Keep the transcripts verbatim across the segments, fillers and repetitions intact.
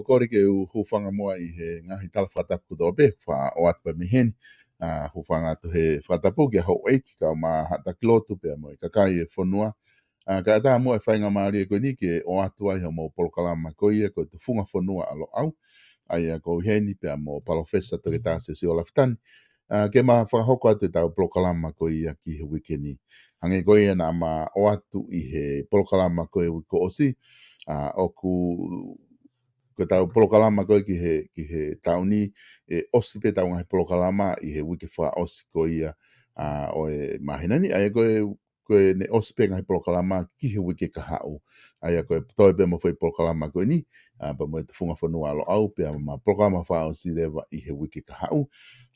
kole ke u hūfanga muʻa ʻi he ngaahi tala fakatapu kotoa pē, faʻa ʻoatu pē mei heni. ʻA, hūfanga atu he fakatapu kia Houʻeiki, kau mai ha taki lotu pea mo e kakai e fonua. ʻA, kae ʻatā muʻa e faingamālie ko eni ke ʻoatu ai hoʻomou polokalama ko ia ko e Tufunga Fonua ʻa Loʻau. ʻA ia ko eni pea mo Palōfesa Toketā Siosiua Lafitani. ʻA, ke ma fakahoko atu ʻetau polokalama ko ia ki he uike ni. Hangē ko ia naʻa ma ʻoatu ʻi he polokalama ko e uike kuo ʻosi. ʻA, ʻoku ko ʻetau polokalama ko ē ki he, ki he taʻu ni, ʻe ʻosi pē ʻetau ngaahi polokalama ʻi he uike fakaʻosi ko ia, ʻa, ʻo e māhina ni, ʻa ia ko e, ko ʻene ʻosi pē ngaahi polokalama ki he uike kahaʻu. ʻA ia ko e toe pē mo e foʻi polokalama ko eni, ʻa, pea mo e Tufunga Fonua ʻa Loʻau, pea ma polokalama fakaʻosi leva ʻi he uike kahaʻu,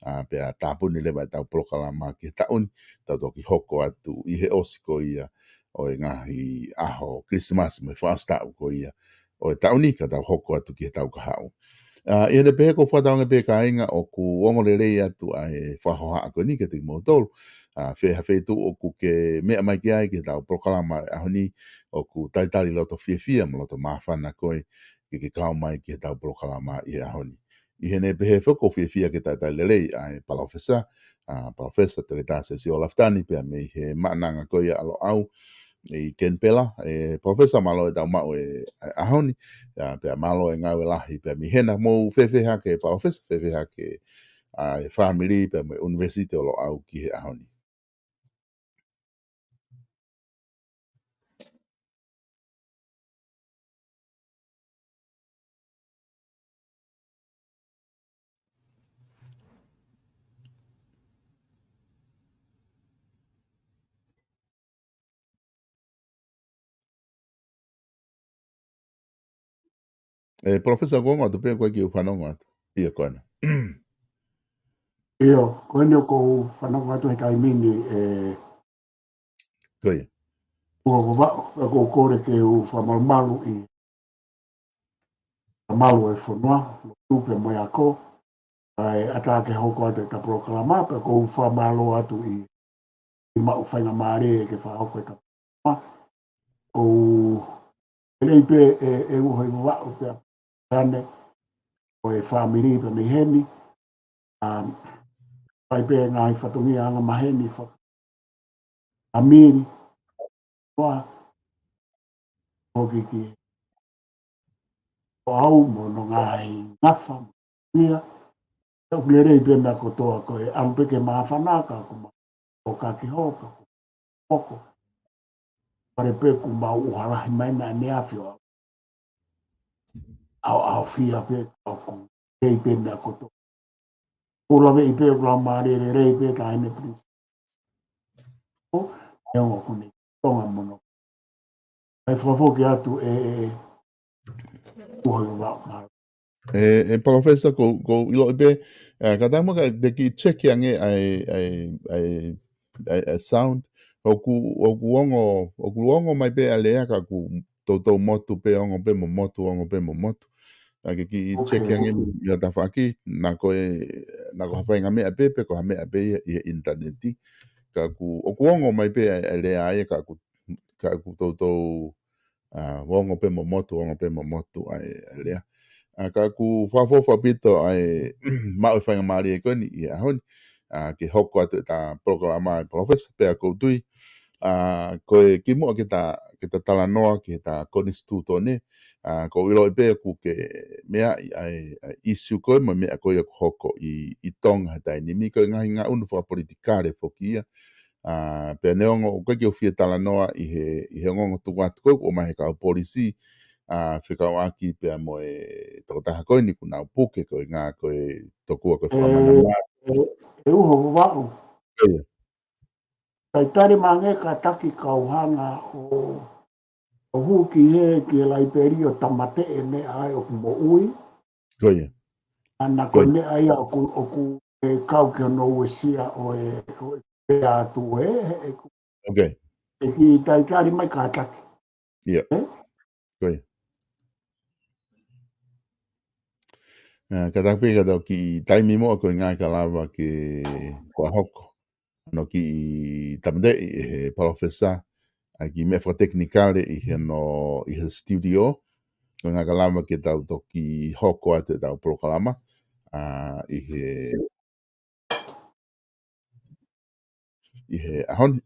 ʻa, pea tāpuni leva ʻetau polokalama ki he taʻu ni, tau toki hoko atu ʻi he ʻosi ko ia ʻo e ngaahi ʻaho Kilisimasi mo e fakaʻosi taʻu ko ia ʻo e taʻu ni, ka tau hoko atu ki he taʻu kahaʻu. ʻA, ʻi heʻene pehē ʻoku ou fakatauange pē kāinga ʻoku ongo lelei atu ʻa e fakahohaʻa ko eni kiate kimoutolu. ʻA, fē ha feituʻu ʻoku ke meʻa mai ki ai ki heʻetau polokalama ʻi he ʻaho ni, ʻoku talitali loto fiefia mo loto māfana koe ke ke kau mai ki heʻetau polokalama ʻi he ʻaho ni. ʻI heʻene pehē foki ʻoku ou fiefia ke talitali lelei ʻa e Palōfesa, ʻa, Palōfesa Toketā Siosiua Lafitani pea mei he Maʻananga ko ia ʻa Loʻau ʻi Kenipela. ʻE, Palōfesa, mālō e tau maʻu e, e ʻaho ni, ʻa, pea mālō e ngāue lahi pea mei hena. Mou fēfē hake Palōfesa, fēfē hake, ʻa, e fāmili pea mo e ʻUnivēsiti ʻo Loʻau ki he ʻaho ni? ʻE, Palōfesa, ʻoku ongo atu pē koe ki he fanongo atu. ʻIo, ko ena. ʻIo, ko eni ʻoku ou fanongo atu he taimi ni, ʻe, Ko ia. ʻOku ou va-, ʻoku ou kole ke u fakamalumalu ʻi, fakamalu e fonua, lotu pea mo e ako, ʻa e ʻatā ke hoko atu ʻeta polokalama, pea ʻoku ou fakamālō atu ʻi, ʻi maʻu faingamālie ke fakahoko ʻeta polokalama. ʻOku ou lelei pē ʻe, ʻe uho ʻi Vavaʻu pea ane, ʻo e fāmili pea mei heni. ʻA, fai pē ngaahi fatongia anga maheni fa-, fāmili. Ua, hoki ki Loʻau mo hono ngaahi ngafa mo ia. ʻOku lelei pē meʻa kotoa ko e ʻalu pē ke māfana ka ʻoku ma-, ʻo ka ke hoka, ʻoku poko. Pare pē ʻoku mau ʻuha lahi mai na ne afio. ʻAo, ʻaofia pē ʻoku lelei pē meʻa kotoa. ʻOku laveʻi pē ʻoku laumālie lelei pē Taʻahine Prince. ʻO, ʻe ongo ʻoku ne Tonga mono. ʻAi fakafoki atu ʻe, ʻe, ʻe, uho ʻi Vavaʻu. ʻE, ʻe Palōfesa, ʻoku, ʻoku ou ʻiloʻi pē, ʻe, ka tamu ka te kiʻi check ange ʻa e, ʻa e, ʻa e, ʻa e, ʻa e sound. ʻOku, ʻoku ongo, ʻoku ongo mai pē ʻa e lea ka ʻoku toutou motu pē, ongo pē mo motu, ongo pē mo motu. ʻA ke kiʻi check ange ʻi ha tafaʻaki, naʻa ko e, naʻa ko ha faʻahinga meʻa pē, pe ko ha meʻa pē ia ʻi he ʻinitaneti. Ka ʻoku, ʻoku ongo mai pē ʻa e, ʻa e lea ia ka ʻoku, ka ʻoku toutou, ʻa, ongo pē mo motu, ongo pē mo motu ʻa e, ʻa e lea. ʻA, ka ʻoku fakaʻofoʻofa ʻaupito ʻa e maʻu e faingamālie ko eni ʻi he ʻaho ni, ʻa, ke hoko atu ʻeta polokalama ʻe Palōfesa pea ʻoku ou tui, ʻa, ko e kimuʻa ke ta, ke ta talanoa ki heʻeta konisitūtone, ʻa, ʻoku ou ʻiloʻi pē ʻoku ke meaʻi ʻa e, ʻa e ʻisiū ko ē mo e meʻa ko ia ʻoku hoko ʻi, ʻi Tonga he taimi ni, ko e ngaahi ngaʻunu fakapolitikale foki ia. ʻA, pea neongo ʻoku ʻikai ke u fie talanoa ʻi he, ʻi he ongoongo tuku atu ko ē ʻoku ʻomai he kau polisi, ʻa, fekauʻaki pea mo e tokotaha ko eni ʻoku nau puke ko e ngaahi ko e tokua ko e fakamanamana. ʻE, ʻe, ʻe uho Vavaʻu. ʻIo. Talitali mai ange kātaki kau hanga ʻo, ʻo hū ki he, ki he laipeli ʻo tāmateʻi e meʻa ʻa e ʻoku moʻui. Ko ia. ʻA, naʻa ko e meʻa ia ʻoku, ʻoku ʻe kau ki hono uesia ʻo e, ʻo e pea atu ē, he ʻoku. ʻE kiʻi talitali mai kātaki. ʻIo. Ko ia. ʻA, kātaki pē ka tau kiʻi taimi muʻa ko e ngaahi ka lava ke fakahoko. Hono kiʻi tāmateʻi ʻe he Palōfesa ʻa e kiʻi meʻa fakatekinikale ʻi hono, ʻi he studio. Ko e ngaahi kalama ke tau toki hoko atu ʻetau polokalama, ʻa, ʻi he, ʻi he ʻaho ni.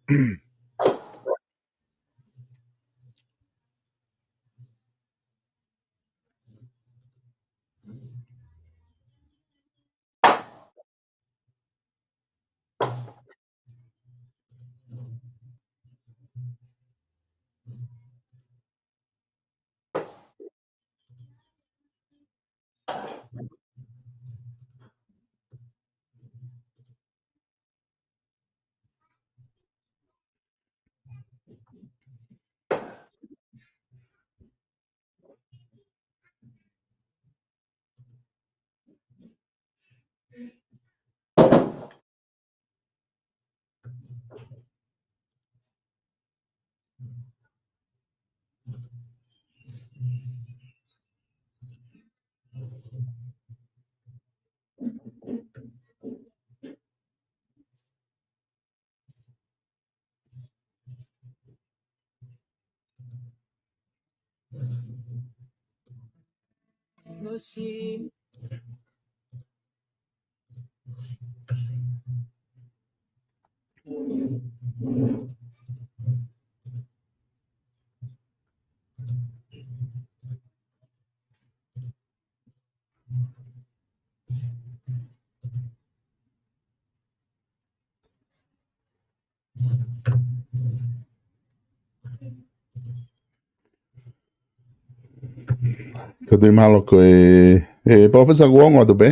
Ko te mahalo ko e, e, Palōfesa, kuo ongo atu pē?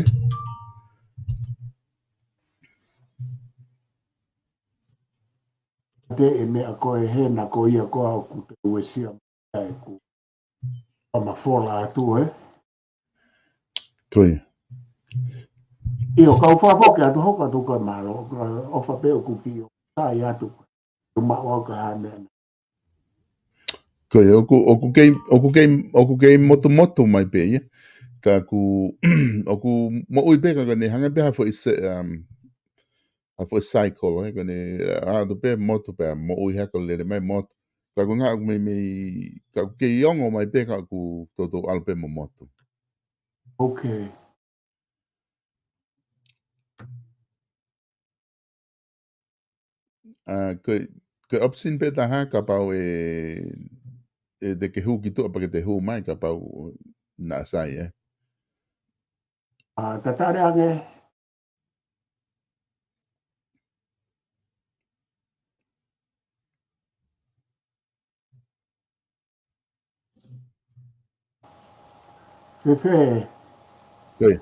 Te e meʻa ko e hena ko ia ko au ʻoku te uesia mai ʻeku ʻa mafola atu, ē? Ko ia. ʻIo, kau fakafoki atu, hoko atu ko e mālō, ʻofa pē ʻoku kiʻi ʻofa atu. Tuma o ka hane. Ko ia, ʻoku, ʻoku kei, ʻoku kei, ʻoku kei motumotu mai pē ia. Ka ʻoku, ʻoku moʻui pē ka ko ʻene hanga pē ha foʻi se, um, ha foʻi cycle, ē, ko ʻene, ʻa, atu pē motu pē, moʻui hake lele mai motu. Ka ko e ngaahi ʻoku meimei, ka ʻoku kei ongo mai pē ka ʻoku toutou ʻalu pē mo motu. Ok. ʻA, ko e, ko e option pē taha kapau ʻe, ʻe te ke hū ki tuʻa pea ke te hū mai kapau naʻa sai, ē. ʻA, tatale ange. Fēfē? Ko e.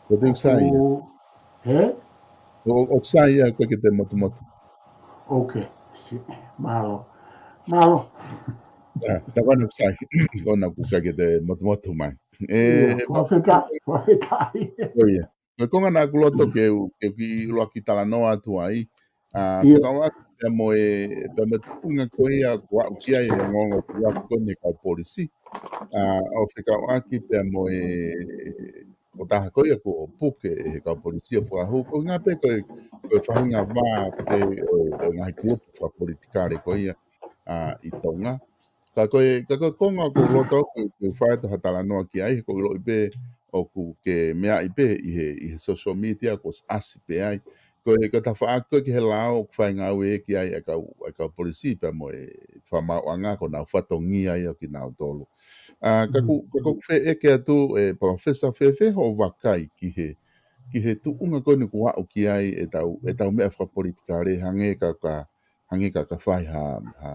Ko te ʻoku sai ia. ʻOku, hē? ʻO, ʻoku sai ia, ko e ke te motumotu. Ok, si, mālō. Mālō. ʻA, tā ko ena ʻoku sai. Ko ena ʻoku ʻikai ke te motumotu mai. ʻE, ʻIo, fakafetaʻi, fakafetaʻi. Ko ia. Ko e konga naʻa ku loto ke u, ke u kiʻi ʻuluaki talanoa atu ai. ʻA, ʻIo. Fekauʻaki pea mo e, pea mo e tuʻunga ko ia ʻoku aʻu ki ai e ongoongo ʻoku aʻu ko eni he kau polisi. ʻA, ʻo fekauʻaki pea mo e, ʻo taha ko ia kuo puke ʻe he kau polisi ʻo fakahū. Ko e ngaahi pē ko e, ko e faʻahinga vā pē ʻo, ʻo e ngaahi kulupu fakapolitikale ko ia, ʻa, ʻi Tonga. Ka ko e, ka ko e konga ʻoku ou loto ke, ke fai atu ha talanoa ki ai, he ʻoku ou ʻiloʻi pē ʻoku ke meaʻi pē ʻi he, ʻi he social media kuo ʻasi pē ai. Ko e, ko e tafaʻaki ko ē ki he lao ʻoku fai ngāue ki ai e kau, e kau polisi pea mo e fakamaauʻanga ko honau fatongia ia kinautolu. ʻA, ka ʻoku, ka ʻoku ou fie ʻeke atu, ʻe Palōfesa, fēfē hoʻo vakai ki he, ki he tuʻunga ko eni ʻoku aʻu ki ai ʻetau, ʻetau meʻa fakapolitikale hangē ka, ka, hangē ka, ka fai ha, ha,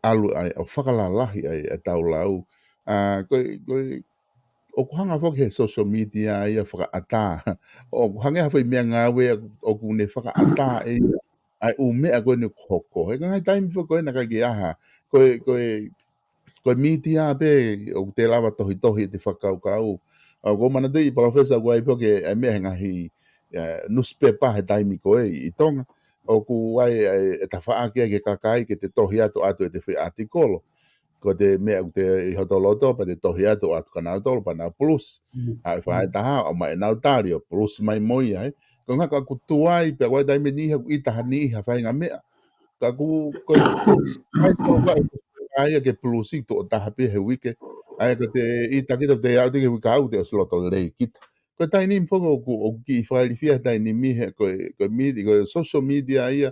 ʻalu ai, ʻo fakalalahi ai ʻetau lau. ʻA, ko e, ko e, ʻoku hanga foki he social media ia fakaʻatā. ʻOku hangē ha foʻi meʻangāue ʻoku ne fakaʻatā ʻe ia ʻa e ʻū meʻa ko eni ʻoku hoko. He ka ngaahi taimi foki ko ena ʻikai ke ʻi ai ha. Ko e, ko e, ko e media pē ʻoku te lava tohitohi ʻete fakakaukau. ʻA, ʻoku ou manatuʻi Palōfesa ʻoku ʻi ai foki e meʻa he ngaahi, ʻa, newspaper he taimi ko ē ʻi Tonga. ʻOku ʻi ai, ʻa, e tafaʻaki ai ki he kakai ke te tohi atu ʻoatu ʻete foʻi ʻatikolo. Ko ʻete meʻa ʻoku te ʻi hoto loto, pea te tohi atu ʻoatu kia nautolu, pea nau pulusi. Mm. ʻA, ʻe fai taha, ʻomai ʻenau tali ʻo pulusi mai mo ia, ē. Ko e ngaahi ka ʻoku tuai, pea ʻi ai e taimi ʻe niʻihi ʻoku ʻita ha niʻihi ha faʻahinga meʻa. Ka ʻoku, ko e, ko e, ʻa ia ke pulusi tuʻo taha pē he uike. ʻA ia ko te ʻita kita te aʻu te ke uike au te ʻosi loto lelei kita. Ko e taimi ni foki ʻoku, ʻoku kiʻi fakailifia he taimi ni he ko e, ko e miti, ko e social media ia.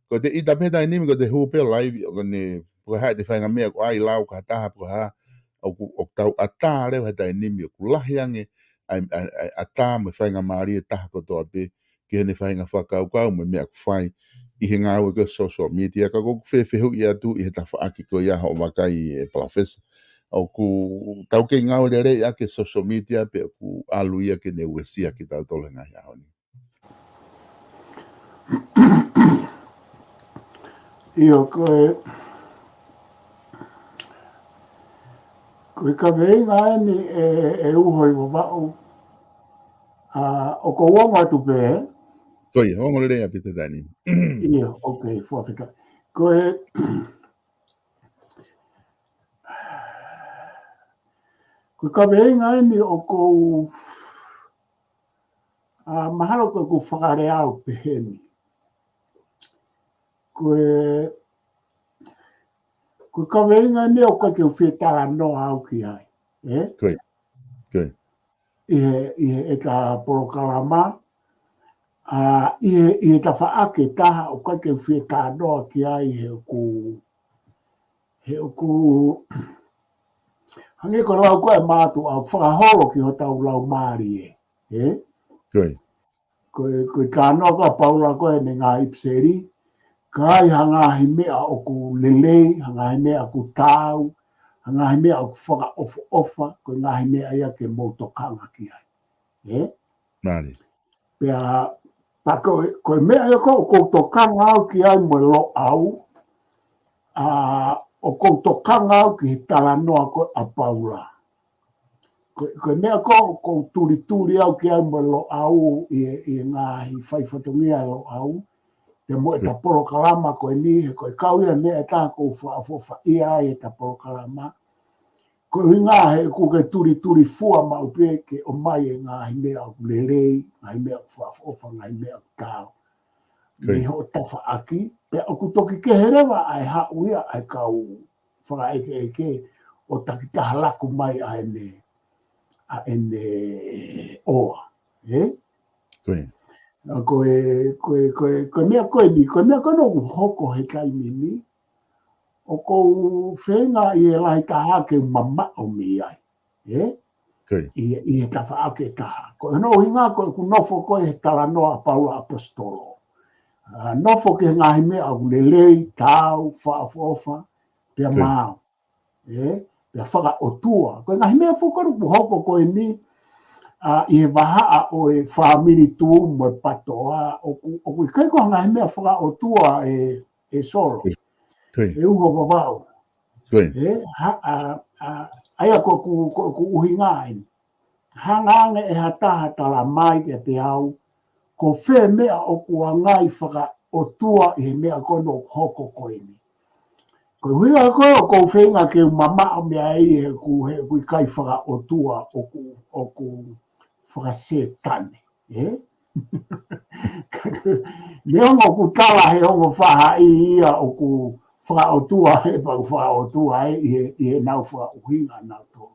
Ko te ʻita pē he taimi ni ko te hū pē live ʻo ko ne, ko e hā te fainga meʻa ko ai lau ka taha ko ha, ʻoku, ʻoku tau ʻatā leva he taimi ni ʻoku lahi ange, ʻa e, ʻa e, ʻa e ʻatā mo e faingamālie ʻa e taha kotoa pē, ki heʻene fainga fakakaukau mo e meʻa ʻoku fai ʻi he ngāue ko e social media, ka ʻoku ou fefehuʻi atu ʻi he tafaʻaki ko ia hoʻo vakai ʻe Palōfesa. ʻOku tau kei ngāue lelei ʻaki e social media pe ʻoku ʻalu ia ke ne uesia kitautolu he ngaahi ʻaho ni. ʻIo, ko e, ko e kaveinga eni ʻe, ʻe Uho ʻi Vavaʻu, ʻa, ʻoku ou ongo atu pē. Ko ia, ongo lelei ʻa Pita Taini. ʻIo, ok, fuafika. Ko e, ko e kaveinga eni ʻoku ou, ʻa, mahalo ko ʻeku fakalea ʻo peheni. Ko e, ko e kaveinga eni ʻoku ʻikai ke u fie talanoa au ki ai. ʻE? Ko ia. Ko ia. ʻI he, ʻi he ʻeta polokalama, ʻa, ʻi he, ʻi he tafaʻaki ʻe taha ʻoku ʻikai ke u fie talanoa ki ai he ʻoku, he ʻoku, hangē ko e lau ko ē ʻa e mātuʻa ʻoku fakaholo ki hotau laumālie, ʻe? Ko ia. Ko e, ko e talanoa ko ē ʻa Paula ko ē ʻene ngaahi ʻipiseli, ka ai ha ngaahi meʻa ʻoku lelei, ha ngaahi meʻa ʻoku taau, ha ngaahi meʻa ʻoku fakaʻofoʻofa, ko e ngaahi meʻa ia ke mou tokanga ki ai. ʻE? Mālie. Pea, pea ko e, ko e meʻa ia ko ē ʻoku ou tokanga au ki ai mo e Loʻau, ʻa, ʻoku ou tokanga au ki he talanoa ko ē ʻa Paula. Ko, ko e meʻa ko ē ʻoku ou tulituli au ki ai mo e Loʻau ʻi he, ʻi he ngaahi fai fatongia ʻa e Loʻau, pea mo ʻeta polokalama ko eni, he ko e kau ia meʻa ʻe taha ʻoku ou fakaʻofoʻofaʻia ai ʻeta polokalama. Ko e ʻuhinga he ʻoku ke tulituli fua maʻu pē ke ʻomai e ngaahi meʻa ʻoku lelei, ngaahi meʻa ʻoku fakaʻofoʻofa, ngaahi meʻa ʻoku taau. Ko ia. Mei hoʻo tafaʻaki, pea ʻoku toki kehe leva ʻa e haʻu ia ʻa e kau fakaʻekeʻeke ʻo takitaha laku mai ʻa ʻene, ʻa ʻene ʻoa, ʻe? Ko ia. ʻA ko e, ko e, ko e, ko e meʻa ko eni, ko e meʻa ko eni ʻoku hoko he taimi ni, ʻoku ou feinga ʻi he lahi taha ke mamaʻo mei ai, ʻe? Ko ia. ʻI, ʻi he tafaʻaki ʻe taha. Ko hono ʻuhinga ko ʻeku nofo ko ē he talanoa ʻa Paula ʻAposetolo. ʻA, nofo ki he ngaahi meʻa ʻoku lelei, taau, fakaʻofoʻofa, pea Ko ia. maau. ʻE? Pea fakaʻotua. Ko e ngaahi meʻa foki ʻoku hoko ko eni, ʻa, ʻi he vahaʻa ʻo e fāmili Tū mo e PATOA, ʻoku, ʻoku ʻikai ko ha ngaahi meʻa fakaʻotua ʻe, ʻe Solo. Ko ia. Ko ia. ʻE Uho Vavaʻu. Ko ia. ʻE, ha, ʻa, ʻa, ʻa ia ko ʻeku, ko ʻeku ʻuhinga eni. Hanga ange ʻe ha taha ʻo tala mai kiate au, ko fē meʻa ʻoku ʻangai fakaʻotua ʻi he meʻa ko eni ʻoku hoko ko eni. Ko e ʻuhinga ko ē ʻoku ou feinga ke u mamaʻo mei ai he ʻoku, he ʻoku ʻikai fakaʻotua, ʻoku, ʻoku fakasētane, ʻe? Neongo ʻoku tala he ongo faʻahi ia ʻoku fakaʻotua, he pau fakaʻotua ʻe, ʻi he, ʻi heʻenau fakaʻuhinga ʻanautolu.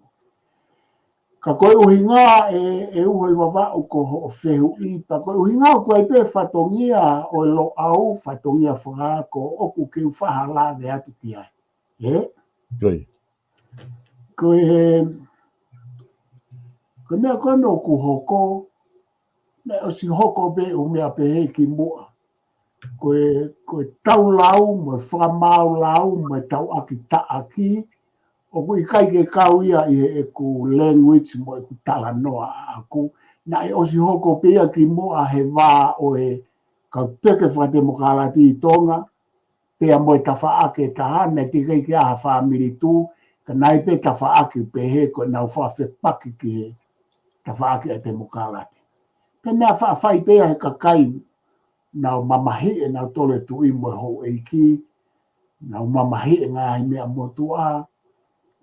Ka ko e ʻuhinga ʻe, ʻe Uho ʻi Vavaʻu ko hoʻo fehuʻi, pea ko e ʻuhinga ʻoku ʻi ai pē fatongia ʻo e Loʻau, fatongia fakaako ʻoku ke u faʻa lave atu ki ai. ʻE? Ko ia. Ko e, ko e meʻa ko eni ʻoku hoko, naʻe ʻosi hoko pē ʻū meʻa pehē kimuʻa. Ko e, ko e taulau, mo e fakamaau lau, mo e tauʻaki taʻaki, ʻoku ʻikai ke kau ia ʻi heʻeku language mo ʻeku talanoa ʻaʻaku. Naʻe ʻosi hoko pē ia kimuʻa he vā ʻo e kau teke fakatemokālati ʻi Tonga, pea mo e tafaʻaki ʻe taha, naʻe teʻeki ai ke ʻi ai ha fāmili Tū, ka naʻe ʻi ai pē tafaʻaki pehē ko ʻenau fakafepaki ki he tafaʻaki ʻa e temokālati. Pea naʻe faʻa fai pē ia he kakai, nau mamahiʻi ʻenautolu e tuʻi mo e houʻeiki, nau mamahiʻi e ngaahi meʻa motuʻa,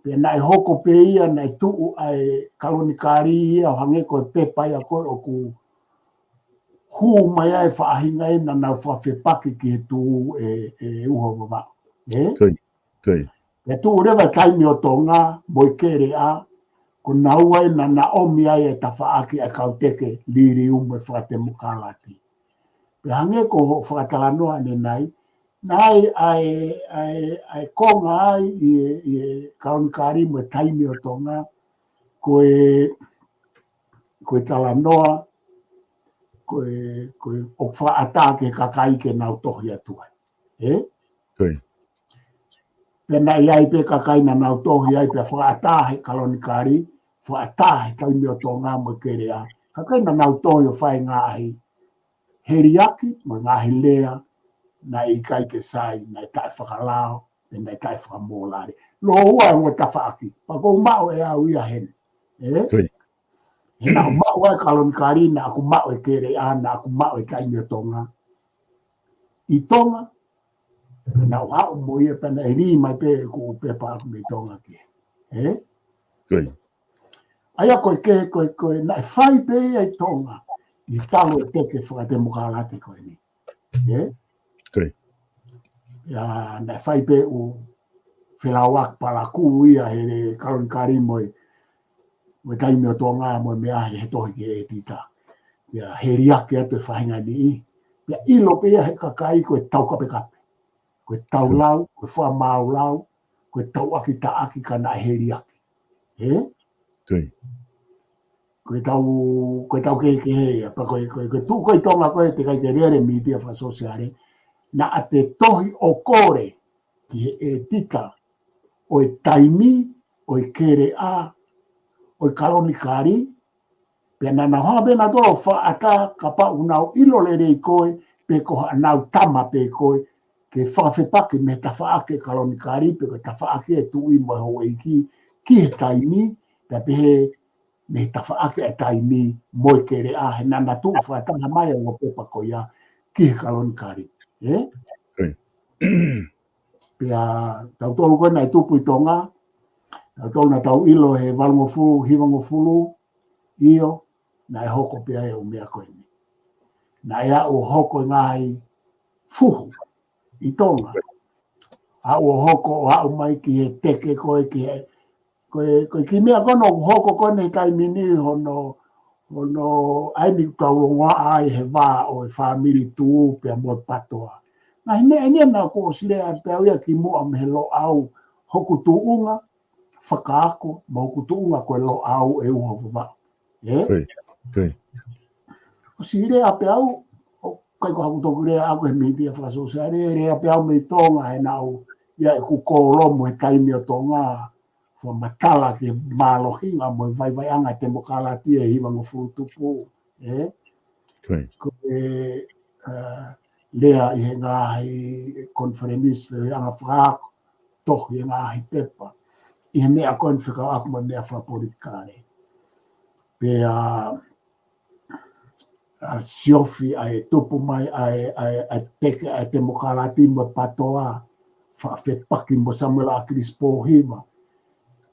pea naʻe hoko pē ia, naʻe tuʻu ʻa e kalonikali ia, ʻo hangē ko e pepa ia ko ē ʻoku hū mai ai e faʻahinga ē naʻa nau fakafepaki ki he Tū ʻe, ʻe Uho Vavaʻu. ʻE? Ko ia, ko ia. Pea tuʻu leva taimi ʻo Tonga mo e Keleʻa, ko naua ē naʻa na ʻomi ai e tafaʻaki ʻa e kau teke liliu mo e fakatemokalati. Pea hangē ko hoʻo fakatalanoa ʻanenai, naʻe ʻi ai ʻa e, ʻa e, ʻa e konga ai ʻi he, ʻi he kalonikali mo e taimi ʻo Tonga, ko e, ko e talanoa, ko e, ko e ʻoku fakaʻatā ki he kakai ke nau tohi atu ai. Ē? Ko ia. Pea naʻe ʻi ai pē kakai naʻa nau tohi ai pea fakaʻatā he kalonikali, fakaʻatā he taimi ʻo Tonga mo e Keleʻa. Kakai naʻa nau tohi ʻo fai ngaahi heliaki, mo e ngaahi lea, naʻe ʻikai ke sai, naʻe taʻefakalao, pe naʻe taʻefakamōlale. Lōua e ongo tafaʻaki, pea ʻoku ou maʻu ʻe au ia heni. Ē? Ko ia. He naʻa ku maʻu ʻa e kalonikali, naʻa ku maʻu e Keleʻa, naʻa ku maʻu e taimi ʻo Tonga. ʻI Tonga, naʻa ku haʻu mo ia pea naʻe lī mai pē ʻeku pepa ʻaku mei Tonga ki ai. Ē? Ko ia. ʻA ia ko e ke, ko e, ko e, naʻe fai pē ia ʻi Tonga, ʻi he talu e teke fakatemokalati ko eni. Ē? Ko ia. Ia, naʻe fai pē ʻū felauʻaki palakū ia he kalonikali mo e, mo e taimi ʻo Tonga mo e meʻa he, he tohi ki he ʻētita. Ia, heliaki atu e faʻahinga niʻihi. Ia, ʻilo pē ia he kakai ko e taukapekape. Ko e taulau, ko e fakamāulau, ko e tauʻaki taʻaki ka naʻe heliaki. Ē? Ko ia. Ko e tau, ko e tau kehekehe ia, pea ko e, ko e, ko e tuʻu ko ē ʻi Tonga ko ē teʻeki ai ke lele mītia fakasōsiale, naʻa te tohi ʻo kole ki he ʻētita ʻo e taimi, ʻo e Keleʻa, ʻo e kalonikali, pea naʻa nau hanga pē nautolu ʻo fakaʻatā kapau ʻoku nau ʻilo lelei koe, pe ko haʻanau tama pē koe, ke fakafepaki mei he tafaʻaki e kalonikali, pe ko e tafaʻaki e tuʻi mo e houʻeiki, ki he taimi, pea pehē mei he tafaʻaki e taimi mo e Keleʻa, he naʻa na tuʻu fakataha mai ʻa e ongo pepa ko ia ki he kalonikali. Ē? Ko ia. Pea tautolu ko ē naʻe tupu ʻi Tonga, tautolu naʻa tau ʻilo he valungofulu, hivangofulu, ʻio, naʻe hoko pē ʻa e ʻū meʻa ko eni. Naʻe aʻu ʻo hoko e ngaahi fuhu ʻi Tonga. Aʻu ʻo hoko ʻo aʻu mai ki he teke ko ē ki he, ko e, ko e kiʻi meʻa ko ē naʻe hoko ko eni he taimi ni hono, hono ʻai ni kau ongoa ai he vā ʻo e fāmili Tuʻu pea mo e Patoa. Ngaahi meʻa eni naʻa ku ʻosi lea pē au ia kimuʻa mei he Loʻau, hoku tuʻunga fakaako, mo hoku tuʻunga ko e Loʻau ʻe uho Vavaʻu. Ē? Ko ia. Ko ia. ʻOsi lea pē au, ʻo ʻikai ko haʻaku toki lea ʻaʻaku he mītia fakasōsiale, lea pē au mei Tonga he naʻa ku ʻi ai ʻeku kōlomu he taimi ʻo Tonga, fakamatala ki he mālohinga mo e vaivaiʻanga e temokalati he hivangofulu tupu, ē? Ko ia. Ko e, ā, lea ʻi he ngaahi konifelenisi, feohiʻanga fakaako, tohi e ngaahi pepa, ʻi he meʻa ko eni fekauʻaki mo e meʻa fakapolitikale. Pea, ā, siofi ʻa e tupu mai ʻa e, ʻa e, ʻa e teke ʻa e temokalati mo e Patoa, fakafepaki mo Samuela ʻAkilisi Pōhiva.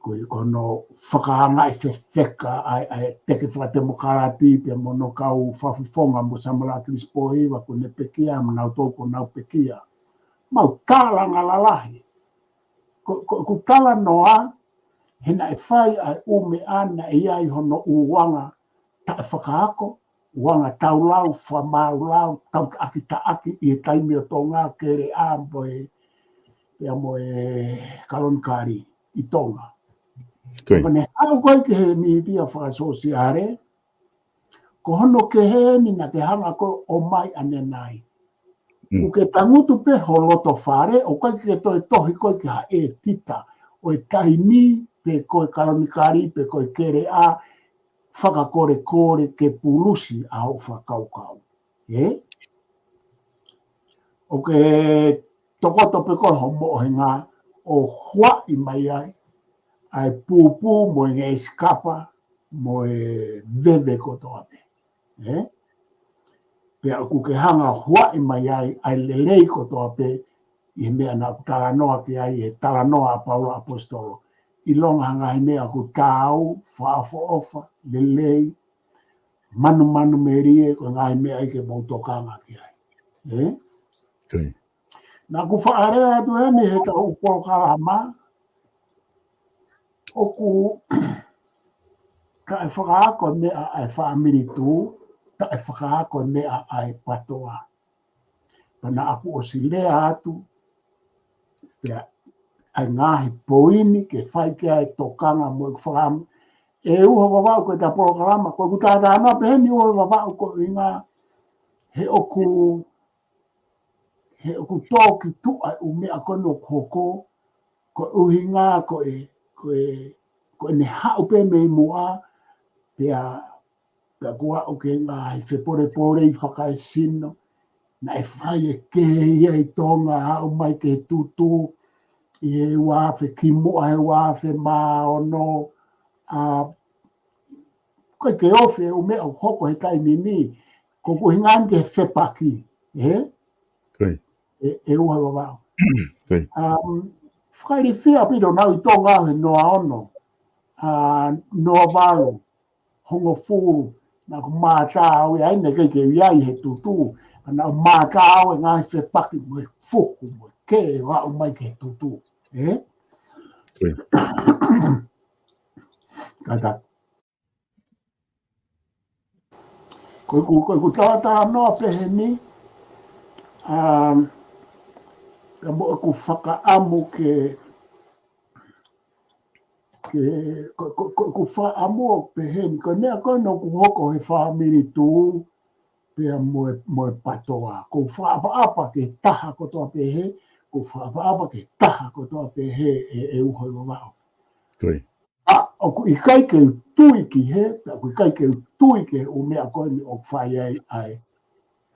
Ko e, ko hono fakaangaʻi fefeka ʻa e, ʻa e teke fakatemokalati pea mo hono kau fakafofonga mo Samuela ʻAkilisi Pōhiva, ko ʻene pekia, mo nautolu kuo nau pekia. Mau talanga lalahi. Ko, ko, ko e talanoa, he naʻe fai ʻa e ʻū meʻa naʻe ʻi ai hono ʻuanga taʻefakaako, ʻuanga taulau, fakamāulau, tauʻaki taʻaki ʻi he taimi ʻo Tonga, Keleʻa mo e, pea mo e kalonikali ʻi Tonga. Ko ia. Ko ʻene haʻu ko ē ki he mītia fakasōsiale, ko hono kehe eni naʻa te hanga ko ē ʻo ʻomai ʻanenai. Mm. ʻOku ke tangutu pē ho loto fale, ʻoku ʻikai ke toe tohi koe ki ha ʻētita ʻo e taimi, pe ko e kalonikali, pe ko e Keleʻa, fakakolekole ke pulusi ʻa hoʻo fakakaukau. Ē? ʻOku ke tokoto pē koe ho moʻohenga ʻo huaʻi mai ai ʻa e pūpū mo e ngeʻesi kapa mo e veve kotoa pē. Ē? Pea ʻoku ke hanga ʻo huaʻi mai ai ʻa e lelei kotoa pē ʻi he meʻa naʻa ku talanoa ki ai, he talanoa ʻa Paula ʻAposetolo. ʻIlonga ha ngaahi meʻa ʻoku taau, fakaʻofoʻofa, lelei, manumanumelie, ko e ngaahi meʻa ia ke mou tokanga ki ai. Ē? Ko ia. Naʻa ku faʻa lea atu heni he taʻu polokalama, ʻOku taʻefakaako e meʻa ʻa e fāmili tū, taʻefakaako e meʻa ʻa e PATOA. Pea naʻá ku ʻosi lea atu, pea ʻa e ngaahi poini ke fai ki ai e tokanga mo e fakaʻamu. ʻE ʻUhoe Vavaʻu, ko ʻeta polokalama, ko ʻeku talanoa pē heni ʻUhoe Vavaʻu, ko e ʻuhinga he ʻoku, he ʻoku tō ki tuʻa e ʻū meʻa ko eni ʻoku hoko, ko e ʻuhinga ko e, ko e, ko ʻene haʻu pē mei muʻa, pea, pea kuo aʻu ki he ngaahi fepolepole fakaesino, naʻe fai e kehe ia ʻi Tonga, aʻu mai ki he tutu, ʻi he ua afe, kimuʻa he ua afe mā ono, ʻa, ʻikai ke ofi e ʻū meʻa ʻoku hoko he taimi ni, ko ʻeku ʻuhinga eni ki he fepaki, ē? Ko ia. ʻE, ʻe ʻUhoe Vavaʻu. Ko ia. Um, fakailifia pē ʻo naʻá ku ʻi Tonga he noa ono, ʻa, noa valu, hongofulu, naʻá ku mātā au ia, ʻa ia naʻe ʻikai ke u ʻi ai he tutu, ka naʻá ku mātā au e ngaahi fepaki mo e fuhu mo e kehe ʻo aʻu mai ki he tutu, ē? Ko ia. Kātaki. Ko ʻeku, ko ʻeku talatalanoa pē heni, um, ka mo ʻeku fakaʻamu ke, ke, ko, ko, ko ʻeku fakaʻamu ʻo pehē ni, ko e meʻa ko eni ʻoku hoko he fāmili tū, pea mo e, mo e PATOA. ʻOku ou fakaʻapaʻapa ki he taha kotoa pē hē, ʻoku ou fakaʻapaʻapa ki he taha kotoa pē hē ʻe, ʻe ʻUhoe Vavaʻu. Ko ia. ʻA, ʻoku ʻikai ke u tui ki hē, pea ʻoku ʻikai ke u tui ki he ʻū meʻa ko eni ʻoku fai ai ʻa e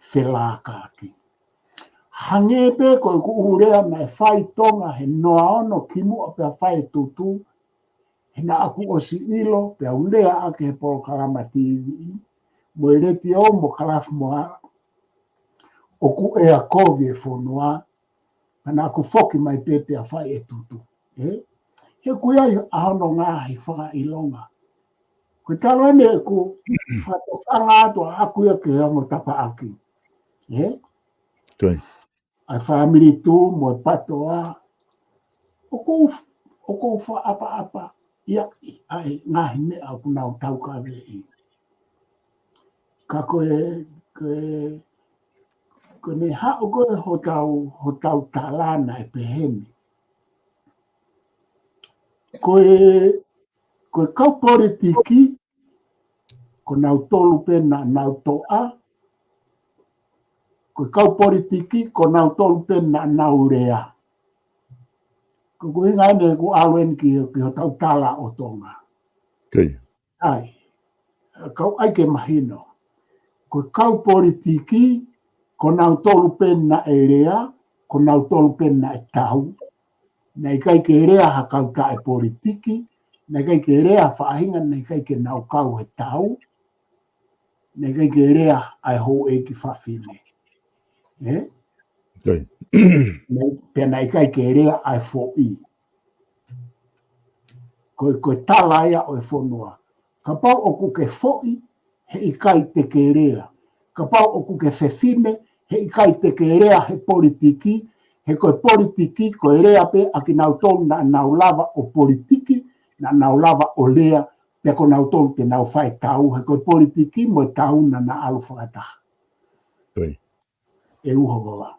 felākaaki. Hangē pē ko ʻeku ʻū lea naʻe fai ʻi Tonga he noa ono kimuʻa pea fai e tutu, he naʻá ku ʻosi ʻilo, pea u lea ʻaki he polokalama TV, mo e letiō mo Kalafi mo Hala, ʻoku ʻea kovi e fonua, pea naʻá ku foki mai pē pea fai e tutu. Ē? He ʻoku ʻi ai ʻa hono ngaahi fakaʻilonga. Ko e talu eni ʻeku fakatokanga atu ʻaʻaku ia ki he ongo tapaʻaki. Ē? Ko ia. ʻA e fāmili tū mo e PATOA. ʻOku ou, ʻoku ou fakaʻapaʻapa ia ʻi he ngaahi meʻa ʻoku nau taukaveʻi. Ka ko e, ko e, ko e meʻa haʻu ko ē hotau, hotau tala naʻe pehē ni. Ko e, ko e kau politiki, ko nautolu pē naʻa nau toʻa, ko e kau politiki, ko nautolu pē naʻa nau lea. Ko ʻeku ʻuhinga eni ʻeku ʻalu eni ki, ki hotau tala ʻo Tonga. Ko ia. ʻAi, kau ai ke mahino. Ko e kau politiki, ko nautolu pē naʻe lea, ko nautolu pē naʻe tau. Naʻe ʻikai ke lea ha kau taʻepolitiki, naʻe ʻikai ke lea ha faʻahinga, naʻe ʻikai ke nau kau he tau, naʻe ʻikai ke lea ʻa e houʻeiki fafine. Ē? Ko ia. Naʻe, pea naʻe ʻikai ke lea ʻa e foʻi. Ko e, ko e tala ia ʻo e fonua. Kapau ʻoku ke foʻi, he ʻikai te ke lea. Kapau ʻoku ke fefine, he ʻikai te ke lea he politiki, he ko e politiki, ko e lea pē ʻa kinautolu naʻa nau lava ʻo politiki, naʻa nau lava ʻo lea, pea ko nautolu te nau fai e tau, he ko e politiki mo e tau naʻa na ʻalu fakataha. Ko ia. ʻE ʻUhoe Vavaʻu.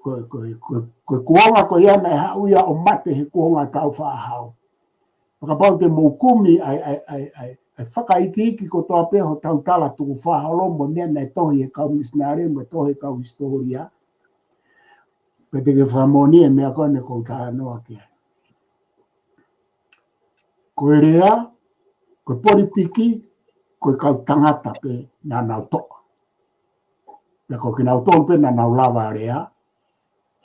Ko, ko, ko, ko e kuonga ko ia naʻe haʻu ia ʻo mate he kuonga tau fā hau. Kapau te mou kumi ʻa e, ʻa e, ʻa e, ʻa e, ʻa e fakaikiiki kotoa pē hotau tala tukufā holo mo e meʻa naʻe tohi ʻe he kau misinale mo e tohi ʻe he kau hisitōlia. Pea te ke fakamoʻoni e meʻa ko eni ʻoku ou talanoa ki ai. Ko e lea, ko e politiki, ko e kau tangata pē naʻa nau toʻa. Pea ko kinautolu pē naʻa nau lava lea,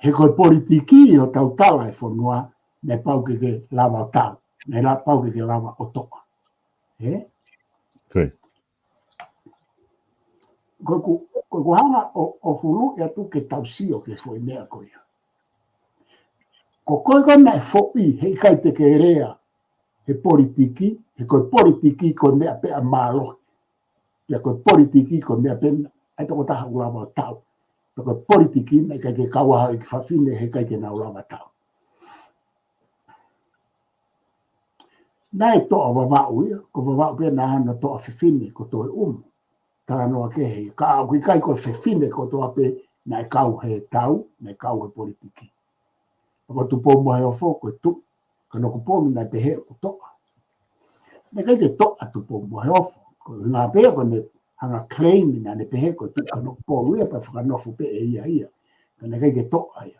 he ko e politiki ʻi hotau tala ʻo e fonua, naʻe pau ke ke lava ʻo tau, naʻe la-, pau ke ke lava ʻo toʻa. Ē? Ko ia. Ko ʻeku, ko ʻeku hanga ʻo, ʻo huluʻi atu ke tau sio ki he foʻi meʻa ko ia. Ko koe ko ē naʻe foʻi, he ʻikai te ke lea he politiki, he ko e politiki ko e meʻa pē ʻa e mālohi. Pea ko e politiki ko e meʻa pē ʻa e tokotaha ʻoku lava ʻo tau. Pea ko e politiki naʻe ʻikai ke kau ai ha houʻeiki fafine, he ʻikai ke nau lava ʻo tau. Naʻe toʻa Vavaʻu ia, ko Vavaʻu pē naʻe hanga ʻo toʻa fefine ko Toeʻumu. Talanoa kehe ia, ka ʻoku ʻikai ko e fefine kotoa pē naʻe kau he tau, naʻe kau he politiki. Ko Tupoumoheofo ko e tuʻi, Kanokupolu naʻe pehē ʻoku toʻa. Naʻe ʻikai ke toʻa Tupoumoheofo, ko e ʻuhinga pē ko ʻene hanga ʻo claim naʻa ne pehē ko e tuʻi Kanokupolu ia pea fakanofo pē ʻe ia ia. Ka naʻe ʻikai ke toʻa ia.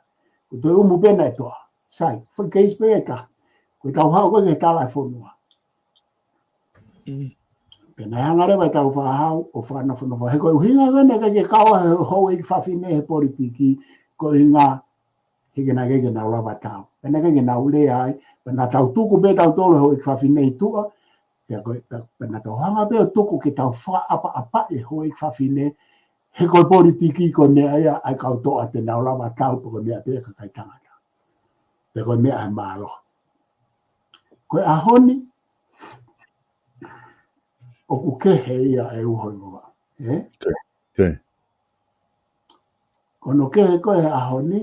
Ko Toeʻumu pē naʻe toʻa. Sai, foʻi case pē ia ʻe taha. Ko ʻetau haʻu ko ē ki he tala e fonua. Pea naʻe hanga leva ʻetau fakahau ʻo fakanofonofo. He ko e ʻuhinga ko ē naʻe ʻikai ke kau ai e houʻeiki fafine he politiki, ko e ʻuhinga he ʻikai ke nau lava tau. Pea naʻe ʻikai ke nau lea ai, pea naʻa tau tuku pē tautolu e houʻeiki fafine ʻi tuʻa, pea ko e, pea, pea naʻa tau hanga pē ʻo tuku ke tau fakaʻapaʻapaʻi e houʻeiki fafine, he ko e politiki ko e meʻa ia ʻa e kau toʻa te nau lava tau pe ko e meʻa pē ʻa e kakai tangata. Pe ko e meʻa ʻa e mālohi. Ko e ʻaho ni, ʻoku kehe ia ʻe Uho ʻi Vavaʻu. Ē? Ko hono kehe ko ē he ʻaho ni,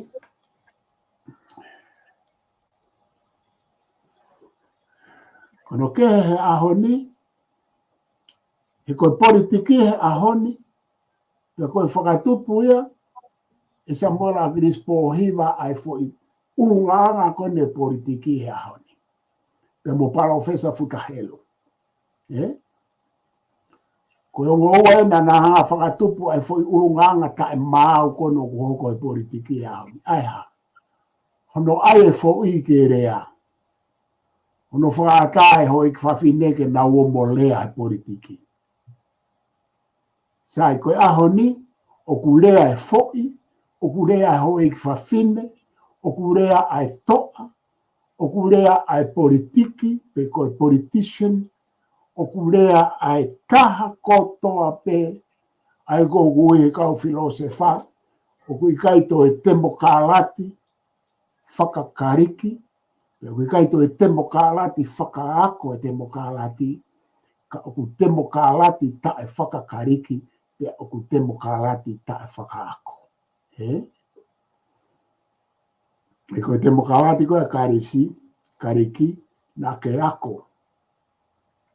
ko hono kehe he ʻaho ni, he ko e politiki he ʻaho ni, pea ko e fakatupu ia ʻe Samuela ʻAkilisi Pōhiva ʻa e foʻi ʻulungaanga ko eni e politiki he ʻaho ni. Pea mo Palōfesa Futa Helu. Ē? Ko e ongo ua ena naʻa na fakatupu ʻa e foʻi ʻulungaanga taʻemaau ko eni ʻoku hoko he politiki he ʻaho ni. ʻA e hā? Hono ʻai e foʻi ke lea. Hono fakaʻatā e houʻeiki fafine ke nau ō mo lea he politiki. Sai, ko e ʻaho ni, ʻoku lea e foʻi, ʻoku lea e houʻeiki fafine, ʻoku lea ʻa e toʻa, ʻoku lea ʻa e politiki, pe ko e politician, ʻoku lea ʻa e taha kotoa pē, ʻa ia ko ē ʻoku ui he kau filōsefa, ʻoku ʻikai toe temokalati fakakaliki, pe ʻoku ʻikai toe temokalati fakaako e temokalati, ka ʻoku temokalati taʻefakakaliki, pe ʻoku temokalati taʻefakaako. Ē? He ko e temokalati ko ē ʻa Kalisi, Kaliki, naʻa ke ako,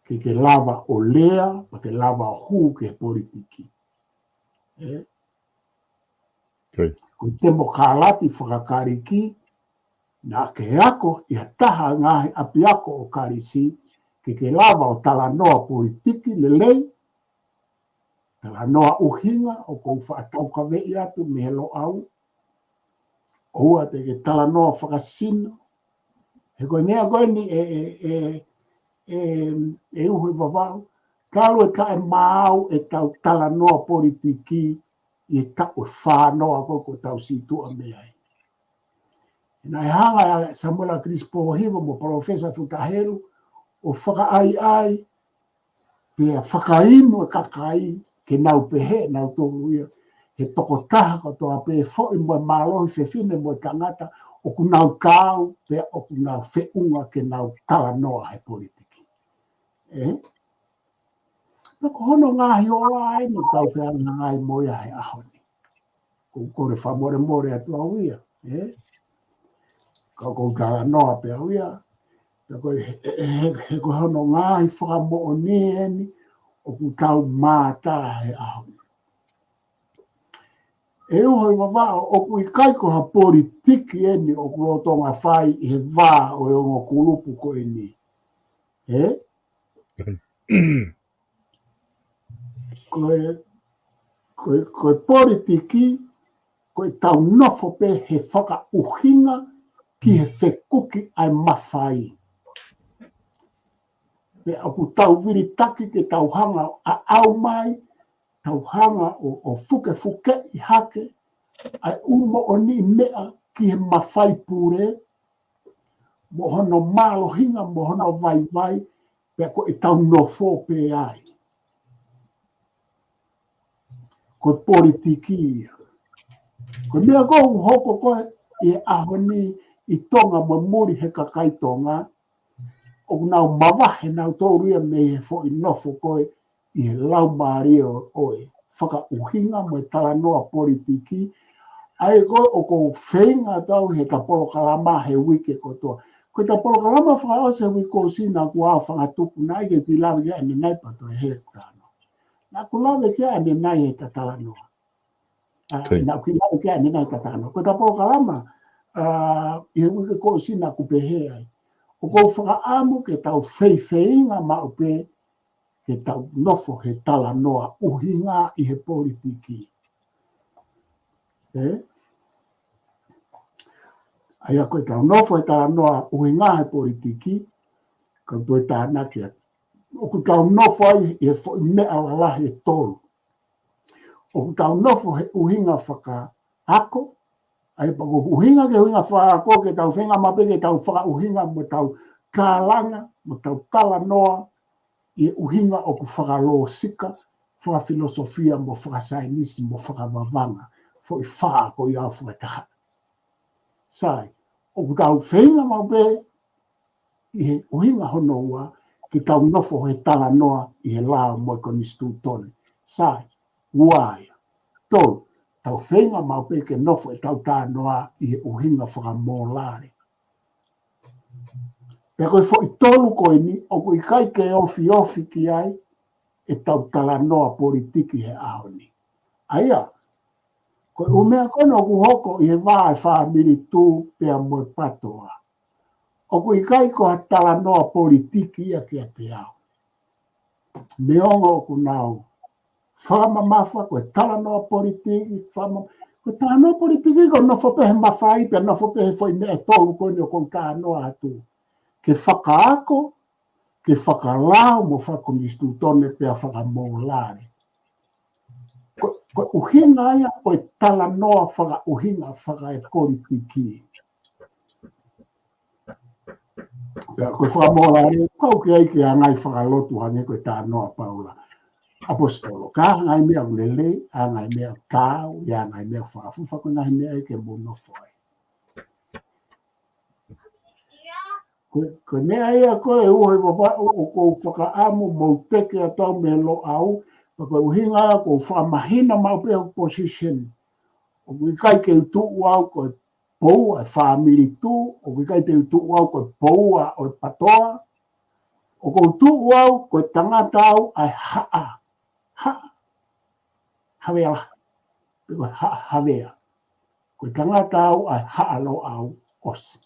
ke ke lava ʻo lea, pea ke lava ʻo hū ki he politiki. Ē? Ko e temokalati fakakaliki, naʻa ke ako ʻi ha taha ngaahi ʻapiako ʻo Kalisi, ke ke lava ʻo talanoa politiki lelei, talanoa ʻuhinga ʻoku ou faʻa taukaveʻi atu mei he Loʻau, ʻoua te ke talanoa fakasino, he ko e meʻa ko eni ʻe, ʻe, ʻe, ʻe, ʻe Uho ʻi Vavaʻu, talu e taʻemaau ʻetau talanoa politiki ʻi he taʻu ʻe fānoa ko ē kuo tau situʻa mei ai. Naʻe hanga ʻe Samuela ʻAkilisi Pōhiva mo Palōfesa Futa Helu ʻo fakaʻaiʻai, pea fakainu e kakai ke nau pehē nautolu ia, he tokotaha kotoa pē foʻi mo e mālohi fefine mo e tangata ʻoku nau kau, pea ʻoku nau feʻunga ke nau talanoa he politiki. Ē? Pea ko hono ngaahi ola eni ʻoku tau fehangahangai mo ia he ʻaho ni. Ko u kole fakamolemole atu au ia, ē? Ka ʻoku ou talanoa pē au ia, pea ko e he, he, he, he ko hono ngaahi fakamoʻoni eni ʻoku tau mātā he ʻaho ni. ʻE Uho ʻi Vavaʻu, ʻoku ʻikai ko ha politiki eni ʻoku lolotonga fai ʻi he vā ʻo e ongo kulupu ko eni. Ē? Ko e, ko e, ko e politiki, ko ʻetau nofo pē he fakaʻuhinga ki he fekuki ʻa e mafai. Pea ʻoku tau vilitaki ke tau hanga ʻo ʻaʻau mai, tau hanga ʻo, ʻo fukefukeʻi hake ʻa e ʻū moʻoniʻi meʻa ki he mafai pule, mo hono mālohinga, mo hono vaivai, pea ko ʻetau nofo pē ai. Ko e politiki ia. Ko e meʻa ko ē ʻoku hoko ko ē ʻi he ʻaho ni ʻi Tonga mo muli he kakai Tonga, ʻoku nau mavahe nautolu ia mei he foʻi nofo ko ē ʻi he laumālie ʻo, ʻo e fakaʻuhinga mo e talanoa politiki, ʻa ia ko ē ʻoku ou feinga atu au he ʻeta polokalama he uike kotoa. Ko ʻeta polokalama fakaʻosi he uike kuo ʻosi naʻa ku ʻaofangatuku, naʻe ʻikai ke u lave ki ai ʻanenai pea toe hē ʻeku talanoa. Naʻa ku lave ki ai ʻanenai he ʻeta talanoa. ʻA, naʻa ku lave ki ai ʻanenai he ʻeta talanoa. Ko ʻeta polokalama, ʻa, ʻi he uike kuo ʻosi naʻa ku pehē ai, ʻoku ou fakaʻamu ke tau feifeinga maʻu pē ke tau nofo he talanoa ʻuhinga ʻi he politiki. ʻE? ʻA ia ko ʻetau nofo he talanoa ʻuhinga he politiki, ka u toe tānaki atu, ʻoku tau nofo ai ʻi he foʻi meʻa lalahi ʻe tolu. ʻOku tau nofo he ʻuhinga fakaako, ʻa ia pea ko e ʻuhinga ki he ʻuhinga fakaako ke tau feinga maʻu pē ke tau fakaʻuhinga mo tau kalanga, mo tau talanoa, ʻi he ʻuhinga ʻoku fakalōsika, fakafilosofia mo fakasaienisi mo fakavavanga, foʻi fā ko ia ʻo fakataha. Sai, ʻoku tau feinga maʻu pē ʻi he ʻuhinga hono ua, ke tau nofo he talanoa ʻi he lao mo e konisitūtone. Sai, ua ia. Tolu, tau feinga maʻu pē ke nofo ʻetau talanoa ʻi he ʻuhinga fakamōlale. Pea ko e foʻi tolu ko eni, ʻoku ʻikai ke ofiofi ki ai ʻetau talanoa politiki he ʻaho ni. ʻA ia, ko e ʻū meʻa ko ena ʻoku hoko ʻi he vā ʻo e fāmili Tū pea mo e PATOA, ʻoku ʻikai ko ha talanoa politiki ia kiate au. Neongo ʻoku nau fakamamafa, ko e talanoa politiki, fakama-, ko e talanoa politiki ko e nofo pē he mafai, pea nofo pē he foʻi meʻa ʻe tolu ko eni ʻoku ou talanoa atu. Ke fakaako, ke fakalao mo fakakonisitūtone pea fakamōlale. Ko, ko e ʻuhinga ia ʻo e talanoa fakaʻuhinga fakaepolitiki. Pea ko e fakamōlale, ʻoku ʻikai ke ʻi ai ha ngaahi fakalotu hangē ko e talanoa ʻa Paula ʻAposetolo. Ka ʻi ai ha ngaahi meʻa ʻoku lelei, ʻi ai ha ngaahi meʻa ʻoku taau, ʻi ai ha ngaahi meʻa ʻoku fakafufa, ko e ngaahi meʻa ia ke mou nofo ai. Ko, ko e meʻa ia ko e ua ʻi he vavau ʻoku ou fakaʻamu mou teke atu au mei Loʻau, pea ko e ʻuhinga ia ʻoku ou fakamahino maʻu pē hoku position. ʻOku ʻikai ke u tuʻu au ko e poua ʻo e fāmili Tū, ʻoku ʻikai te u tuʻu au ko e poua ʻo e PATOA, ʻoku ou tuʻu au ko e tangata au ʻa e Haʻa, Haʻa Havea, pe ko e Haʻa Havea. Ko e tangata au ʻa e Haʻa Loʻau ʻosi.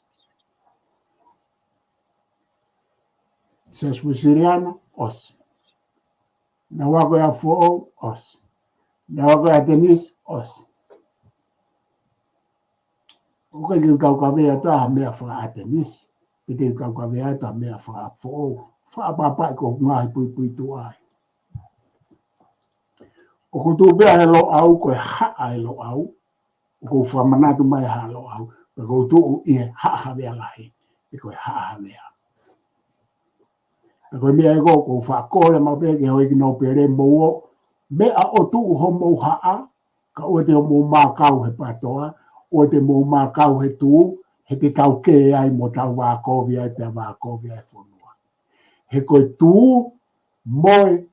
Siasi Uēsiliana ʻosi. Naʻa ku ʻi he Foʻou ʻosi. Naʻa ku ʻi he ʻAtenisi ʻosi. ʻOku ʻikai ke u tau kavea atu ha meʻa faka-ʻAtenisi, pe te u tau kavea atu ha meʻa faka-Foʻou, fakaʻapaʻapaʻi ko e ngaahi puipuituʻa ia. ʻOku ou tuʻu pē he Loʻau ko e Haʻa ʻi Loʻau, ʻoku ou fakamanatu mai Haʻa Loʻau, pea ʻoku ou tuʻu ʻi he Haʻa Havea Lahi, pe ko e Haʻa Havea. Pea ko e meʻa ia ʻoku ou fakakole maʻu pē ki he houʻeiki nōpele, mou ō, meʻa ʻo tuʻu homou haʻa, ka ʻoua te mou mākau he PATOA, ʻoua te mou mākau he Tū, he te tau kē ai mo tau vākovi ai pea vākovi ai e fonua. He ko e Tū mo e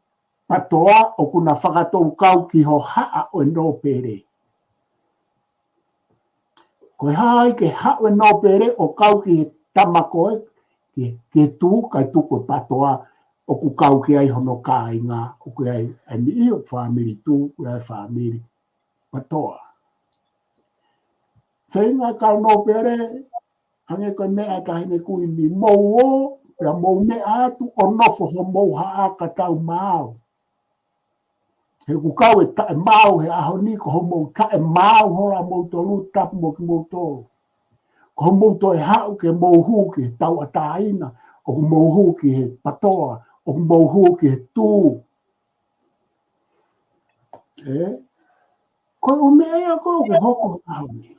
PATOA ʻoku na fakatouʻosi ki ho haʻa ʻo e nōpele. Ko e hā ai ke haʻu e nōpele ʻo kau ki he tama ko ē, ki, ki he Tū, kae tuku e PATOA ʻoku kau ki ai hono kāinga, ʻoku ʻi ai e niʻihi ʻoku fāmili Tū, ʻoku ʻi ai e fāmili PATOA. Feinga e kau nōpele, hangē ko e meʻa ʻa e Taʻahine Kuini, mou ō, pea mou meʻa atu ʻo nofo homou haʻa kae tau maau. He ʻoku kau e taʻemaau he ʻaho ni, ko homou taʻemaau hola moutolu, tapu mo kimoutolu. Ko homou toe haʻu ke mou hū ki he tauʻatāina, ʻoku mou hū ki he PATOA, ʻoku mou hū ki he Tū. ʻE? Ko e ʻū meʻa ia ʻoku hoko he ʻaho ni.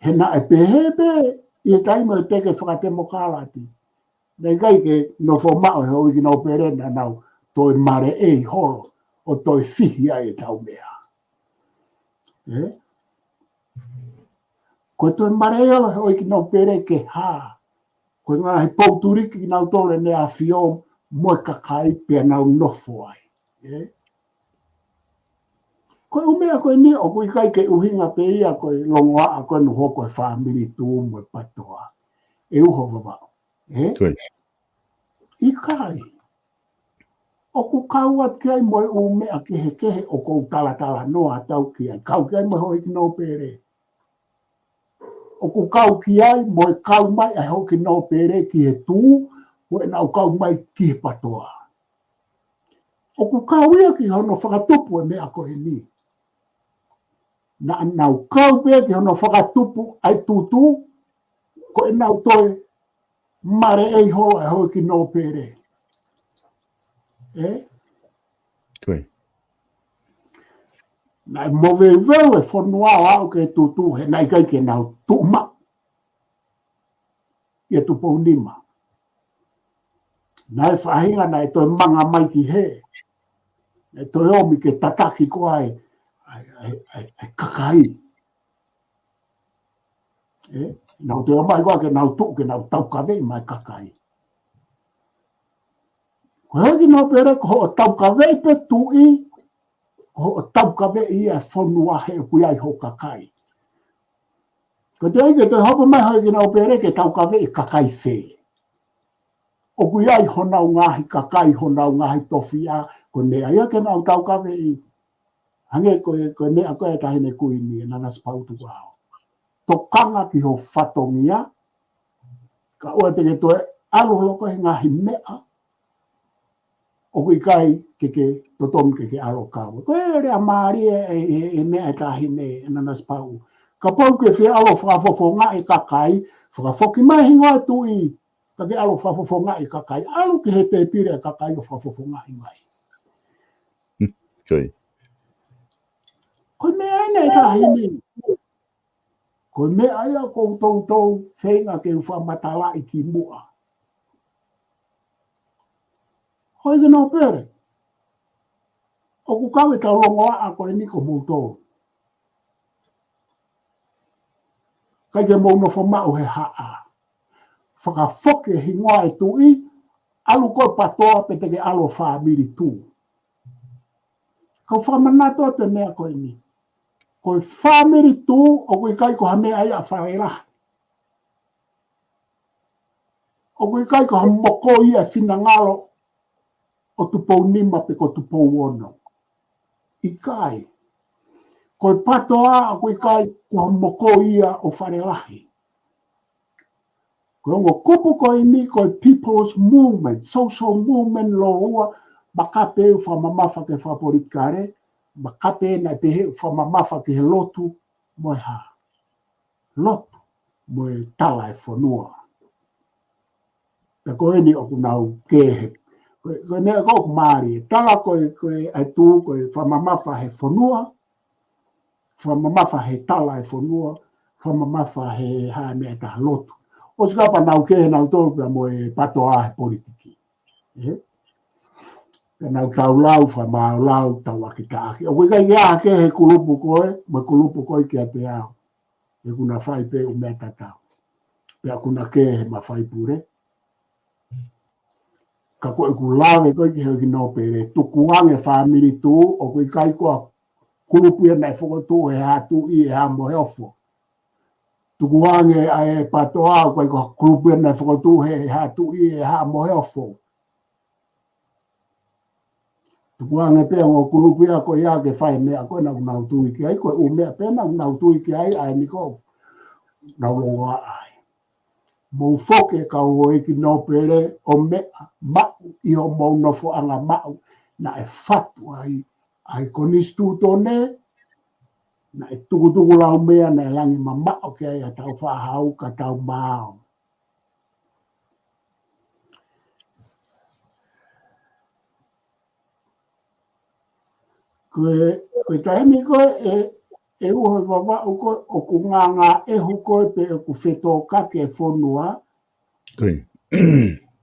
He naʻe pehē pē ʻi he taimi ʻo e teke fakatemokalati, naʻe ʻikai ke nofo maʻu he houʻeiki nōpele naʻa nau toe maleʻei holo ʻo toe fihi ai ʻetau meʻa. ʻE? Ko e toe maleʻei holo he houʻeiki nōpele ke hā? Ko e ngaahi poutuliki kinautolu ʻEne ʻAfio mo e kakai pea nau nofo ai. ʻE? Ko e ʻū meʻa ko eni ʻoku ʻikai ke ʻuhinga pē ia ko e longoaʻa ko ē naʻe hoko he fāmili Tū mo e PATOA. ʻe uho Vavaʻu. Ē? ʻIkai. ʻOku kau atu ki ai mo e ʻū meʻa kehekehe ʻoku ou talatalanoa atu au ki ai. Kau ki ai mo e houʻeiki nōpele. ʻOku kau ki ai mo e kau mai ʻa e houʻeiki nōpele ki he tuʻu, mo ʻenau kau mai ki he patoa. ʻOku kau ia ki hono fakatupu e meʻa ko eni. Naʻa nau kau pē ki hono fakatupu ʻa e tutu, ko ʻenau toe maleʻei holo e houʻeiki nōpele. Ē? Naʻe moveuveu e fonua ʻo aʻu ki he tutu he naʻe ʻikai ke nau tuʻu maʻu ʻia Tupounima. Naʻe faʻahinga naʻe toe manga mai ki hē. Naʻe toe ōmi ke tataki ko ē ʻa e, ʻa e, ʻa e, ʻa e kakai. Ē, nau toe ō mai ko ē ke nau tuʻu ke nau taukaveʻi mai e kakai. Ko e houʻeiki nōpele ko hoʻo taukaveʻi pē tuʻi, ko hoʻo taukaveʻi ia e fonua he ʻoku ʻi ai hoʻo kakai. Ko e toe ʻai ke toe hopo mai houʻeiki nōpele ke taukaveʻi e kakai fē. ʻOku ʻi ai honau ngaahi kakai, honau ngaahi tofiʻa, ko e meʻa ia ke nau taukaveʻi. Hangē ko e, ko e meʻa ko ē ʻa e Taʻahine Kuini, ʻe Nanasipauʻu Tukuʻaho. Tokanga ki ho fatongia, kae ʻoua te ke toe ʻalu holo koe he ngaahi meʻa ʻoku ʻikai ke ke totonu ke ke ʻalu ʻo kau. Ko e lea mālie e, e, e meʻa ʻa e Taʻahine, ʻe Nanasipauʻu. Kapau ʻoku ke fie ʻalu ʻo fakafofongaʻi e kakai, fakafoki mai e hingoa e tuʻi, ka ke ʻalu ʻo fakafofongaʻi e kakai, ʻalu ki he tēpile ʻa e kakai ʻo fakafofongaʻi mai. Ko e meʻa eni ʻa e Taʻahine. Ko e meʻa ia ʻoku ou toutou feinga ke u fakamatalaʻi ki muʻa. Houʻeiki nōpele, ʻoku kau e tau longoaʻa ko eni ko moutolu. ʻIkai ke mou nofo maʻu he haʻa. Fakafoki e hingoa e tuʻi, ʻalu koe patoa pe te ke ʻalu ʻo fāmili tuʻu. Kau fakamanatu atu e meʻa ko eni. Ko e fāmili tuʻu ʻoku ʻikai ko ha meʻa ia ʻa Falelahi. ʻOku ʻikai ko ha mokoi ia e finangalo ʻo Tupounima pe ko Tupouono. ʻIkai. Ko e patoa ʻoku ʻikai ko ha mokoi ia ʻo Falelahi. Ko e ongo kupu ko eni ko e People's Movement, Social Movement lōua, maka pē ʻoku fakamamafa ki he fakapolitikale, maka pē naʻe pehē ʻoku fakamamafa ki he lotu mo e hā. Lotu mo e tala e fonua. Pea ko eni ʻoku nau kehe. Ko e, ko e meʻa ko ē ʻoku mālie. Tala ko e, ko e ʻa e tuʻu ko e fakamamafa he fonua, fakamamafa he tala e fonua, fakamamafa he hā e meʻa ʻe taha, lotu. ʻOsi kapau naʻa nau kehe nautolu pea mo e patoa he politiki. Ē? Pea nau tau lau, fakamāulau, tau ʻaki taʻaki. ʻOku ʻikai ke ʻi ai ha kehe he kulupu ko ē, mo e kulupu ko ē kiate au. He ʻoku na fai pē ʻū meʻa tatau. Pea ʻoku na kehe he mafai pule. Ka ko ʻeku lave ko ē ki he houʻeiki nōpele, tukuange fāmili tuʻu, ʻoku ʻikai ko ha kulupu ia naʻe fokotuʻu he Haʻa Tuʻi ʻe Haʻa Moheofo. Tukuange ʻa e patoa, ʻoku ʻikai ko ha kulupu ia naʻe fokotuʻu he Haʻa Tuʻi ʻe Haʻa Moheofo. Tukuange pē ʻa e ongo kulupu ia ko ia ke fai e meʻa ko ē naʻa nau tui ki ai, ko e ʻū meʻa pē naʻa nau tui ki ai, ʻa eni ko ē naʻa nau longoaʻa ai. Mou foki e kau houʻeiki nōpele ʻo meʻa maʻu ʻi hoʻomou nofoʻanga maʻu naʻe fatu ai ʻa e konisitūtone, naʻe tukutuku laumea, naʻe langi mamaʻo ki ai ʻa e tau fāhau ka tau maau. Ko e, ko e taimi ko ē, ʻe, ʻe uho Vavaʻu ko ē, ʻoku ngāngāʻehu ko ē pe ʻoku fetōkaki e fonua.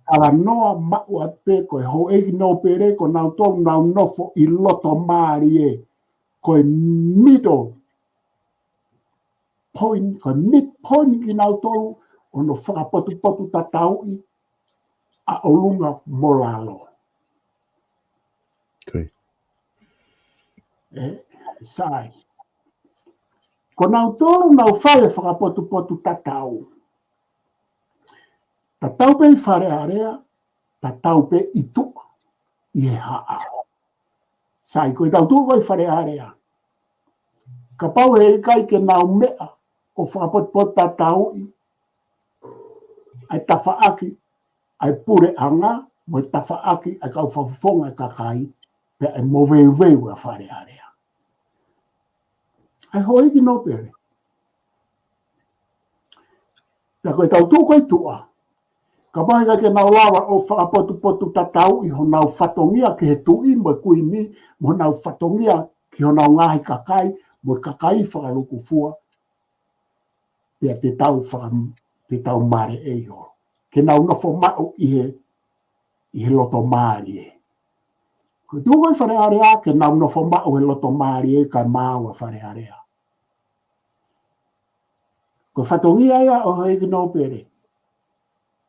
Talanoa maʻu atu pē ko e houʻeiki nōpele ko nautolu naʻa nau nofo ʻi loto mālie, ko e middle point, ko e midpoint kinautolu ʻo hono fakapotupotutatauʻi ʻa ʻolunga mo lalo. Ē, sai. Ko nautolu naʻa nau fai e fakapotupotutatau. Tatau pē ʻi Fale Alea, tatau pē ʻi tuʻa, ʻi he haʻa. Sai, ko e tau tuʻu ko ē ʻi Fale Alea. Kapau he ʻikai ke nau meʻa ʻo fakapotupotutatauʻi ʻa e tafaʻaki ʻa e puleʻanga, mo e tafaʻaki ʻa e kau fakafofonga ʻa e kakai, pea ʻe moveuveu ʻa Fale Alea. ʻA e houʻeiki nōpele. Pea ko e tau tuʻu ko ē ʻi tuʻa. Kapau he ʻikai ke nau lava ʻo fakapotupotutatauʻi honau fatongia ki he tuʻi mo e kuini, mo honau fatongia ki honau ngaahi kakai, mo e kakai fakalūkufua, pea te tau faka-, te tau maleʻei holo. Ke nau nofo maʻu ʻi he, ʻi he loto mālie. Ko e tuʻu ko ē ʻi Fale Alea, ke nau nofo maʻu he loto mālie kae maau ʻa Fale Alea. Ko e fatongia ia ʻo e houʻeiki nōpele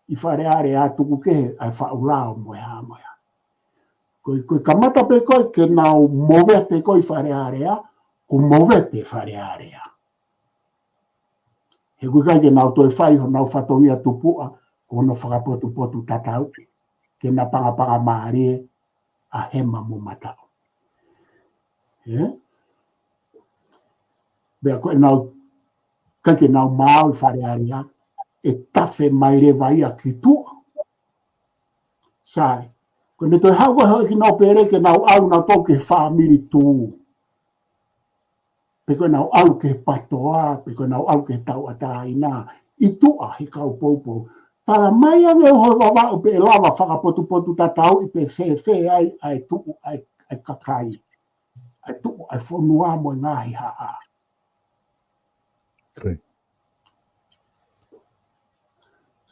ʻi Fale Alea, tuku kehe ʻa e faʻu lao mo e hā mo e hā. Ko e, ko e kamata pē ko ē ke nau movete ko ē ʻi Fale Alea, kuo movete Fale Alea. He ʻoku ʻikai ke nau toe fai honau fatongia tupuʻa, ko hono fakapotupotutatauʻi. Ke na pangapanga mālie ʻa hema mo mataʻu. Ē? Pea ko ʻenau, ʻikai ke nau maau ʻi Fale Alea, ʻe tafe mai leva ia ki tuʻa. Sai, ko ʻene toe haʻu ko ē houʻeiki nōpele ke nau ʻalu nautolu ki he fāmili tuʻu. Pe ko ʻenau ʻalu ki he PATOA, pe ko ʻenau ʻalu ki he tauʻatāina, ʻi tuʻa he kau poupou. Tala mai ange ʻe Uhoe Vavaʻu pe ʻe lava fakapotupotutatauʻi pe fēfē ai ʻa e tuʻu ʻa e, ʻa e kakai. ʻA e tuʻu ʻa e fonua mo e ngaahi haʻa.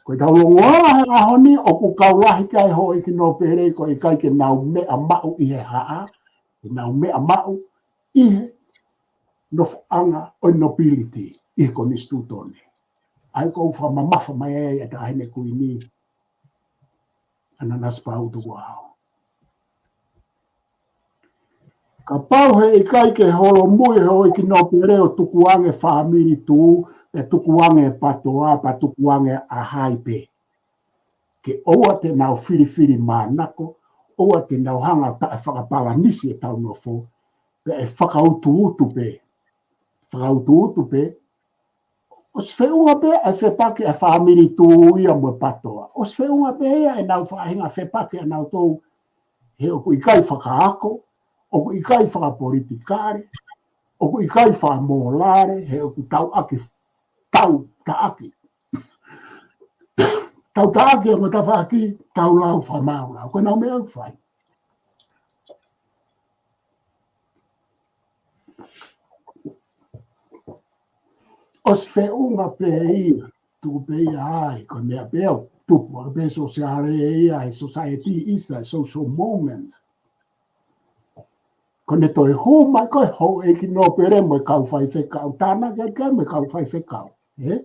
Ko e tau longoaʻa he ʻaho ni ʻoku kau lahi ki ai houʻeiki nōpele ko e ʻikai ke nau meʻa maʻu ʻi he haʻa, ke nau meʻa maʻu ʻi he nofoʻanga ʻo e nobility ʻi he konisitūtone. ʻA ia ʻoku fakamamafa mai ai ʻa e Taʻahine Kuini, ʻAna Nanasipauʻu Tukuʻaho. Kapau he ʻikai ke holomui houʻeiki nōpele ʻo tukuange fāmili tuʻu, pe tukuange PATOA, pe tukuange ʻa hai pē. Ke ʻoua te nau filifilimānako, ʻoua te nau hanga ʻo taʻefakapalanisi ʻetau nofo, pea ʻe fakautuutu pē. Fakautuutu pē, ʻosi feʻunga pē ʻa e fepaki ʻa e fāmili tuʻu ia mo e PATOA. ʻOsi feʻunga pē ia ʻenau faʻahinga fepaki ʻanautolu, he ʻoku ʻikai fakaako, ʻoku ʻikai fakapolitikale, ʻoku ʻikai fakamōlale, he ʻoku tauʻaki, tau taʻaki. Tau taʻaki ʻa e ongo tafaʻaki, tau lau fakamaau lau. Ko ʻenau meʻa ʻoku fai. ʻOsi feʻunga pē ia, tuku pē ia ai, ko e meʻa pē ʻoku tupu, ʻa pē sosiale ia, he society is a social moment. Ko ʻene toe hū mai ko ē houʻeiki nōpele mo e kau faifekau, tānaki ai mo e kau faifekau, ē?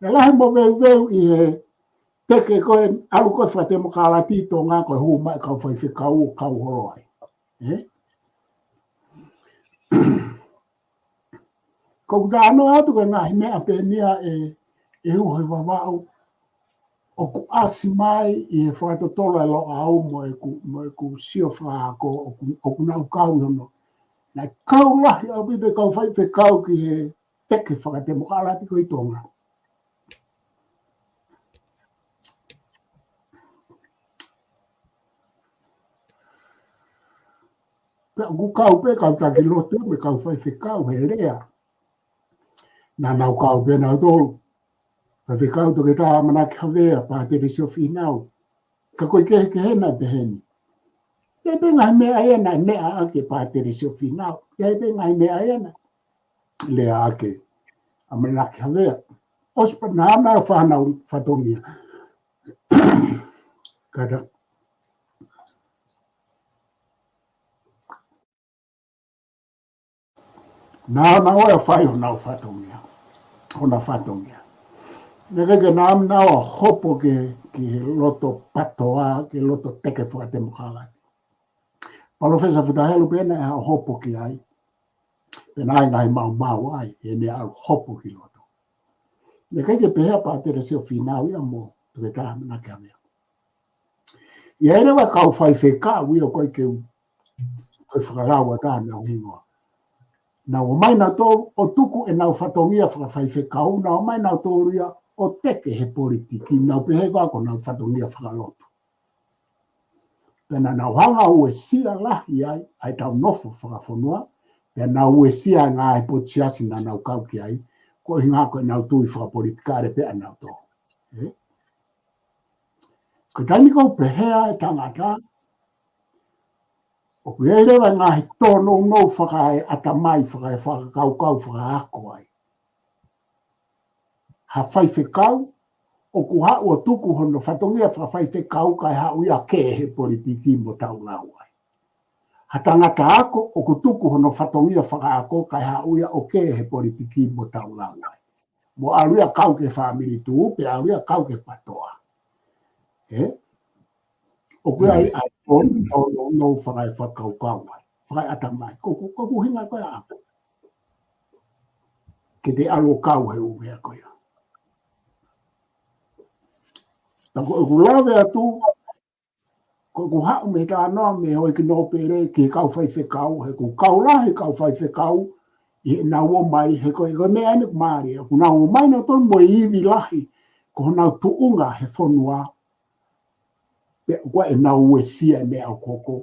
Naʻe lahi moveuveu ʻi he teke ko ē ʻalu ko ē fakatemokalati ʻi Tonga ko e hū mai kau faifekau ʻo kau holo ai. Ē? Ko u tano atu ko e ngaahi meʻa pē eni ia ʻe, ʻe Uhoe Vavaʻu ʻoku ʻasi mai ʻi he fakatotolo ʻa e Loʻau mo ʻeku, mo ʻeku sio fakaako ʻoku, ʻoku nau kau ʻi hono. Naʻe kau lahi ʻaupito e kau faifekau ki he teke fakatemokalati ko ē ʻi Tonga. Pea ʻoku kau pē kau taki lotu mo e kau faifekau he lea. Naʻa nau kau pē nautolu. Faifekau Toketā ʻAmanaki Havea, Pātele Siofīnau. Ka ko e kehekehe naʻe pehē ni. ʻI ai pē ngaahi meʻa ia naʻe meʻa ʻaki ʻe Pātele Siofīnau. ʻI ai pē ngaahi meʻa ia naʻe lea ʻaki ʻe ʻAmanaki Havea. ʻOsi pē naʻa nau fānau fatongia. Kātaki. Naʻa nau ō ʻo fai honau fatongia. Honau fatongia. Naʻe ʻikai ke nau ō ʻo hopo ki, ki he loto PATOA, ki he loto teke fakatemokalati. Palōfesa Futa Helu pē naʻe ō ʻo hopo ki ai. Pea naʻe ngaahi maumau ai, ʻene ō ʻo hopo ki loto. Ne kai ke pehē ʻa Pātele Sio Fīnau ia mo Toketā Manake Avea. ʻI ai leva e kau faifekau ia ʻoku ʻikai ke u, ko e fakalao ʻa ʻenau hingoa. Nau ō mai nautolu ʻo tuku ʻenau fatongia fakafaifekau, nau ō mai nautolu ia ʻo teke he politiki, nau pehē ko ʻenau fatongia fakalotu. Pea naʻa nau hanga ʻo uesia lahi ai ʻa ʻetau nofo fakafonua, pea nau uesia e ngaahi potu siasi naʻa nau kau ki ai, ko e ʻuhinga ko ʻenau tui fakapolitikale pē ʻanautolu. Ē? Ko e taimi ʻoku pehē ai e tangata, ʻoku ʻi ai leva e ngaahi tōnounou fakaeʻatamai, fakaefakakaukau, fakaako ai. Ha faifekau, ʻoku haʻu ʻo tuku hono fatongia fakafaifekau kae haʻu ia ʻo kē he politiki mo tau lau ai. Ha tangata ako, ʻoku tuku hono fatongia fakaako kae haʻu ia ʻo kē he politiki mo tau lau ai. Mo ʻalu ia ʻo kau ki he fāmili tuʻu, pe ʻalu ia ʻo kau ki he PTOA. Ē? ʻOku ʻi ai ʻa e tōnounou fakaefakakaukau ai, fakaeʻatamai. Ko, ko, ko e ʻuhinga ko ia ʻaʻaku. Ke te ʻalu ʻo kau he ʻū meʻa ko ia. Pea ko ʻeku lave atu, ko ʻeku haʻu mei he talanoa mei he houʻeiki nōpele ki he kau faifekau, he ʻoku kau lahi e kau faifekau, ʻi heʻenau ō mai, he ko e, ko e meʻa eni ʻoku mālie, ʻoku nau ō mai nautolu mo e ivi lahi, ko honau tuʻunga he fonua, pea ʻoku ʻikai ke nau uesia e meʻa ʻoku hoko.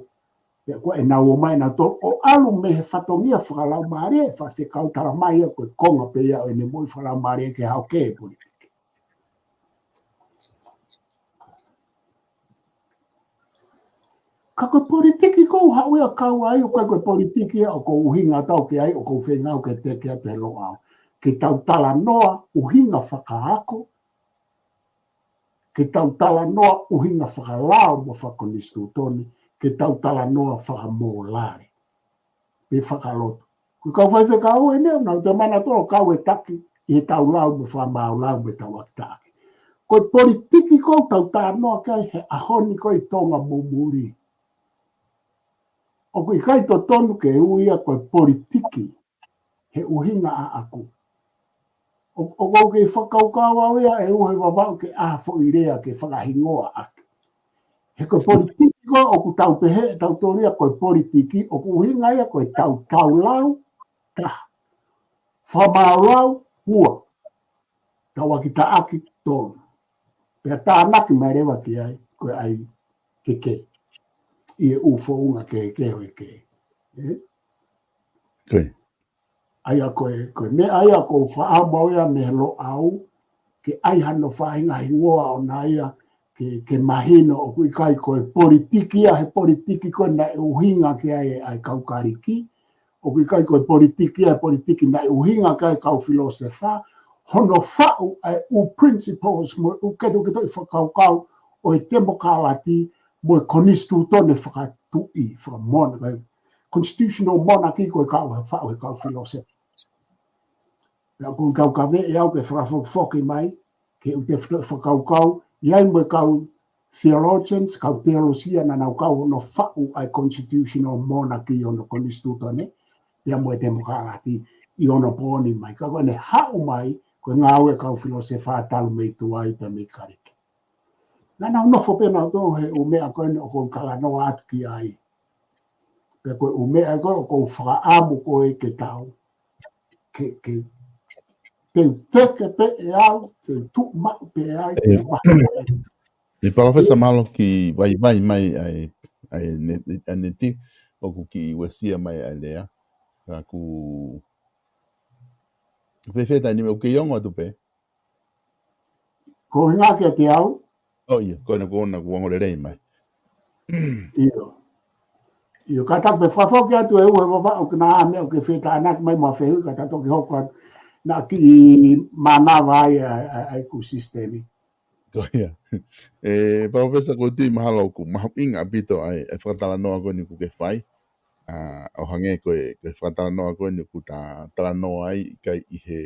Pea ʻoku ʻikai ke nau ō mai nautolu ʻo ʻalu mei he fatongia fakalaumālie, faifekau talamai ia ko e konga pē ia ʻo ʻene moʻui fakalaumālie ke haʻu ʻo kē he politiki. Ka ko e politiki ʻoku ou haʻu ia ʻo kau ai, ʻoku ʻikai ko e politiki ia ʻoku ou ʻuhinga atu ki ai, ʻoku ou feinga au ke teke atu he Loʻau. Ke tau talanoa ʻuhinga fakaako, ke tau talanoa ʻuhinga fakalao mo fakakonisitūtone, ke tau talanoa fakamōlale pe fakalotu. Ko e kau faifekau eni ʻoku nau toe ō mai nautolu ʻo kau he taki ʻi heʻetau lau mo e fakamaau lau mo ʻetau ʻaki taʻaki. Ko e politiki ʻoku tau talanoa ki ai he ʻaho ni ko ē ʻi Tonga mo muli. ʻOku ʻikai totonu ke ui ia ko e politiki he ʻuhinga ʻaʻaku. ʻO, ʻoku ou kei fakakaukau au ia ʻe ʻUhe Vavaʻu ke ʻai ha foʻi lea ke fakahingoa ʻaki. He ko e politiki ko ē ʻoku tau pehē ʻe tautolu ia ko e politiki, ʻoku ʻuhinga ia ko ʻetau tau lau, taha. Fakamaau lau, ua. Tau ʻaki taʻaki, tolu. Pea tānaki mai leva ki ai, ko e ʻai ke kē. ʻI he ʻū founga kehekehe ʻo e kē. Ē? Ko ia. ʻA ia ko e, ko e meʻa ia ʻoku ou fakaʻamu au ia mei he Loʻau, ke ʻai hano faʻahinga hingoa ʻona ia, ke, ke mahino ʻoku ʻikai ko e politiki ia, he politiki ko ē naʻe ʻuhinga ki ai ʻa e kau Kalisi, ʻoku ʻikai ko e politiki ia, he politiki naʻe ʻuhinga ki ai e kau filōsefa, hono faʻu ʻa e ʻū principles mo e ʻū ketuketoʻi fakakaukau ʻo e temokalati mo e konisitūtone fakatuʻi, fakamonaki, constitutional monarchy ko e kau, faʻu he kau filōsefa. Pea ʻoku ou kau kaveʻi au ke fakafokifoki mai, ke u te fito fakakaukau, ʻi ai mo e kau theologians, kau teolosia naʻa nau kau hono faʻu ʻa e constitutional monarchy ʻo hono konisitūtone, pea mo e temokalati ʻi onopooni mai. Ka ko ʻene haʻu mai, ko e ngāue e kau filōsefa talu mei tuai pea mei Kalisi. Naʻa nau nofo pē nautolu he ʻū meʻa ko eni ʻoku ou talanoa atu ki ai. Pea ko e ʻū meʻa ko ē ʻoku ou fakaʻamu ko ē ke tau. Ke, ke, te u teke pē ʻe au, te u tuʻu maʻu pē ʻe au, ʻe, te u maʻu pē ʻe au. ʻE Palōfesa, mahalo kiʻi vaivai mai ʻa e, ʻa e ne-, ʻa e neti, ʻoku kiʻi uesia mai ʻa e lea. Ka ʻoku, fēfē taimi ni, ʻoku kei ongo atu pē? Ko e ʻuhinga kiate au? ʻOi, ko ena kuo na kuo ongo lelei mai. ʻIo. ʻIo, ka ta pē fakafoki atu ʻe ʻUhe Vavaʻu ke na meʻa ʻoku ke fetānaki mai mo fehuʻi ka ta toki hoko atu. Naʻa kiʻi mānava ai ʻa e, ʻa e, ʻa e ʻeku sisitemi. Ko ia. ʻE, Palōfesa Kuti, mahalo ʻoku mahuʻinga ʻaupito ʻa e, ʻa e fakatalanoa ko eni ʻoku ke fai. ʻA, ʻo hangē ko e, ko e fakatalanoa ko eni ʻoku ta talanoa ai ʻikai ʻi he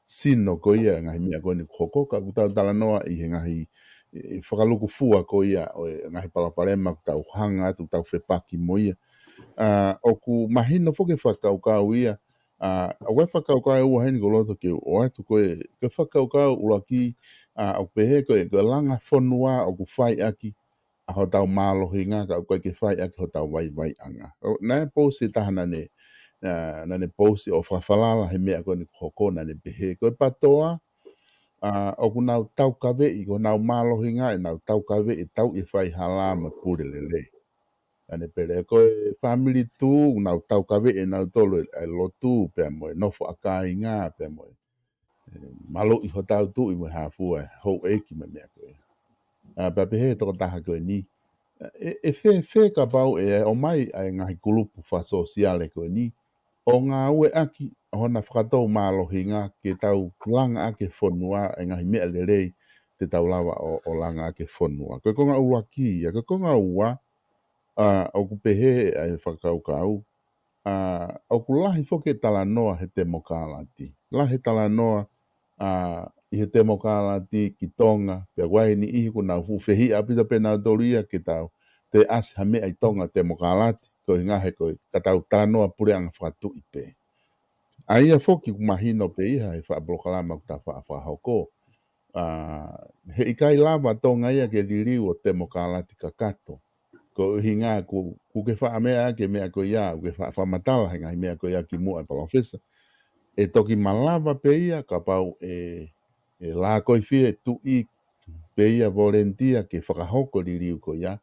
sino ko ia, ngaahi meʻa ko eni ʻoku hoko, ka ʻoku tau talanoa ʻi he ngaahi, ʻe, fakalukufua ko ia ʻo e ngaahi palopalema ʻoku tau hanga atu, tau fepaki mo ia. ʻA, ʻoku mahino foki e fakakaukau ia, ʻA, ʻoku ʻi ai e fakakaukau ʻe ua heni ʻoku ou loto ke u ʻoatu, ko e, ko e fakakaukau ʻuluaki, ʻa, ʻoku pehē ko e, ko e langa fonua ʻoku fai ʻaki ʻa hotau mālohinga ka ʻoku ʻikai ke fai ʻaki hotau vaivaiʻanga. ʻO, naʻe pousi ʻe taha naʻa ne, ʻa, naʻa ne pousi ʻo fakafalala he meʻa ko eni kuo hoko naʻa ne pehē. Ko e PATOA, ʻa, ʻoku nau taukaveʻi, ko honau mālohinga ʻenau taukaveʻi, tauʻi e faihala mo e pule lelei. Naʻa ne pehē ko e family tu, ʻoku nau taukaveʻi ʻe nautolu e, e lotu, pea mo e nofo ʻa kāinga, pea mo e, e, maluʻi hotau tuʻi mo e hā fua e houʻeiki mo e meʻa ko ia. ʻA, pea pehē ʻe he tokotaha ko eni, ʻe, ʻe fēfē kapau ʻe ʻomai ʻa e ngaahi kulupu fakasōsiale ko eni, ʻo ngāueʻaki ʻa hona fakatou mālohinga ke tau langa ʻaki e fonua e ngaahi meʻa lelei te tau lava ʻo, ʻo langa ʻaki e fonua. Ko e konga ʻuluaki ia, ko e konga ua, ʻa, ʻoku pehē ʻa e fakakaukau, ʻa, ʻoku lahi foki e talanoa he temokalati. Lahi e talanoa, ʻa, ʻi he temokalati ki Tonga, pea ʻoku ʻi ai e niʻihi ʻoku nau fuʻu fehiʻa ʻaupito pē nautolu ia ke tau, te ʻasi ha meʻa ʻi Tonga temokalati, ko e ʻuhinga he ko e ka tau talanoa puleʻanga fakatuʻi pē. ʻA ia foki ʻoku mahino pē ia he faʻa polokalama ʻoku ta faʻa fakahoko. ʻA, he ʻikai lava Tonga ia ke liliu ʻo temokalati kakato. Ko e ʻuhinga ʻoku, ʻoku ke faʻa meʻa ke meʻa ko ia, ʻoku ke faʻa fakamatala he ngaahi meʻa ko ia kimuʻa ʻe palōfesa. ʻE toki malava pē ia kapau ʻe, ʻe lakoifie e tuʻi pē ia volunteer ke fakahoko liliu ko ia.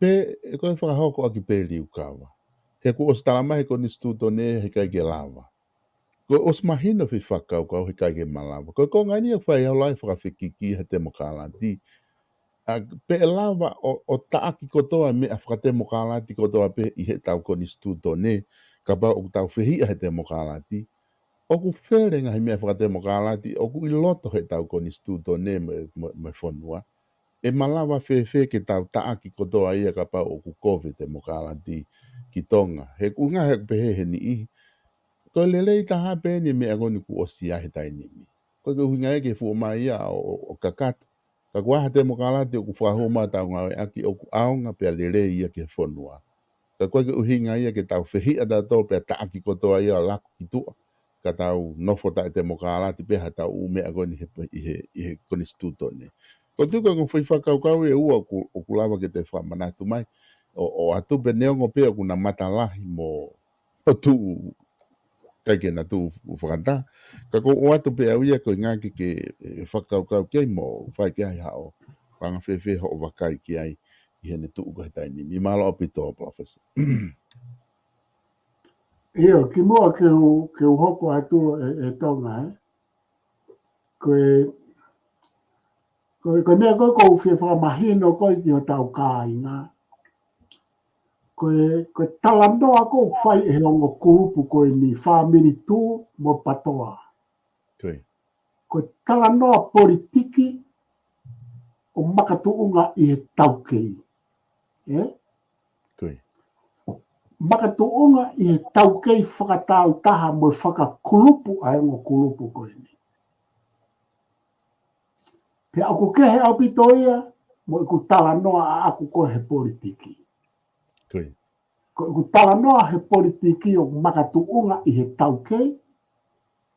Pe, ʻe ko e fakahoko ʻaki pē liukava. He kuo ʻosi tala mai he konisitūtone he ʻikai ke lava. Kuo ʻosi mahino foʻi fakakaukau he ʻikai ke malava. Ko e konga eni ʻoku fai ʻaho lahi fakafekiki he temokalati. ʻA, pe ʻe lava ʻo, ʻo taʻaki kotoa e meʻa fakatemokalati kotoa pē ʻi heʻetau konisitūtone, kapau ʻoku tau fehiʻa he temokalati. ʻOku fele ngaahi meʻa fakatemokalati, ʻoku ʻi loto heʻetau konisitūtone mo, mo, mo e fonua. ʻE malava fēfē ke tau taʻaki kotoa ia kapau ʻoku kovi e temokalati ki Tonga. He ʻoku ʻuhinga he ʻoku pehē he niʻihi. Ko e lelei taha pē eni e meʻa ko eni kuo ʻosi ʻi ai he taimi ni. Ko e ʻuhinga ia ke fuʻu mai ia ʻo, ʻo, ʻo kakato. Ka kuo ʻi ai ha temokalati ʻoku fakahū mai ʻo tau ngāueʻaki ʻoku ʻaonga pea lelei ia ki he fonua. Ka ko e ʻuhinga ia ke tau fehiʻa tautolu pea taʻaki kotoa ia ʻo laku ki tuʻa. Ka tau nofo taʻe temokalati pē ha tau ʻū meʻa ko eni he, ʻi he, ʻi he konisitūtone. Ko e tuʻu ko e ngaahi foʻi fakakaukau ʻe ua ʻoku, ʻoku lava ke te fakamanatu mai. ʻO, ʻoatu pē neongo pē ʻoku na matalahi mo ʻo tuʻu, ʻikai ke na tuʻu fakataha. Ka ʻoku ou ʻoatu pē au ia ko e ʻuhinga ke, ke, ʻe fakakaukau ki ai mo fai ki ai haʻo, ʻuhinga fēfē hoʻo vakai ki ai ʻi heʻene tuʻu ko e he taimi ni. Mālō ʻaupito, Palōfesa. ʻIo, kimuʻa ke u, ke u hoko atu ē, ē Tonga, ē. Ko e, ko e, ko e meʻa ko ē ʻoku ou fie fakamahino ko ē ki hotau kāinga. Ko e, ko e talanoa ʻoku fai ʻe he ongo kulupu ko eni, fāmili tu mo PATOA. Ko e. Ko e talanoa politiki ʻo makatuʻunga ʻi he taukei. Ē? Ko e. Makatuʻunga ʻi he taukei fakatāutaha mo e fakakulupu ʻa e ongo kulupu ko eni. Pea ʻoku kehe ʻaupito ia mo ʻeku talanoa ʻaʻaku ko ē he politiki. Ko e. Ko ʻeku talanoa he politiki ʻoku makatuʻunga ʻi he taukei,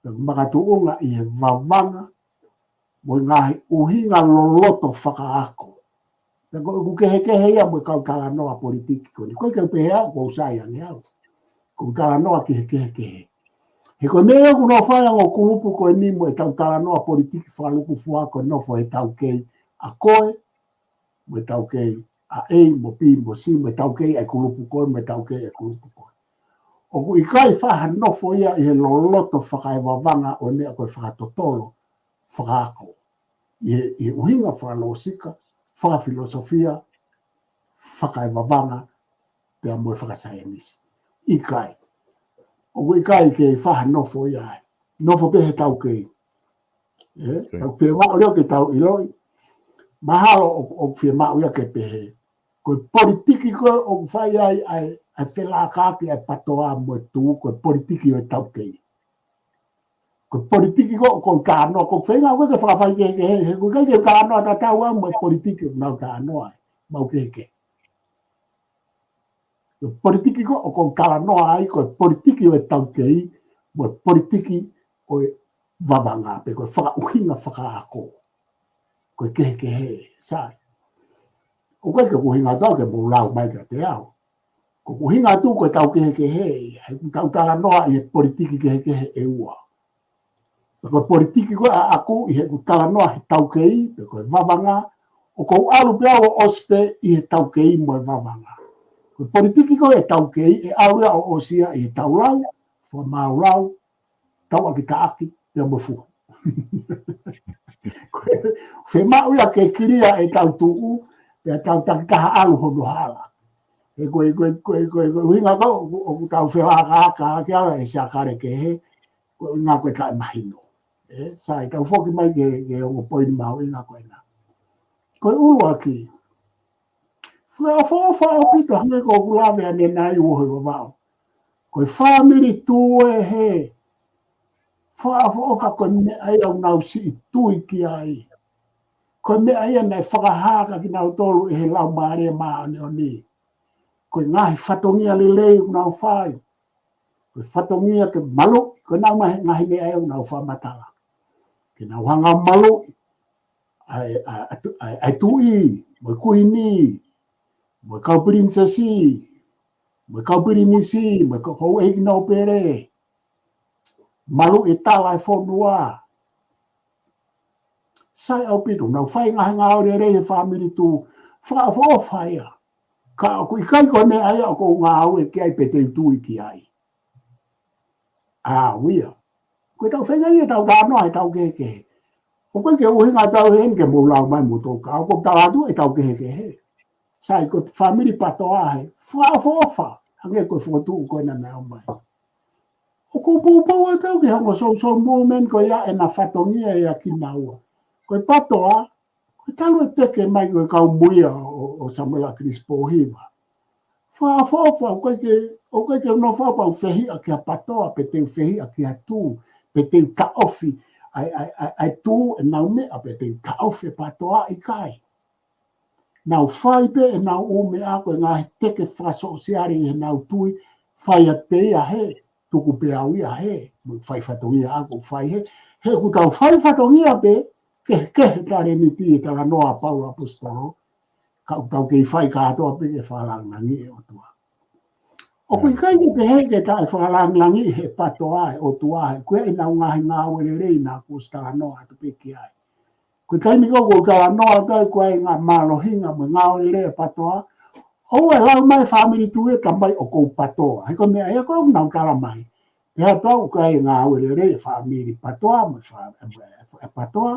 ʻoku makatuʻunga ʻi he vavanga, mo e ngaahi ʻuhinga loloto fakaako. Pea ko ʻeku kehekehe ia mo e kau talanoa politiki ko eni. ʻOku ʻikai ke u pehē au ʻoku ou sai ange au. ʻOku ou talanoa ki he kehekehe. He ko e meʻa ia ʻoku nau fai ʻa e ongo kulupu ko eni mo ʻetau talanoa politiki fakalūkufua ko e nofo he taukei ʻa koe, mo e taukei ʻa A mo B mo C, mo e taukei ʻa e kulupu ko ē, mo e taukei ʻa e kulupu ko ē. ʻOku ʻikai faʻa nofo ia ʻi he loloto fakaevavanga ʻo e meʻa ko e fakatotolo fakaako. ʻI he, ʻi he ʻuhinga fakalōsika, fakafilosofia, fakaevavanga, pea mo e fakasaienisi. ʻIkai. ʻOku ʻikai ke faʻa nofo ia ai. Nofo pē he taukei. Ē, ko e. Tau pē maʻu leo ke tau ʻiloʻi. Mahalo ʻoku, ʻoku fiemaʻu ia ke pehē. Ko e politiki ko ē ʻoku fai ai, ʻa e, ʻa e felākaaki ʻa e PATOA mo e tu, ko e politiki ʻo e taukei. Ko e politiki ko ē ʻoku ou talanoa, ʻoku ou feinga ʻoku ke fakafai kehekehe, he ʻoku ʻikai ke talanoa tatau au mo e politiki ʻoku nau talanoa ai, maʻu kehekehe. Ko e politiki ko ē ʻoku ou talanoa ai, ko e politiki ʻo e taukei, mo e politiki ʻo e vavanga, pe ko e fakaʻuhinga fakaako. Ko e kehekehe, sai. ʻOku ʻikai ke ʻuhinga atu ke mou lau mai kiate au. Ko ʻeku ʻuhinga atu ko e tau kehekehe, he ʻoku tau talanoa ʻi he politiki kehekehe ʻe ua. Ko e politiki ko ē ʻaʻaku ʻi heʻeku talanoa he taukei, pe ko e vavanga, ʻoku ou ʻalu pē au ʻo ʻosi pē ʻi he taukei mo e vavanga. Ko e politiki ko ē taukei, ʻe ʻalu ia ʻo ʻosi ia ʻi he taulau, fakamaaulau, tauʻaki taʻaki, pea mo fuhu. Ko e, fiemaʻu ia ke kilia ʻetau tuʻu, pea tau takitaha ʻalu hono hala. He ko e, ko e, ko e, ko e, ko e ʻuhinga ko ē ʻoku, ʻoku tau felākaaka ki ai ʻe Siakale kehe, ko e ʻuhinga ko e taʻemahino. ʻE, sai, tau foki mai ki he, ki he ongo poini mahuʻinga ko ena. Ko e ʻuluaki, fakaʻofoʻofa ʻaupito hangē ko ʻeku lave ʻanenai, Uho ʻi Vavaʻu. Ko e fāmili Tū ē hē, fakaʻofoʻofa ko e meʻa ia ʻoku nau siʻi tui ki ai. Ko e meʻa ia naʻe fakahā kia kinautolu ʻe he Laumālie Māʻoniʻoni. Ko e ngaahi fatongia lelei ʻoku nau fai. Ko e fatongia ke maluʻi, ko e ngaahi, ngaahi meʻa ia ʻoku nau fakamatala. Ke nau hanga ʻo maluʻi ʻa e, ʻa e, ʻa e, ʻa e, ʻa e tuʻi, mo e kuini, mo e kau pilinisesi, mo e kau pilinisi, mo e kau houʻeiki nōpele. Maluʻi e tala ʻo e fonua. Sai ʻaupito, nau fai ngaahi ngāue lelei he fāmili Tū, fakaʻofoʻofa ia. Ka ʻoku ʻikai ko e meʻa ia ʻoku ou ngāue ki ai pe te u tui ki ai. ʻA ia. Ko e tau feinga ia ʻetau talanoa he tau kehekehe. ʻOku ʻikai ke ʻuhinga atu heni ke mou lau mai moutolu, ka ʻoku ou tala atu ʻetau kehekehe. Sai, ko e fāmili PATOA hē, fakaʻofoʻofa, hangē ko e fokotuʻu ko ena naʻe ʻomai. ʻOku ou poupou atu au ki he ongo social movement ko ia ʻena fatongia ia kinaua. Ko e PATOA, ko e talu e teke mai ko e kau muia ʻo, ʻo Samuela Kilisi Pōhiva. Fakaʻofoʻofa, ʻoku ʻikai ke, ʻoku ʻikai ke u nofo au pea u fehiʻa kia PATOA, pe te u fehiʻa kia Tū, pe te u taʻofi ʻa e, ʻa e, ʻa e, ʻa e Tū ʻenau meʻa, pe te u taʻofi e PATOA, ʻikai. Nau fai pē ʻenau ʻū meʻa, ko e ngaahi teke fakasōsiale ʻi heʻenau tui, fai atu pē ia hē, tuku pē au ia hē, mo e fai fatongia ʻaʻaku ʻoku fai hē, he ʻoku tau fai fatongia pē, kehekehe talēniti ʻi he talanoa ʻa Paula ʻAposetolo, ka ʻoku tau kei fai kātoa pē ke fakalāngilangiʻi e ʻOtua. ʻOku ʻikai ke pehē ke taʻefakalāngilangiʻi he PATOA e ʻOtua, he ko ʻenau ngaahi ngāue lelei naʻa ku ʻosi talanoa atu pē ki ai. Ko e taimi ko ē ʻoku ou talanoa atu ai ko e ngaahi mālohinga mo e ngāue lelei ʻa e PATOA, ʻoua ʻe lau mai fāmili Tū ia, talamai ʻoku ou PATOA. He ko e meʻa ia ko ē ʻoku nau tala mai. Pea tau ko e ngāue lelei e fāmili PATOA, mo e fā-, e, e, e PATOA.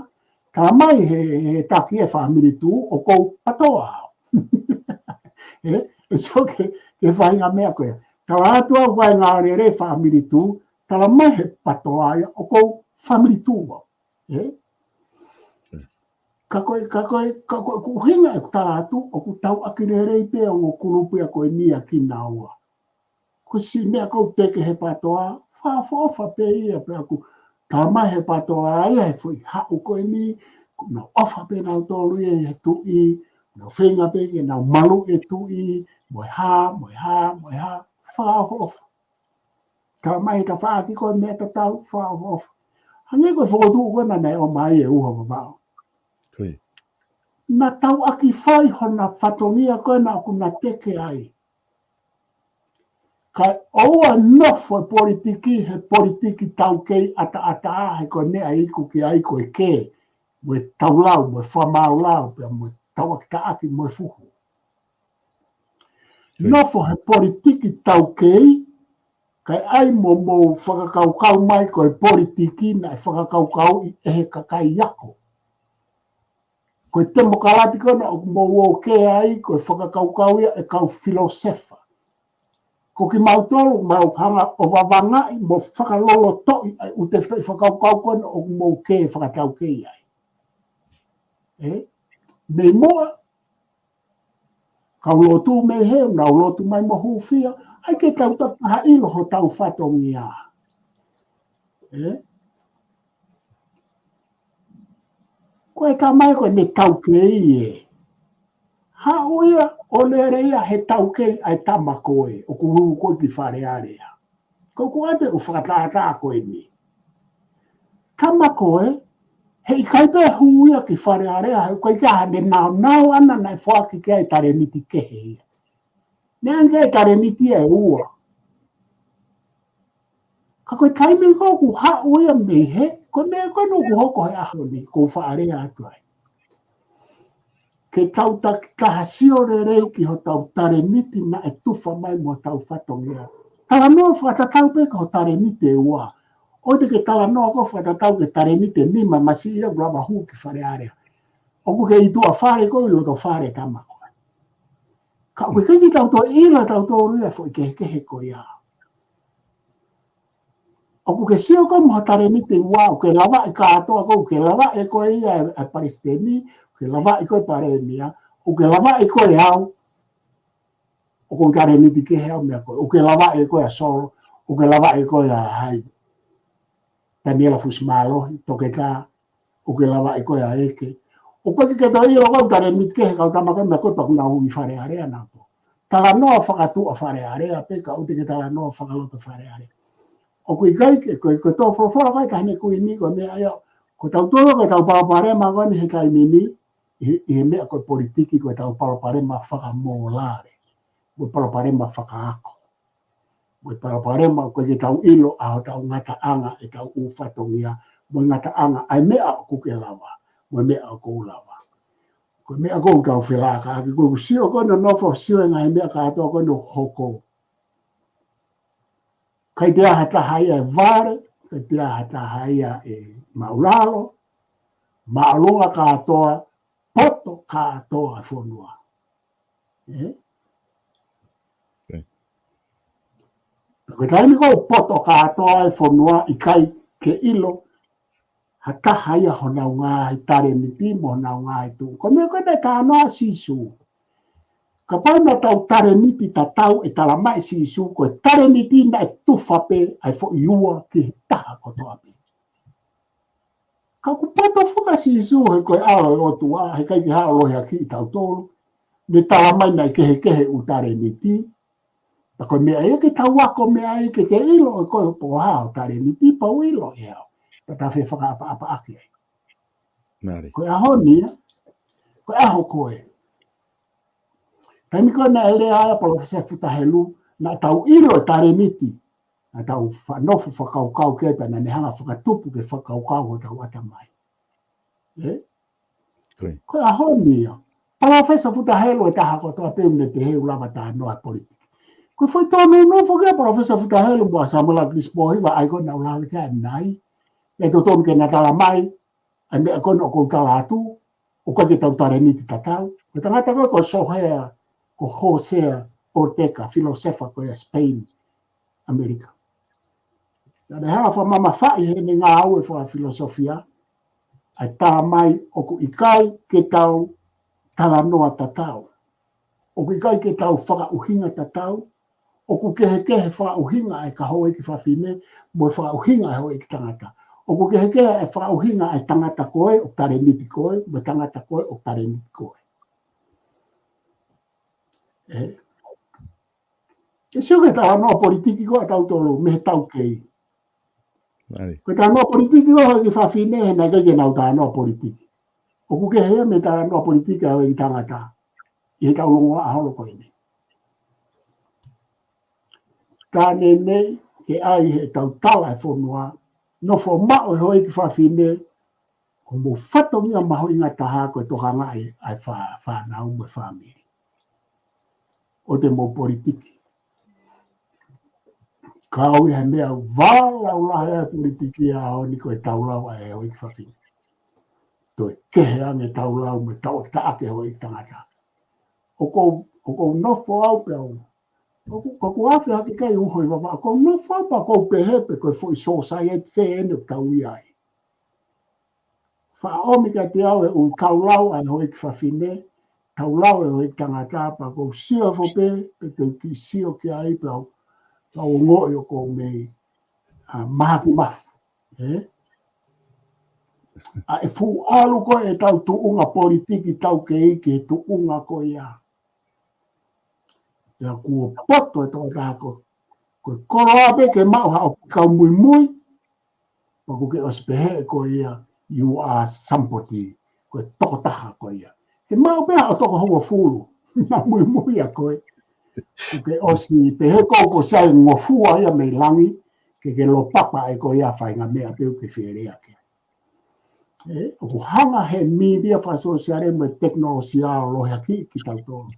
Talamai he, he taki e fāmili Tū, ʻoku ou PATOA au. ʻE, ʻe sio ki he, ki he faʻahinga meʻa ko ia. Tala atu au ko e ngāue lelei e fāmili Tū, talamai he PATOA ia, ʻoku ou fāmili Tū au. ʻE? Ka ko e, ka ko e, ka ko e, ko e ʻuhinga ʻeku tala atu, ʻoku tauʻaki lelei pē ʻa e ongo kulupu ia ko eni ʻa kinaua. Ko e siʻi meʻa ʻoku teke he PATOA, fakaʻofoʻofa pē ia pea ʻoku talamai he PATOA ia he foʻi haʻu ko eni, ʻoku nau ʻofa pē nautolu ia ʻi he tuʻi, nau feinga pē ke nau maluʻi e tuʻi, mo e hā, mo e hā, mo e hā, fakaʻofoʻofa. Talamai he tafaʻaki ko e meʻa tatau, fakaʻofoʻofa. Hangē ko e fokotuʻu ko ena naʻe ʻomai ʻe Uho Vavaʻu. Naʻa tauʻaki fai hona fatongia ko ena ʻoku na teke ai. Kae ʻoua ʻe nofo e politiki, he politiki taukei ʻataʻatā, he ko e meʻa ʻe iku ki ai ko e kē, mo e taulau, mo e fakamaaulau, pea mo e tauʻaki taʻaki, mo e fuhu. Nofo he politiki taukei, kae ʻai mo mou fakakaukau mai ko e politiki naʻe fakakaukauʻi ʻe he kakai ako. Ko e temokalati ko ena ʻoku mou ō ki ai, ko e fakakaukau ia e kau filōsefa. Ko kimautolu mau hanga ʻo vavangaʻi mo fakalolotoʻi ʻa e ʻū tefitoʻi fakakaukau ko ena ʻoku mou kē fakataukei ai. ʻE? Mei muʻa, kau lotu mei hē, nau lotu mai mo hūfia, ʻai ke tau tapaha ʻilo hotau fatongia. ʻE? Ko e tama ē ko eni taukei ē. Haʻu ia ʻo lele ia he taukei ʻa e tama ko ē, ʻoku hū ko ē ki Fale Alea. Ko ʻeku ʻai pē ʻeku fakatātā ko eni. Tama ko ē, heʻikai pē hū ia ki Fale Alea, he ʻoku ʻikai ke ʻi ai haʻane naunau ʻana naʻe foaki ki ai e talēniti kehe ia. Naʻe ʻi ai e talēniti ʻe ua. Ka ko e taimi ko ē ʻoku haʻu ia mei hē, ko e meʻa ko ē naʻe hoko he ʻaho ni, ʻoku ou faʻa lea atu ai. Ke tau takitaha sio lelei ki hotau talēniti naʻe tufa mai mo hotau fatongia. Talanoa fakatatau pē ki ho talēniti ʻe ua. ʻOua te ke talanoa koe fakatatau ki he talēniti ʻe nima masiʻi ia ʻoku lava hū ki Fale Alea. ʻOku ke ʻi tuʻa fale koe, ʻi loto fale tama ko ē. Ka ʻoku ʻikai ke tau toe ʻilo ʻe tautolu ia e foʻi kehekehe ko ia. ʻOku ke sio koe mo ho talēniti ʻe ua, ʻoku ke lavaʻi kātoa koe, ʻoku ke lavaʻi koe ia e, e palesiteni, ʻoku ke lavaʻi koe e palēmia, ʻoku ke lavaʻi koe au, ʻoku ou talēniti kehe au meia koe, ʻoku ke lavaʻi koe ʻa Solo, ʻoku ke lavaʻi koe ʻa hai, Taniela Fusimālohi, Toketā, ʻoku ke lavaʻi koe ʻa Eke. ʻOku ʻikai ke toe ʻilo koe ʻoku talēniti kehe kau tama ko ē meia koe pea kuo nau ʻi Fale Alea nautolu. Talanoa fakatuʻa Fale Alea pē, ka ʻoua te ke talanoa fakaloto Fale Alea. ʻOku ʻikai ke, ko, ko e tō folofola ko ē ʻa e Taʻahine Kuini ko e meʻa ia, ko tautolu ko ʻetau palopalema ko eni he taimi ni, ʻi, ʻi he meʻa ko e politiki ko ʻetau palopalema fakamōlale, mo e palopalema fakaako. Mo e palopalema ʻoku ʻikai ke tau ʻilo ʻa hotau ngataʻanga ʻetau ʻū fatongia, mo e ngataʻanga ʻa e meʻa ʻoku ke lava, mo e meʻa ʻoku ou lava. Ko e meʻa ʻoku tau felākaʻaki, ko ʻeku sio ko ē ʻo nofo sio he ngaahi meʻa kātoa ko ē ʻoku hoko. ʻIkai toe ʻi ai ha taha ia ʻe vale, ʻikai toe ʻi ai ha taha ia ʻe māʻulalo, māʻolunga kātoa, poto kātoa e fonua. Ē? Ko e taimi ko ē ʻoku poto kātoa e fonua, ʻikai ke ʻilo ha taha ia honau ngaahi talēniti mo honau ngaahi tuʻunga. Ko e meʻa ko ē naʻe talanoa Sīsū. Kapau naʻa tau talēniti tatau, ʻe talamai ʻe Sīsū ko e talēniti naʻe tufa pē ʻa e foʻi ua ki he taha kotoa pē. Ka ʻoku poto foki ʻa Sīsū he ko e ʻAlo ʻo e ʻOtua, heʻikai ke haʻu ʻo lohiakiʻi tautolu. Ne talamai naʻe kehekehe e ʻū talēniti. Pea ko e meʻa ia ke tau ako mei ai ke ke ʻilo ʻe koe pe ko e hā ho talēniti pea u ʻilo ʻe au. Pea ta fefakaʻapaʻapaʻaki ai. Ko e ʻaho ni ia, ko e ʻaho ko ē. Taimi ko ē naʻe lea ai ʻa Palōfesa Futa Helu, naʻa tau ʻilo e talēniti. Naʻa tau faʻa nofo fakakaukau ki ai pea naʻa ne hanga ʻo fakatupu ke fakakaukau hotau ʻatamai. Ē? Ko e ʻaho ni ia. Palōfesa Futa Helu e taha kotoa pē ʻoku ne pehē ʻoku lava talanoa politiki. Ko e foʻi tōnounou foki ʻa Palōfesa Futa Helu mo ʻa Samuela Kilisi Pōhiva, ʻa ia ko ē naʻa ku lave ki ai ʻanenai. ʻE totonu ke na talamai, ʻa e meʻa ko ē ʻoku ou tala atu, ʻoku ʻikai ke tau talēniti tatau. Ko e tangata ko ē ko Sōhea, ko Hōsea Ortega, filōsefa ko ia Spain, ʻAmelika. Naʻa ne hanga ʻo fakamamafaʻi heʻene ngāue fakafilosofia, ʻa e talamai ʻoku ʻikai ke tau talanoa tatau. ʻOku ʻikai ke tau fakaʻuhinga tatau, ʻoku kehekehe e fakaʻuhinga ʻa e kau houʻeiki fafine, mo e fakaʻuhinga ʻa e houʻeiki tangata. ʻOku kehekehe e fakaʻuhinga ʻa e tangata ko ē ʻoku talēniti ko ē, mo e tangata ko ē ʻoku talēniti ko ē. Ē? ʻE sio ki he talanoa politiki ko ē ʻa tautolu, mei he taukei. Ko e talanoa politiki ko ē ʻa e houʻeiki fafine, he naʻe ʻikai ke nau talanoa politiki. ʻOku kehe ia mei he talanoa politiki ʻa e houʻeiki tangata. ʻI heʻetau longoaʻa holo ko eni. Ka neʻineʻi ke ʻai heʻetau tala e fonua, nofo maʻu e houʻeiki fafine, ko homou fatongia mahuʻinga taha ko e tokangaʻi ʻa e fā-, fānau mo e fāmili. ʻOua te mou politiki. Ka ʻoku ʻi ai e meʻa ʻoku vālau lahi ai e politiki he ʻaho ni ko e taulau ʻa e houʻeiki fafine. Toe kehe ange e taulau mo e tauʻatāʻaki e houʻeiki tangata. ʻOku ou, ʻoku ou nofo au pē au. ʻOku, ʻoku ou afe hake ki ai uho ʻi vavaʻu. ʻOku ou nofo au pea ʻoku ou pehē pē ko e foʻi sōsaieti fē eni ʻoku tau ʻi ai. Faʻa ʻomi kiate au e ʻū taulau ʻa e houʻeiki fafine, taulau e houʻeiki tangata, pea ʻoku ou sio hifo pē, pea te u kiʻi sio ki ai pea u, pea u ongoʻi ʻoku ou mei, ʻa, mahaki mafu, ē? ʻA e fuʻu ʻalu ko ē ʻetau tuʻunga politiki taukei ki he tuʻunga ko ia. Pea kuo poto e tokotaha ko, Ko e koloa pē ke maʻu haʻo kau muimui, pea ʻoku ke ʻosi pehē ko ia, you are somebody, ko e tokotaha ko ia. He maʻu pē haʻo toko hongofulu, na muimui ʻa koe. ʻOku ke ʻosi pehē ko ko sai ngofua ia mei langi, ke ke lopapa ai ko ia faʻahinga meʻa pē ʻoku ke fie lea ki ai. ʻE, ʻoku hanga he mītia fakasōsiale mo e tekinolosia ʻo lohiakiʻi kitautolu.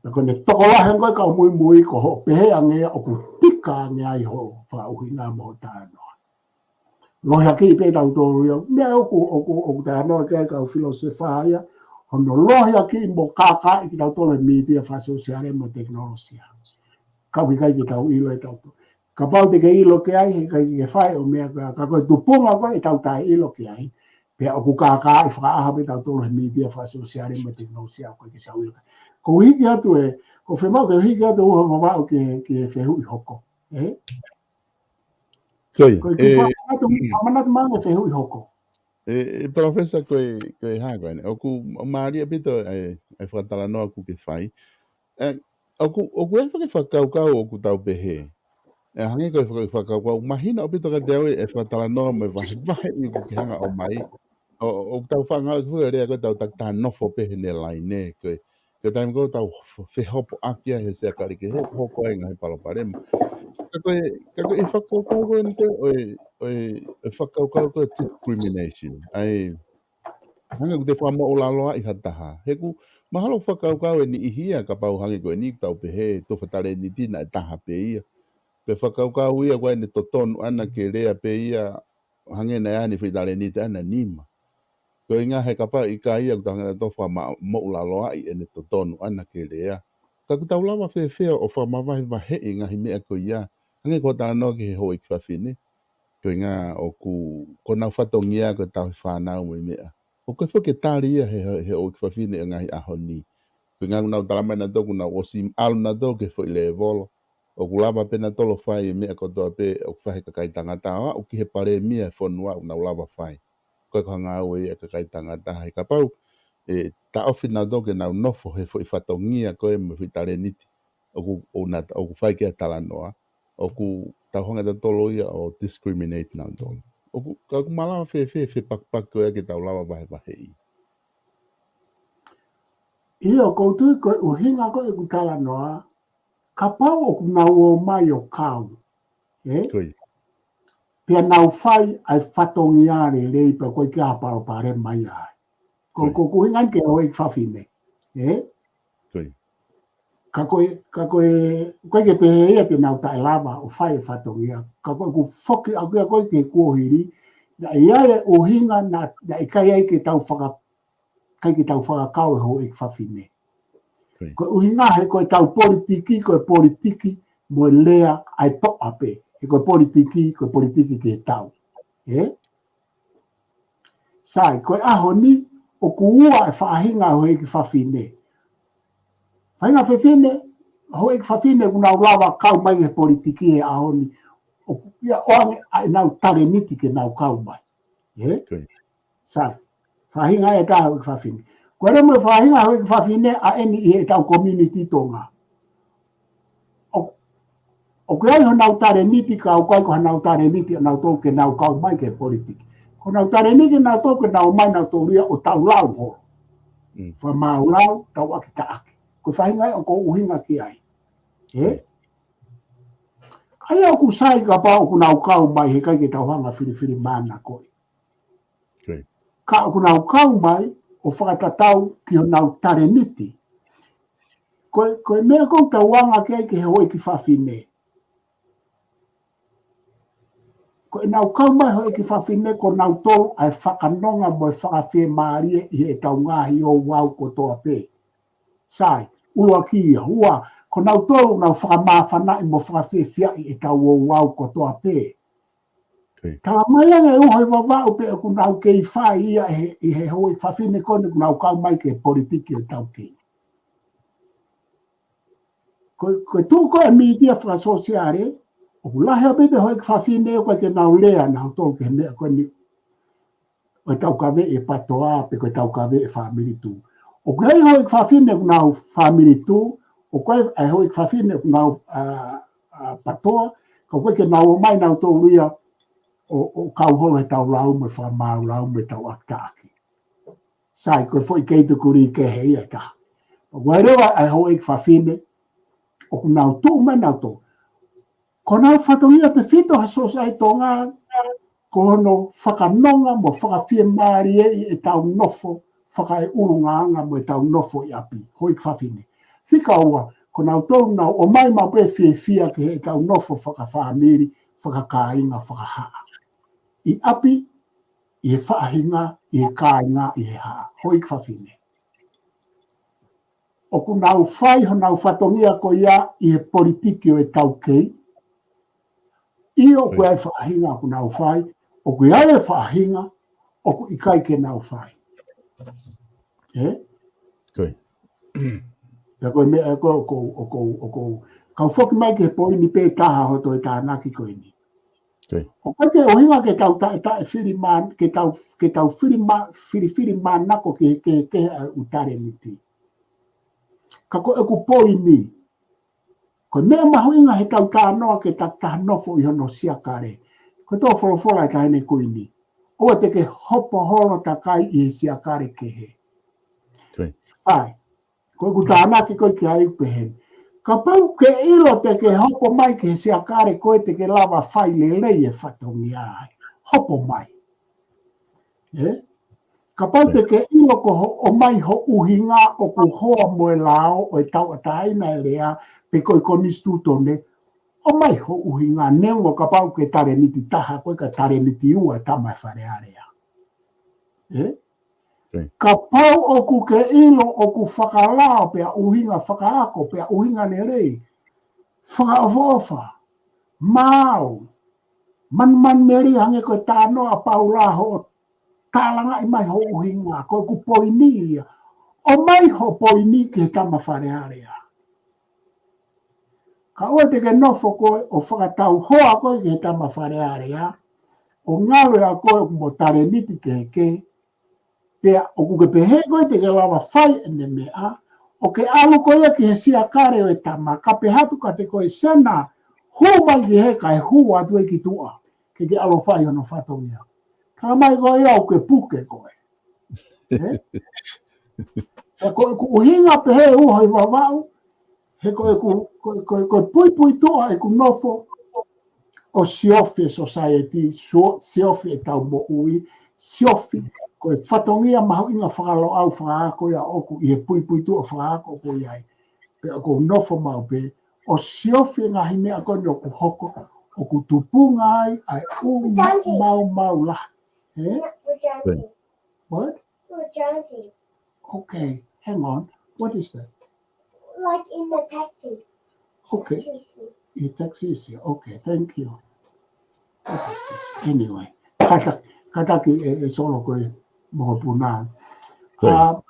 Pea ko ʻene tokolahi ange ko e kau muimui ko hoʻo pehē ange ʻoku tika ange ai hoʻo fakaʻuhinga mo hoʻo talanoa. Lohiakiʻi pē tautolu ia, meʻa ʻoku, ʻoku, ʻoku talanoa ki ai kau filōsefa ia, hono lohiakiʻi mo kākaaʻi kitautolu he mītia fakasōsiale mo e tekinolosia. Ka ʻoku ʻikai ke tau ʻilo ʻe tautolu. Kapau te ke ʻilo ki ai, he ʻikai ke fai ʻo meʻa ka, ka ko e tupunga ko e tau taʻeʻilo ki ai. Pea ʻoku kākaaʻi fakaʻaho pē tautolu he mītia fakasōsiale mo e tekinolosia ko e ke tau ʻilo. Ko u hiki atu ē, ko fē mau ke hiki atu ua mavaʻu ke, ke fehuʻi hoko. ʻE? Ko ia, Ko e ke ʻe, fakamanatu, fakamanatu mai e fehuʻi hoko. ʻE, ʻe, Professor, ko e, ko e hā ko eni. ʻOku mālie ʻaupito e, e fakatalanoa ʻoku ke fai. ʻE, ʻoku, ʻoku ʻi ai e faka-, fakakaukau ʻoku tau pehē. ʻE, hangē ko e faka-, fakakaukau, mahino ʻaupito kiate au e fakatalanoa mo e vahevahe ʻi ʻoku ke hanga ʻo ʻomai. ʻO, ʻo, ʻoku tau fanga ʻoku lea ko e tau taki taha nofo pē heʻene laine, ko e, ko e taimi ko ē tau f-, fehopo ʻaki ai he sea kali ke he hoko ai ngaahi palopalema. Ka ko e, ka ko e fakakaukau ko eni ko e, ʻo e, ʻo e, ʻo e fakakaukau ko e discrimination. ʻA e, hangē ʻoku te fakamoʻulaloaʻi ha taha. He ʻoku mahalo fakakaukau e niʻihi ia kapau hangē ko eni tau pehē tufa talēniti naʻe taha pē ia. Pea fakakaukau ia ko ʻene totonu ʻana ke lea pē ia hangē naʻe ʻi ai ʻene foʻi talēniti ʻana nima. Ko e ʻuhinga he kapau ʻikai ia ʻoku tau hanga ʻo fakamoʻulaloaʻi ʻene totonu ʻana ke lea. Ka ʻoku tau lava fēfē ʻo fakamavahevaheʻi ngaahi meʻa ko ia. Hangē ko e talanoa ki he houʻeiki fafine. Ko e ʻuhinga ʻoku, ko honau fatongia ko e tauhi fānau mo e meʻa. ʻOku ʻikai foki ke tali ia he, he, he houʻeiki fafine ʻo e ngaahi ʻaho ni. Ko e ʻuhinga ʻoku nau talamai nautolu ʻoku nau ʻosi ʻalu nautolu ki he foʻi lēvolo. ʻOku lava pē nautolu ʻo fai e meʻa kotoa pē ʻoku fai he kakai tangata ʻo aʻu ki he palēmia e fonua ʻoku nau lava fai. Ko e ko e ngāue ia e kakai tangata he kapau ʻe taʻofi nautolu ke nau nofo he foʻi fatongia ko ē mo e foʻi talēniti ʻoku, ʻoku na, ʻoku fai ki ai e talanoa, ʻoku tau hanga ʻe tautolu ia ʻo discriminate nautolu. ʻOku, ka ʻoku malava fēfē, fepakipaki ko ia ke tau lava vahevaheʻi. ʻIo, ʻoku ou tui ko e ʻuhinga ko ē ʻeku talanoa, kapau ʻoku nau ō mai ʻo kau, ʻe? Ko ia. Pea nau fai ʻa e fatongia lelei pea ʻoku ʻikai ke ʻi ai ha palopalema ia ai. Ko, Ko ia. ko e ʻuhinga ke houʻeiki fafine, ʻe? Ko ia. Ka ko e, ka ko e, ʻoku ʻikai ke pehē ia te nau taʻelava ʻo fai e fatongia. Ka ko e ʻoku foki ʻaki ia ko ē ki he kuohili, naʻe ʻi ai e ʻuhinga naʻa, naʻe ʻikai ai ke tau faka-, ʻikai ke tau fakakau e houʻeiki fafine. Ko ia. Ko e ʻuhinga he ko e tau politiki, ko e politiki mo e lea ʻa e toʻa pē. He ko e politiki, ko e politiki ki he tau. ʻE? Sai, ko e ʻaho ni, ʻoku ua e faʻahinga houʻeiki fafine. Faʻahinga fefine, houʻeiki fafine ʻoku nau lava kau mai he politiki he ʻaho ni. ʻOku ʻi ai ʻoange ʻa ʻenau talēniti ke nau kau mai. ʻE? Ko ia. Sai, faʻahinga ʻe taha houʻeiki fafine. Ko e lea mo e faʻahinga houʻeiki fafine ʻa eni ʻi heʻetau community Tonga. ʻO, ʻoku ʻi ai honau talēniti ka ʻoku ʻikai ko honau talēniti ʻa nautolu ke nau kau mai ki he politiki. Ko honau talēniti ʻa nautolu ke nau mai nautolu ia ʻo tau lau holo. Mm. Fakamāulau, tau ʻaki taʻaki. Ko e faʻahinga ia ʻoku ou ʻuhinga ki ai. ʻE? ʻA ia ʻoku sai kapau ʻoku nau kau mai he ʻikai ke tau hanga filifilimānako. Ko ia. Ka ʻoku nau kau mai ʻo fakatatau ki honau talēniti. Ko e, ko e meʻa ʻoku ou tauanga ki ai ki he houʻeiki fafine. Ko ʻenau kau mai houʻeiki fafine ko nautolu ʻa e fakanonga mo e fakafiemālie ʻi heʻetau ngaahi ouau kotoa pē. Sai, ʻuluaki ia, ua, ko nautolu nau fakamāfanaʻi mo fakafiefiaʻi ʻetau ouau kotoa pē. Ko ia. Talamai ange ʻe uho ʻi Vavaʻu pē ʻoku nau kei fai ia he, ʻi he houʻeiki fafine ko eni ʻoku nau kau mai ki he politiki ʻo e taukei. Ko, ko e tuʻu ko ē mītia fakasōsiale, ʻoku lahi ʻaupito houʻeiki fafine ʻoku ʻikai ke nau lea nautolu ki he meʻa ko eni ʻo e taukaveʻi e PTOA pe ko e taukaveʻi e Family Tuʻu. ʻOku ʻi ai houʻeiki fafine ʻoku nau Family Tuʻu, ʻOku ʻi ai e houʻeiki fafine ʻoku nau, ā, ʻa, patoa, ka ʻoku ʻikai ke nau ō mai nautolu ia ʻo, ʻo kau holo he tau lau mo e fakamaau lau mo e tau ʻakitaʻaki. Sai, ko e foʻi kei tukulī kehe ia ʻe taha. Pea ʻoku ʻi ai leva e houʻeiki fafine ʻoku nau tuʻu mai nautolu. Ko honau fatongia tefito he sōsaieti Tonga, ko hono fakanonga mo fakafiemālieʻi ʻetau nofo fakaeʻulungaanga mo ʻetau nofo ʻi ʻapi, houʻeiki fafine. Fika ua, ko nautolu nau ō mai maʻu pē fiefia ki heʻetau nofo fakafāmili, fakakāinga, fakahaʻa. ʻI ʻapi, ʻi he faʻahinga, ʻi he kāinga, ʻi he haʻa, houʻeiki fafine. ʻOku nau fai honau fatongia ko ia ʻi he politiki ʻo e taukei. ʻIo, ʻoku ʻi ai e faʻahinga ʻoku nau fai, ʻoku ʻi ai e faʻahinga ʻoku ʻikai ke nau fai. Ē? Ko ia. Pea ko e meʻa ē ko, ko, ko, ko, ko, kau foki mai ki he poini pē taha hoto e tānaki ko eni. Ko ia. ʻOku ʻikai ke ʻuhinga ke tau taʻetaʻe fili mā, ke tau, ke tau fili mā, filifili mānako ke, ke, ke ʻa e ʻū talēniti. Ka ko ʻeku poini, ko e meʻa mahuʻinga he tau talanoa ke ta, ta nofo ʻi hono siakale. Ko e tō folofola ʻe taʻahine kuini. ʻOua te ke hopo holo takai ʻi he siakale kehe. Ko ia. Sai. Ko ʻeku tānaki ko ē ki ai ʻoku pehē ni. Kapau ke ʻilo te ke hopo mai ki he siakale ko ē te ke lava fai lelei e fatongia ai. Hopo mai. Ē? Kapau te ke ʻilo ko ho, ʻomai ho ʻuhinga ʻoku hoa mo e lao ʻo e tauʻatāina e lea, pe ko e konisitūtone, ʻomai ho ʻuhinga neongo kapau ke talēniti taha koe ka talēniti ua e tama e Fale Alea. Ē? Kapau ʻoku ke ʻilo ʻoku fakalao pea ʻuhinga fakaako pea ʻuhinga lelei, fakaʻofoʻofa, maau, manumanu meli hangē ko e talanoa ʻa Paula hoʻo tālangaʻi mai ho ʻuhinga, ko ʻeku poini ia, ʻomai ho poini ki he tama Fale Alea. Ka ʻoua te ke nofo koe ʻo fakatau hoa koe ki he tama Fale Alea, ʻo ngalo ʻa koe ʻoku mo talēniti kehekehe, pea ʻoku ke pehē koe te ke lava fai ʻene meʻa, ʻo ke ʻalu koe ia ki he siakale ʻo e tama, ka pehē atu kiate koe Sena, hū mai ki hē kae hū atu ē ki tuʻa, ke ke ʻalu fai hono fatongia. Ka mai koe ia ʻoku ke puke koe. Ē? Pea ko ʻeku ʻuhinga pehē ʻe uho ʻi Vavaʻu, he ko ʻeku, ko, ko, ko e puipuituʻa ʻeku nofo, ʻo siofi e society, sio, siofi e tau moʻui, siofi, ko e fatongia mahuʻinga fakalau fakaako ia ʻoku ʻi he puipuituʻa fakaako ʻoku ʻi ai. Pea ʻoku ou nofo maʻu pē, ʻo siofi e ngaahi meʻa ko eni ʻoku hoko, ʻoku tupunga ai, ʻa e ʻū maumau lahi. Ē? What? We're driving. Okay, hang on. What is that? Like in the taxi. Okay. Taxi. Your taxi is here. Okay, thank you. What is this? Anyway, kātaki, kātaki ē, ē Solo ko e mokopuna. Ko ia. Ā,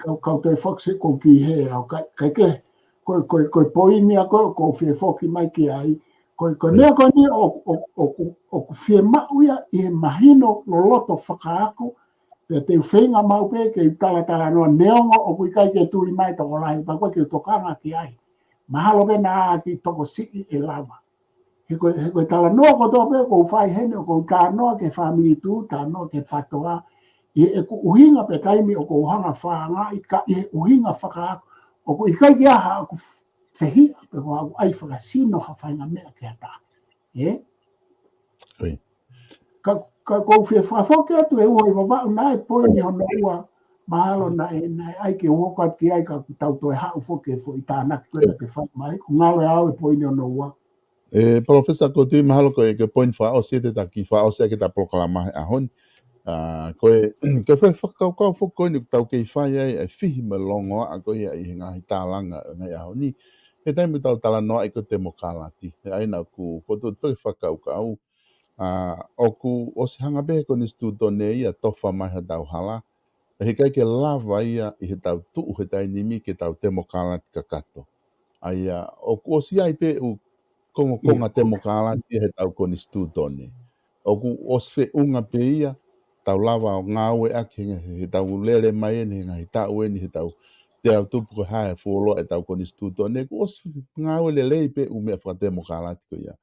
kau, kau toe foki se ko ki he, au kai, kai ke, ko, ko, ko e poini ʻa ko, ko fie foki mai ki ai. Ko, ko e meʻa ko eni ʻo, ʻo, ʻo, ʻoku fiemaʻu ia ʻi he mahino loloto fakaako, pea te u feinga maʻu pē ke u talatalanoa neongo ʻoku ʻikai ke tui mai tokolahi, pea ko e ke u tokanga ki ai. Mahalo pē naʻa ki tokosiʻi ʻe lava. He ko, he ko e talanoa kotoa pē ʻoku ou fai heni, ʻoku ou talanoa ki he fāmili tuʻu, talanoa ki he patoa, ʻi heʻeku ʻuhinga pē taimi ʻoku ou hanga fāngaʻi, ka ʻi he ʻuhinga fakaako, ʻoku ʻikai ke ʻi ai ha ʻoku fehiʻa, pe ko ha ʻoku ʻai fakasino ha faʻahinga meʻa ki ha taha. Ē? Ko ia. Ka, ka ʻoku ou fie fakafoki atu ʻe uho ʻi Vavaʻu naʻe poini hono ua, mahalo naʻe, naʻe ʻai ke u hoko atu ki ai ka ʻoku tau toe haʻu foki e foʻi tānaki ko ē naʻa ke fai mai, ʻoku ngalo ʻe au e poini hono ua. ʻE, Palōfesa Koti, mahalo ko e, ko e poini fakaʻosi ē te ta kiʻi fakaʻosi ʻaki ʻeta polokalama he ʻaho ni. Ā, ko e, ko e foʻi fakakaukau foki ko eni ʻoku tau kei fai ai, ʻa e fihi mo e longoaʻa ko ia ʻi he ngaahi tālanga, ngaahi ʻaho ni. He taimi ʻoku tau talanoaʻi ko e temokalati. He ʻa ia naʻa ku fotu atu e fakakaukau. Ā, ʻoku ʻosi hanga pē he konisitūtone ia ʻo tofa mai ha tau hala. ʻE ʻikai ke lava ia ʻi he tau tuʻu he taimi ni ke tau temokalati kakato. ʻA ia, ʻoku ʻosi ʻi ai pē ʻū kongokonga temokalati he tau konisitūtone. ʻOku ʻosi feʻunga pē ia, tau lava ʻo ngāueʻaki he, he tau lele mai eni, he ngaahi taʻu eni, he tau te tau tupu ko e hā e fuoloa ʻetau konisitūtone, kuo ʻosi ngāue lelei pē ʻū meʻa fakatemokālati ko ia.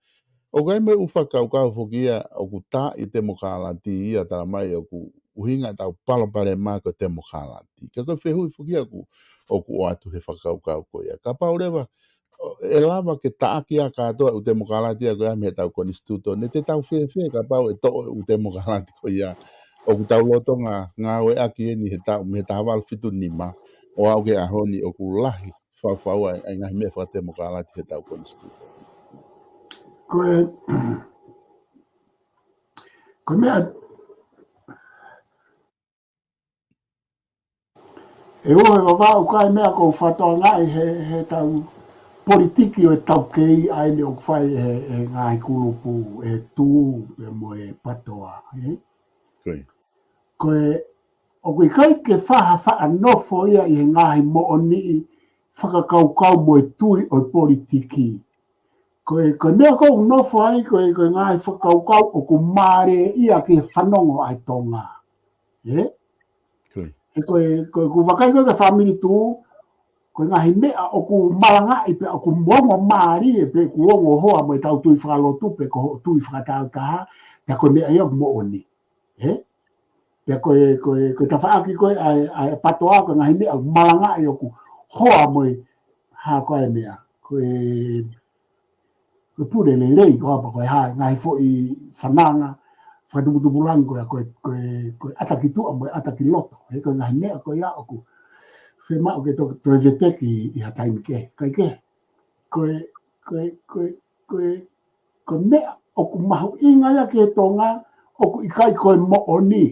ʻOku ʻi ai mo e ʻū fakakaukau foki ia ʻoku tā ʻi temokālati ia, tala mai ʻoku ʻuhinga ʻetau palopalema ko e temokālati. Ka ko e fehuʻi foki ia ʻoku, ʻoku ʻoatu he fakakaukau ko ia. Kapau leva, ʻe lava ke taʻaki ʻa kātoa ʻū temokālati ia ko ia mei heʻetau konisitūtone, te tau fēfē kapau ʻe toʻo ʻū temokālati ko ia ʻoku tau lolotonga ngāueʻaki eni he taʻu, mei he taha valu fitu nima, ʻo aʻu ki he ʻaho ni ʻoku lahi fau fau ai ʻa e ngaahi meʻa fakatemokālati heʻetau konisitūtone. Ko e, ko e meʻa, ʻe ʻoua ʻe vavaʻu ka e meʻa ʻoku ou fakatokangaʻi he, heʻetau politiki ʻo e taukei ʻa eni ʻoku fai he, he ngaahi kulupu ʻe Tū pea mo e PATOA, ē? Ko ia. Ko e, ʻoku ʻikai ke faʻa faʻa nofo ia ʻi he ngaahi moʻoniʻi fakakaukau mo e tui ʻo e politiki. Ko e, ko e meʻa ʻoku nofo ai, ko e, ko e ngaahi fakakaukau ʻoku mālie ia ki he fanongo ʻa e Tonga. Ē? Ko ia. He ko e, ko e, ʻoku ou vakai ko e ki he fāmili Tū, ko e ngaahi meʻa ʻoku malangaʻi pea ʻoku ongo mālie pea ʻoku ongo hoa mo ʻetau tui fakalotu pea ko hoʻo tui fakatāutaha, pea ko e meʻa ia ʻoku moʻoni. Ē? Pea ko e, ko e, ko e tafaʻaki ko ē ʻa e, ʻa e PATOA, ko e ngaahi meʻa ʻoku malangaʻi ʻoku hoa mo e, hā ko e meʻa, ko e, ko e pule lelei ko ē pea ko e hā, ngaahi foʻi fananga fakatuputupulangi ko ē, ko e, ko e, ko e ʻata ki tuʻa mo e ʻata ki loto. Ē, ko e ngaahi meʻa ko ia ʻoku fiemaʻu ke toe, toe veteki ʻi ha taimi kehe. Kae kehe, ko e, ko e, ko e, ko e, ko e meʻa ʻoku mahuʻinga ia ki he Tonga, ʻoku ʻikai ko e moʻoni.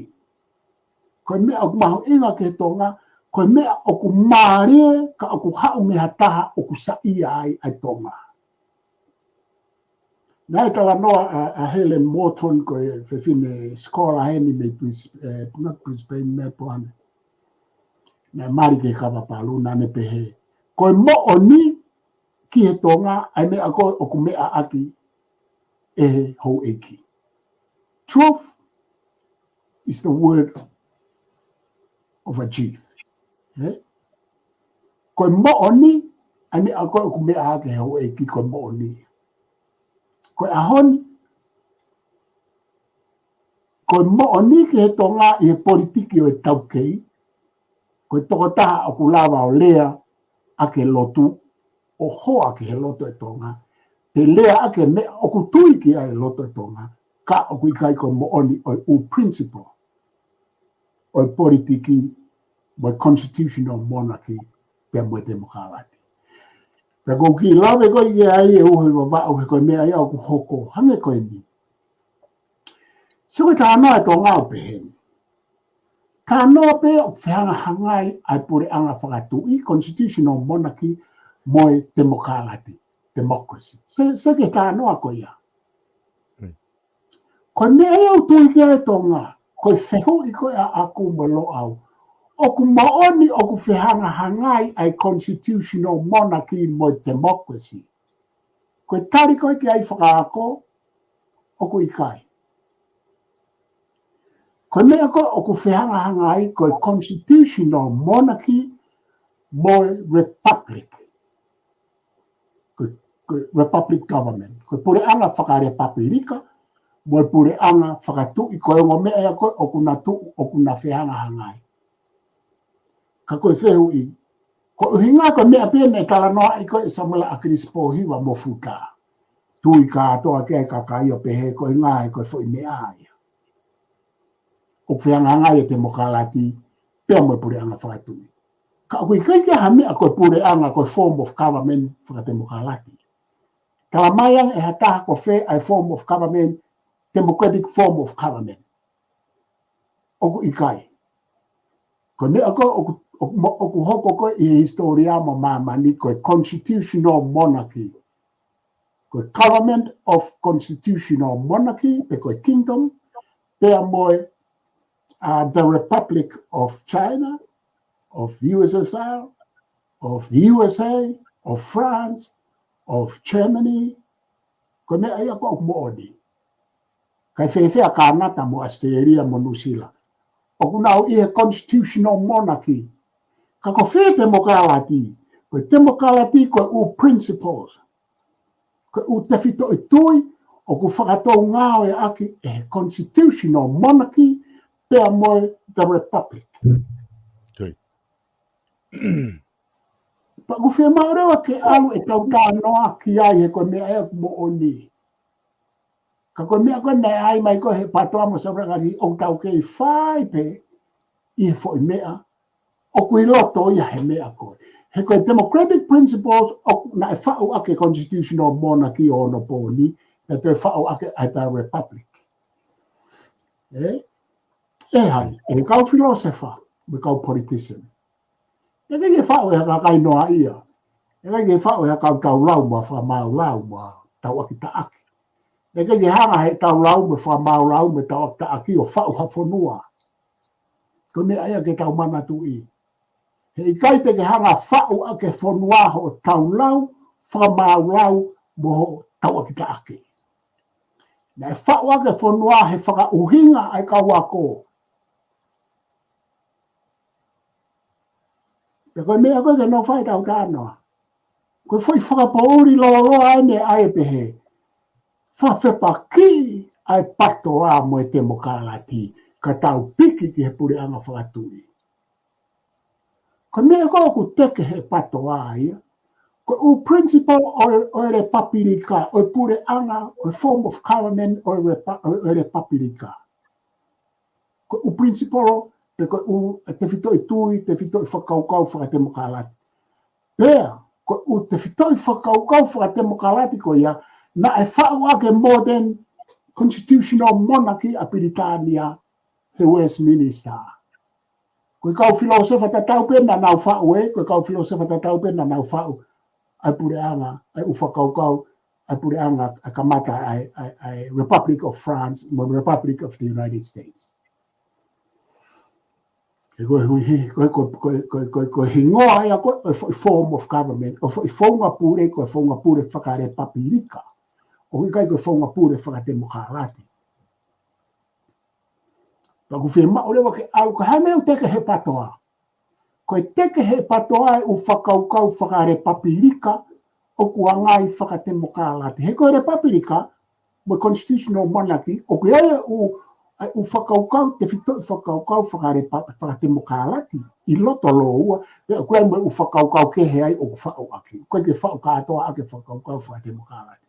Ko e meʻa ʻoku mahuʻinga ki he Tonga, ko e meʻa ʻoku mālie, ka ʻoku haʻu mei ha taha ʻoku saiʻia ai ʻa e Tonga. Naʻe talanoa ʻa, ʻa Helen Morton, ko e fefine sikola heni mei Bris-, ē, Puna Brisbane, Melbourne. Naʻe mali ki he kava palu, naʻa ne pehē, ko e moʻoni ki he Tonga, ʻa e meʻa ko ē ʻoku meʻa ʻaki ʻe he houʻeiki. Truth is the word of a chief. Ē? Ko e moʻoni, ʻa e meʻa ko ē ʻoku meʻa ʻaki ʻe he houʻeiki ko e moʻoni. Ko e ʻaho ni, ko e moʻoni ki he Tonga ʻi he politiki ʻo e taukei, ko e tokotaha ʻoku lava ʻo lea ʻaki e lotu, ʻo hoa ki he loto ʻo e Tonga, pe lea ʻaki e meʻa ʻoku tui ki ai e loto ʻo e Tonga, ka ʻoku ʻikai ko e moʻoni ʻo e ʻū principle ʻo e politiki mo e constitutional monarchy pea mo e temokālati. Pea ʻoku ou kiʻi lave ko ē ki ai ʻe ʻoua ʻe vavaʻu he ko e meʻa ia ʻoku hoko, hangē ko eni. Sio ki he talanoa ʻa e Tonga ʻo pehē ni. Talanoa pē ʻoku fehangahangai ʻa e puleʻanga fakatuʻi, constitutional monarchy, mo e temokālati, democracy. Sio, sio ki he talanoa ko ia. Mm. Ko e meʻa ia ʻoku tui ki ai e Tonga, ko e fehuʻi ko ē ʻaʻaku mo Loʻau. ʻOku moʻoni ʻoku fehangahangai ʻa e constitutional monarchy mo e democracy. Ko e tali ko ē ki ai fakaako, ʻoku ʻikai. Ko e meʻa ko ē ʻoku fehangahangai ko e constitutional monarchy mo e republic. Ko e, ko e republic government. Ko e puleʻanga fakalepapilika mo e puleʻanga fakatuʻi, ko e ongo meʻa ia ko ē ʻoku na tuʻu, ʻoku na fehangahangai. Ka ko e fehuʻi, ko e ʻuhinga ko e meʻa pē naʻe talanoaʻi ko ē ʻe Samuela ʻAkilisi Pōhiva mo Futa. Tui kātoa ki ai e kakai ʻo pehē ko e ʻuhinga he ko e foʻi meʻa ia ʻoku fehangahangai e temokālati pea mo e puleʻanga fakatuʻi. Ka ʻoku ʻikai ke ʻi ai ha meʻa ko e puleʻanga ko e form of government fakatemokālati. Tala mai ange ʻe ha taha ko fē ʻa e form of government, democratic form of government. ʻOku ʻikai. Ko e meʻa ko ē ʻoku, ʻoku, ʻoku hoko ko ē ʻi he hisitōlia mo māmani ko e constitutional monarchy. Ko e government of constitutional monarchy, pe ko e kingdom, pea mo e, uh, the Republic of China, of U S S R, of the U S A, of France, of Germany. Ko e meʻa ia ko ē ʻoku moʻoni. Kae fēfē ʻa Kānata mo ʻAositelēlia mo Nuʻusila? ʻOku nau ʻi he constitutional monarchy. Ka ko fē temokalati? Ko e temokalati ko e ʻū principles, ko e ʻū tefitoʻi tui ʻoku fakatou ngāueʻaki ʻe he constitutional monarchy pea mo e the republic. Pea ʻoku fiemaʻu leva ke ʻalu ʻetau talanoa ki ai he ko e meʻa ʻoku moʻoni. Ka ko e meʻa ko ē naʻe ʻai mai ko ē he PATOA mo Saulakati ʻoku tau kei fai pē ʻi he foʻi meʻa ʻoku ʻi loto ia he meʻa ko ē. He ko e democratic principles ʻoku naʻe faʻu ʻaki e constitutional monarchy ʻo onopooni, naʻe toe faʻu ʻaki ʻa e republic. ʻE? ʻE hai, ʻe kau filōsefa, mo e kau politician. ʻE ʻikai ke faʻu ʻe ha kakai noaʻia. ʻE ʻikai ke faʻu ʻe ha kau taulau mo ha fakamaaulau mo ha tauʻaki taʻaki. ʻE ʻikai ke hanga he taulau mo e fakamaaulau mo e tauʻaki taʻaki ʻo faʻu ha fonua. Ko e meʻa ia ke tau manatuʻi. He ʻikai te ke hanga faʻu ʻaki e fonua hoʻo taulau, fakamaaulau mo hoʻo tauʻaki taʻaki. Naʻe faʻu ʻaki e fonua he fakaʻuhinga ʻa e kau ako. Pea ko e meʻa ko ē ke nofo ai ʻetau talanoa. Ko e foʻi fakapoʻuli lōloa eni ʻa e pehē, fakafepakiʻi ʻa e PATOA mo e temokalati, ka tau piki ki he puleʻanga fakatuʻi. Ko e meʻa ko ē ʻoku teke he PATOA ia, ko e ʻū principle ʻo e, ʻo e lepapilika, ʻo e puleʻanga, ʻo e form of government ʻo e lepa-, ʻo e lepapilika. Ko e ʻū principle, pe ko e ʻū tefitoʻi tui, tefitoʻi fakakaukau fakatemokalati. Pea, ko e ʻū tefitoʻi fakakaukau fakatemokalati ko ia, naʻe faʻu ʻaki e modern constitutional monarchy ʻa Pilitānia he Westminster. Ko e kau filōsefa tatau pē naʻa nau faʻu ē, ko e kau filōsefa tatau pē naʻa nau faʻu ʻa e puleʻanga, ʻa e ʻū fakakaukau, ʻa e puleʻanga, ʻa e kamata ʻa e, ʻa e, ʻa e Republic of France, mo Republic of the United States. He ko e hui hi-, ko e, ko e, ko e, ko e, ko e, ko e hingoa ia ko e, ʻo e fo-, form of government, ʻo e fo-, founga pule, ko e founga pule fakalepapilika. ʻOku ʻikai ko e founga pule fakatemokalati. Pea ʻoku fiemaʻu leva ke ʻalu ka hane u teke he PATOA. Ko e teke he PATOA e ʻū fakakaukau fakalepapilika ʻoku ʻangai fakatemokalati. He ko e lepapilika, mo e constitutional monarchy, ʻoku ʻi ai e ʻū, e ʻū fakakaukau, tefitoʻi fakakaukau fakalepa-, fakatemokalati, ʻi loto lōua, pea ʻoku ʻi ai mo e ʻū fakakaukau kehe ai ʻoku faʻu ʻaki. ʻOku ʻikai ke faʻu kātoa ʻaki e fakakaukau fakatemokalati.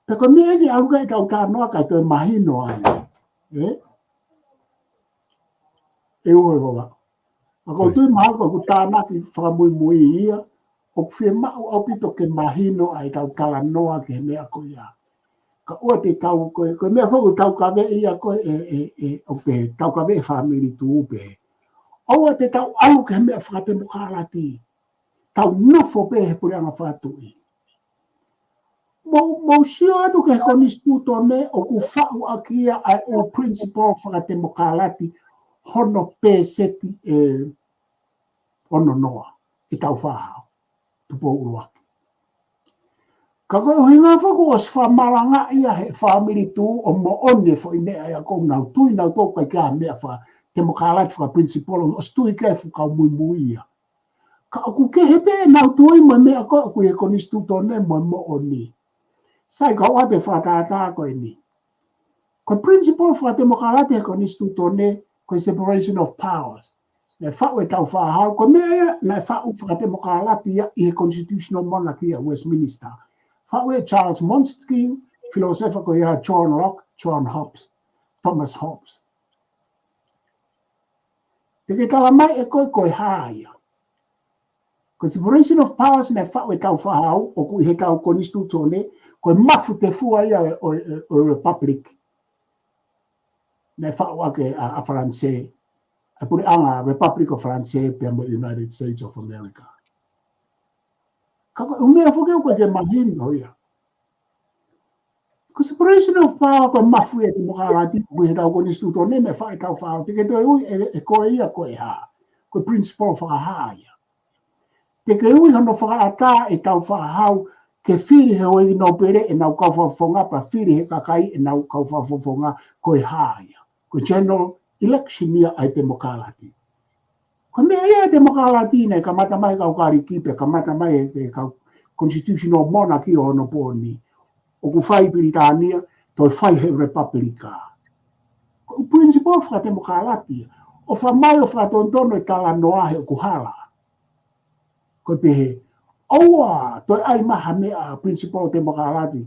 Pea ko e meʻa ia ke ʻalu ki ai ʻetau talanoa kae toe mahino ai. ʻE? ʻE ua e vava. ʻA ko e tui mahalo ko ʻeku tānaki fakamuimui ia, ʻoku fiemaʻu ʻaupito ke mahino ʻa ʻetau talanoa ki he meʻa ko ia. Ka ʻoua te tau ko e, ko e meʻa foki ʻoku tau kaveʻi ia ko e, ʻe, ʻe, ʻe, ʻo pē, tau kaveʻi fāmili tuʻu pē. ʻOua te tau ʻalu ki he meʻa fakatemokalati. Tau nofo pē he puleʻanga fakatuʻi. Mou, mou sio atu ki he konisitūtone ʻoku faʻu ʻaki ia ʻa e ʻū principle fakatemokalati hono pēseti ʻe ono noa ʻe Tāufaʻāhau, Tupou ʻUluaki. Ka ko e ʻuhinga foki ʻosi fakamalangaʻi ia he fāmili tuʻu ʻo moʻoni e foʻi meʻa ia ʻoku nau tui nautolu ʻoku ʻikai ke ʻi ai ha meʻa fakatemokalati fakaprinsipolo ʻosi tui ki ai e fuʻu kau muimui ia. Ka ʻoku kehe pē ʻenau tui mo e meʻa ko ē ʻoku ʻi he konisitūtone mo e moʻoni. Sai ka ʻoua te fakatātā ko eni. Ko e principle fakatemokalati he konisitūtone, ko e separation of powers. Naʻe faʻu ʻe Tāufaʻāhau, ko e meʻa ia naʻe faʻu fakatemokalati ia ʻi he constitutional monarchy ʻa Westminster. Faʻu ʻe Charles Montesquieu, filōsefa ko ia John Locke, John Hobbes, Thomas Hobbes. Te ke tala mai ʻe koe ko e hā ia. Ko e separation of powers naʻe faʻu ʻe Tāufaʻāhau, ʻoku ʻi heʻetau konisitūtone, ko e mafu tefua ia ʻo e, ʻo e, ʻo e republic. Naʻe faʻu ʻaki ʻa, ʻa Falanisē, ʻa e puleʻanga Republic of France pea mo e United States of America. Ka ko e ʻū meʻa foki ʻoku ʻikai ke mahino ia. Ko e separation of power ko e mafu ia ʻa e temokalati, ʻoku ʻi heʻetau konisitūtone naʻe faʻu ʻe Tāufaʻāhau, te ke toe ui ʻe, ʻe koe ia ko e hā. Ko e principle fakahā ia. Te ke ui hono fakaʻatā ʻe Tāufaʻāhau ke fili he houʻeiki nōpele ʻenau kau fakafofonga pea fili he kakai ʻenau kau fakafofonga ko e hā ia. Ko e general election ia ʻa e temokalati. Ko e meʻa ia ʻa e temokalati naʻe kamata mai kau Kaliki pea kamata mai e kau constitutional monarchy ʻo onopooni. ʻOku fai Pilitānia, toe fai he Repapilika. Ko e principle fakatemokalati ia. ʻOfa mai ʻo fakatonutonu e talanoa he ʻoku hala. Ko e pehē, ʻoua, toe ʻai mai ha meʻa principle temokalati.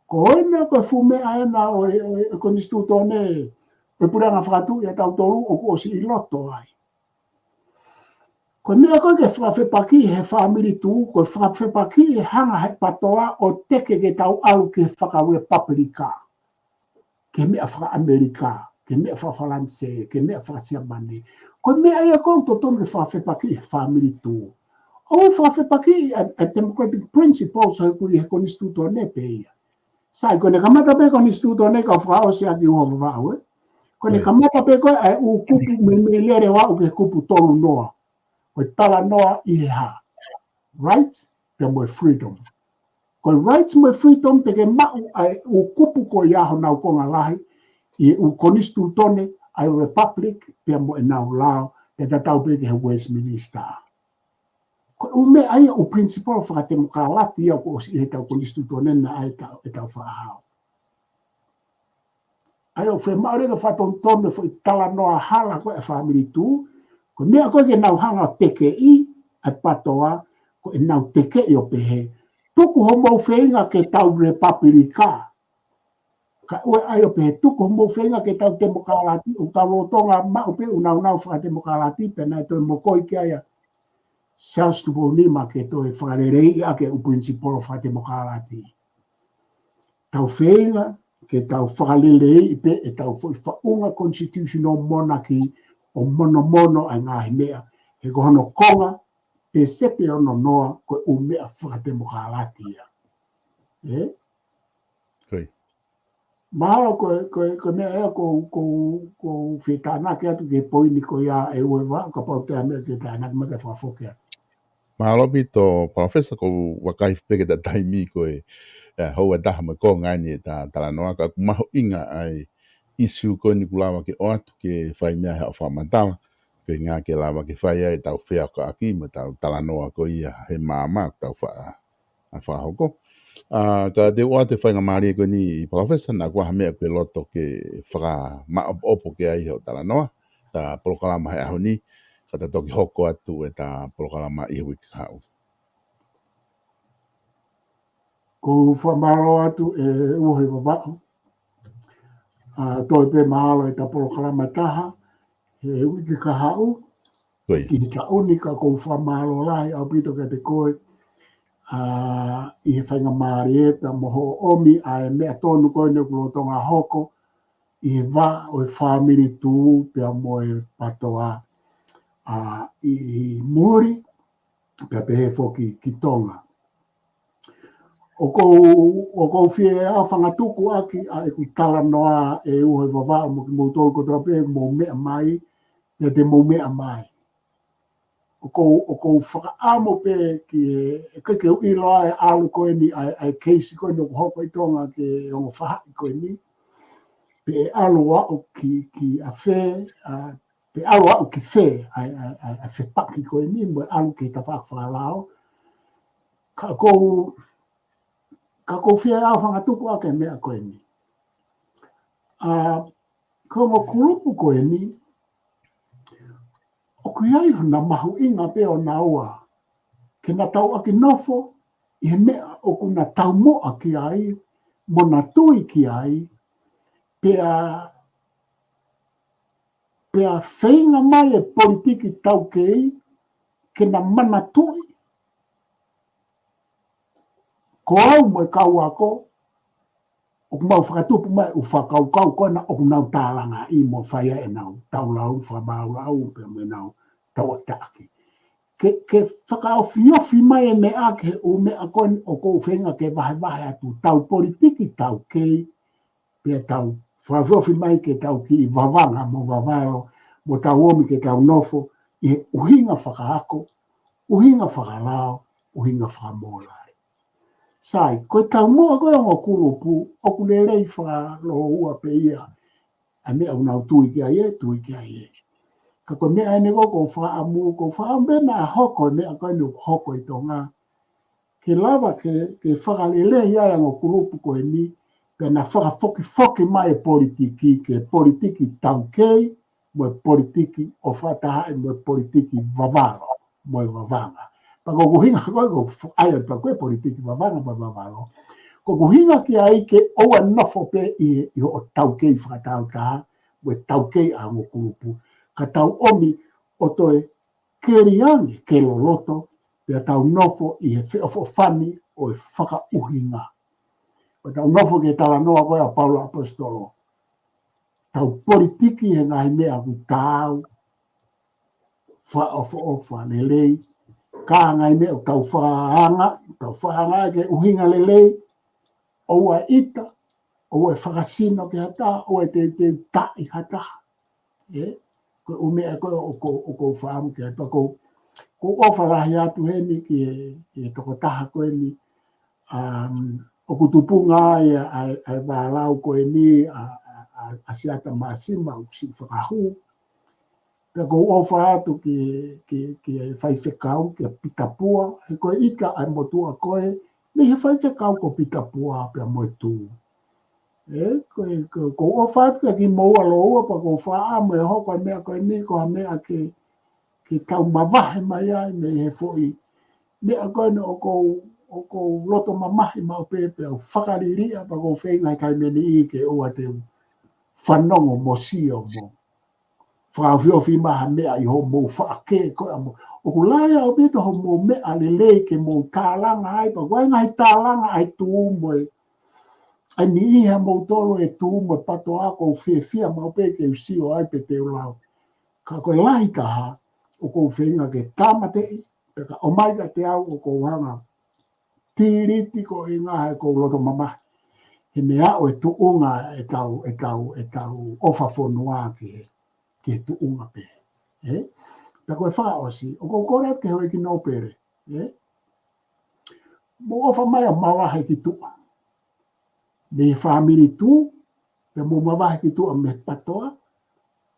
Ko ena ko e fuʻu meʻa ena ʻo e, ʻo e, ʻo e konisitūtone, ʻo e puleʻanga fakatuʻi ʻa tautolu ʻoku ʻosi ʻi loto ai. Ko e meʻa ko ē ke fakafepaki he fāmili tuʻu, ko e fakafepaki he hanga he PATOA ʻo teke ke tau ʻalu ki he fakarepapilika. Ke meʻa faka-ʻAmelika, ke meʻa faka-Falanisē, ke meʻa faka-Siamane. Ko e meʻa ia ʻoku totonu ke fakafepaki he fāmili tuʻu. ʻO fakafepaki ʻa e, ʻa e democratic principles ʻoku ʻi he konisitūtone pē ia. Sai, ko ʻene kamata pē konisitūtone ka fakaʻosi ʻaki ʻUhoe Vavaʻu, ē? Ko ʻene kamata pē ko ē ʻa e ʻū kupu meimei lele ʻo aʻu ki he kupu tolu noa. Ko e talanoa ʻi he hā? Rights pea mo e freedom. Ko e rights mo e freedom te ke maʻu ʻa e ʻū kupu ko ia honau konga lahi ʻi he ʻū konisitūtone ʻa e Republic pea mo ʻenau lao, pea tatau pē ki he Westminster. Ko e ʻū meʻa ia ʻū principle fakatemokalati ia ʻoku ʻosi ʻi heʻetau konisitūtone naʻe ʻai ʻetau, ʻetau faʻahau. ʻA ia ʻoku fiemaʻu leva ke fakatonutonu e foʻi talanoa hala ko ē ʻa e fāmili tuʻu, ko e meʻa ko ē ke nau hanga ʻo tekeʻi ʻa e PATOA, ko ʻenau tekeʻi ʻo pehē, tuku homou feinga ke tau repapilika. Kae ʻoua ʻe ʻai ʻo pehē tuku homou feinga ke tau temokalati, ʻoku tau lolotonga maʻu pē ʻū nāunau fakatemokalati, pea naʻe toe mokoi ki ai ʻa Charles Tupou Nima ke toe fakaleleiʻi ʻaki e ʻū principle fakatemokalati. Tau feinga ke tau fakaleleiʻi pē ʻetau foʻi faʻunga constitutional monarchy ʻo monomono ʻa e ngaahi meʻa, he ko hono konga pē sepe ono noa ko e ʻū meʻa fakatemokalati ia. Ē? Ko ia. Mahalo ko e, ko e, ko e meʻa ia ʻoku, ʻoku, ʻoku ou fie tānaki atu ki he poini ko ia ʻe ua ʻe valu, kapau te ʻai meʻa ke tānaki mai kae fakafoki atu. Mahalo ʻaupito, Palōfesa, ʻoku ou vakai pē ki he taimi ko e, ē, houa ʻe taha mo e konga eni ʻeta talanoa, ka ʻoku mahuʻinga ʻa e ʻīsiu ko eni ʻoku lava ke ʻoatu ke fai mei ai haʻo fakamatala, ko e ʻuhinga ke lava ke fai ai ʻetau feʻofaʻaki mo ʻetau talanoa ko ia he maama ʻoku tau faʻa ʻa fakahoko. ʻA, ka te u ʻoatu e faingamālie ko eni, Palōfesa, naʻa ʻoku ʻi ai ha meʻa ʻoku ke loto ke fakamaʻopoʻopo ki ai hoʻo talanoa, ʻeta polokalama he ʻaho ni, ka ta toki hoko atu ʻeta polokalama ʻi he uike kahaʻu. ʻOku ou fakamālō atu ʻe ʻUhoe Vavaʻu. ʻA, toe pē mahalo ʻeta polokalama ʻe taha he uike kahaʻu. Ko ia. Ki he taʻu ni ka ʻoku ou fakamālō lahi ʻaupito kiate koe, ʻa, ʻi he faingamālie pea mo hoʻo ʻomi ʻa e meʻa tonu ko eni ʻoku lolotonga hoko ʻi he vā ʻo e fāmili tuʻu pea mo e PATOA, ʻa, ʻi, ʻi muli, pea pehē foki ki Tonga. ʻOku ou, ʻoku ou fie ʻafangatuku ʻaki ʻa ʻeku talanoa ʻe ʻUhoe Vavaʻu mo kimoutolu kotoa pē ʻoku mou meʻa mai, pea te mou meʻa mai. ʻOku ou, ʻoku ou fakaʻamu pē ki he, ke, ke u ʻilo ʻa e ʻalu ko eni, ʻa e, ʻa e keisi ko eni ʻoku hoko ʻi Tonga ki he ongo faʻahi ko eni. Pe ʻe ʻalu ʻo aʻu ki, ki ʻafē, ʻa, pe ʻalu ʻo aʻu ki fē, ʻa e, ʻa e, ʻa e, ʻa e fepaki ko eni, mo e ʻalu ki he tafaʻaki fakalao. Ka ʻoku ou, ka ʻoku ou fie ʻafangatuku ʻaki e meʻa ko eni. ʻA, ko e ongo kulupu ko eni, ʻoku ʻi ai hona mahuʻinga pē ʻo naua, ke na tauʻaki nofo ʻi he meʻa ʻoku na taumuʻa ki ai, mo na tui ki ai, pea, pea feinga mai e politiki taukei, ke na manatuʻi, ko au mo e kau ako, ʻoku mau fakatupu mai ʻū fakakaukau ko ena ʻoku nau tālangaʻi mo fai ai ʻenau taulau, fakamaauau, pea mo ʻenau tauʻatāʻaki. Ke, ke fakaofiofi mai e meʻa ki he ʻū meʻa ko eni ʻoku ou feinga ke vahevahe atu, tau politiki taukei, pea tau fakaofiofi mai ke tau kiʻi vavanga mo vavalo, mo tau ōmi ke tau nofo ʻi he ʻuhinga fakaako, ʻuhinga fakalao, ʻuhinga fakamōlale. Sai, ko e taumuʻa ko ē ʻa e ongo kulupu, ʻoku lelei fakalōua pē ia ʻa e meʻa ʻoku nau tui ki ai ē, tui ki ai ē. Ka ko e meʻa eni ko ē ʻoku ou fakaʻamu, ʻoku ou fakaʻamu pē naʻa hoko e meʻa ko eni ʻoku hoko ʻi Tonga. Ke lava ke, ke fakalelei ai ʻa e ongo kulupu ko eni, pea na fakafokifoki mai e politiki, ke politiki taukei, mo e politiki ʻo fakatahaʻi, mo e politiki vavalo, mo e vavanga. Pea ko hoku ʻuhinga ko ē, ʻoku ou fakaʻai atu pē ko e politiki vavanga, mo e vavalo. Ko hoku ʻuhinga ki ai ke ʻoua nofo pē ʻi, ʻi hoʻo taukei fakatāutaha, mo e taukei ʻa e ongo kulupu. Ka tau ʻomi ʻo toe keli ange, ke loloto, pea tau nofo ʻi he feʻofoʻofani ʻo e fakaʻuhinga. Pea tau nofo ki he talanoa ko ē ʻa Paula ʻAposetolo. Tau politiki he ngaahi meʻa ʻoku taau, fakaʻofoʻofa, lelei, ka ngaahi meʻa ʻoku tau fakaanga, tau fakaanga ke ʻuhinga lelei, ʻoua ʻe ʻita, ʻoua ʻe fakasino ki ha taha, ʻoua ʻe teuteu taʻi ha taha. ʻE, ko e ʻū meʻa ko ē ʻoku, ʻoku ou fakaʻamu ki ai, pea ʻoku ou, ʻoku ou ʻofa lahi atu heni ki he, ki he tokotaha ko eni, um, ʻoku tupunga ai ʻa, ʻa, ʻa e vālau ko eni, ʻa, ʻa, ʻa, ʻa Siata Māsima, ʻoku siʻi fakahū. Pea ʻoku ou ʻofa atu ki, ki, ki he faifekau, kia Pita Pua, he ko e ʻita ʻa e motuʻa ko ē, mei he faifekau ko Pita Pua pea mo e Tuʻi. ʻE, ko e, ko, ʻoku ou ʻofa atu kia kimoua lōua, pea ʻoku ou fakaʻamu ʻe hoko e meʻa ko eni, ko ha meʻa ke, ke tau mavahe mai ai mei he foʻi meʻa ko eni ʻoku ou, ʻoku ou loto mamahi maʻu pē, pea u fakaliliʻa, pea ʻoku ou feinga he taimi ni ke ʻoua te u fanongo mo sio mo fakaofiofi mai ha meʻa ʻi hoʻomou faʻake ko ē ʻa mou. ʻOku lahi ʻaupito hoʻomou meʻa lelei ke mou tālanga ai, pea ʻoku ʻi ai e ngaahi tālanga ʻa e Tuʻi mo e, ʻa e niʻihi ʻa moutolu ʻa e Tuʻi mo e PATOA, ʻoku ou fiefia maʻu pē ke u sio ai pe te u lau. Ka ko e lahi taha, ʻoku ou feinga ke tāmateʻi, pea ka ʻomai kiate au ʻoku ou hanga ʻo tiliti ko e ʻuhinga he ʻoku ou loto mamahi. He meʻa ʻo e tuʻunga ʻetau, ʻetau, ʻetau ʻofa fonua ki he, ki he tuʻunga pē. ʻE? Pea ko e fakaʻosi, ʻoku ou kole atu ki he houʻeiki nōpele. ʻE? Mou ʻofa mai ʻo mavahe ki tuʻa. Mei he fāmili Tuʻi, pea mou mavahe ki tuʻa mei he PATOA,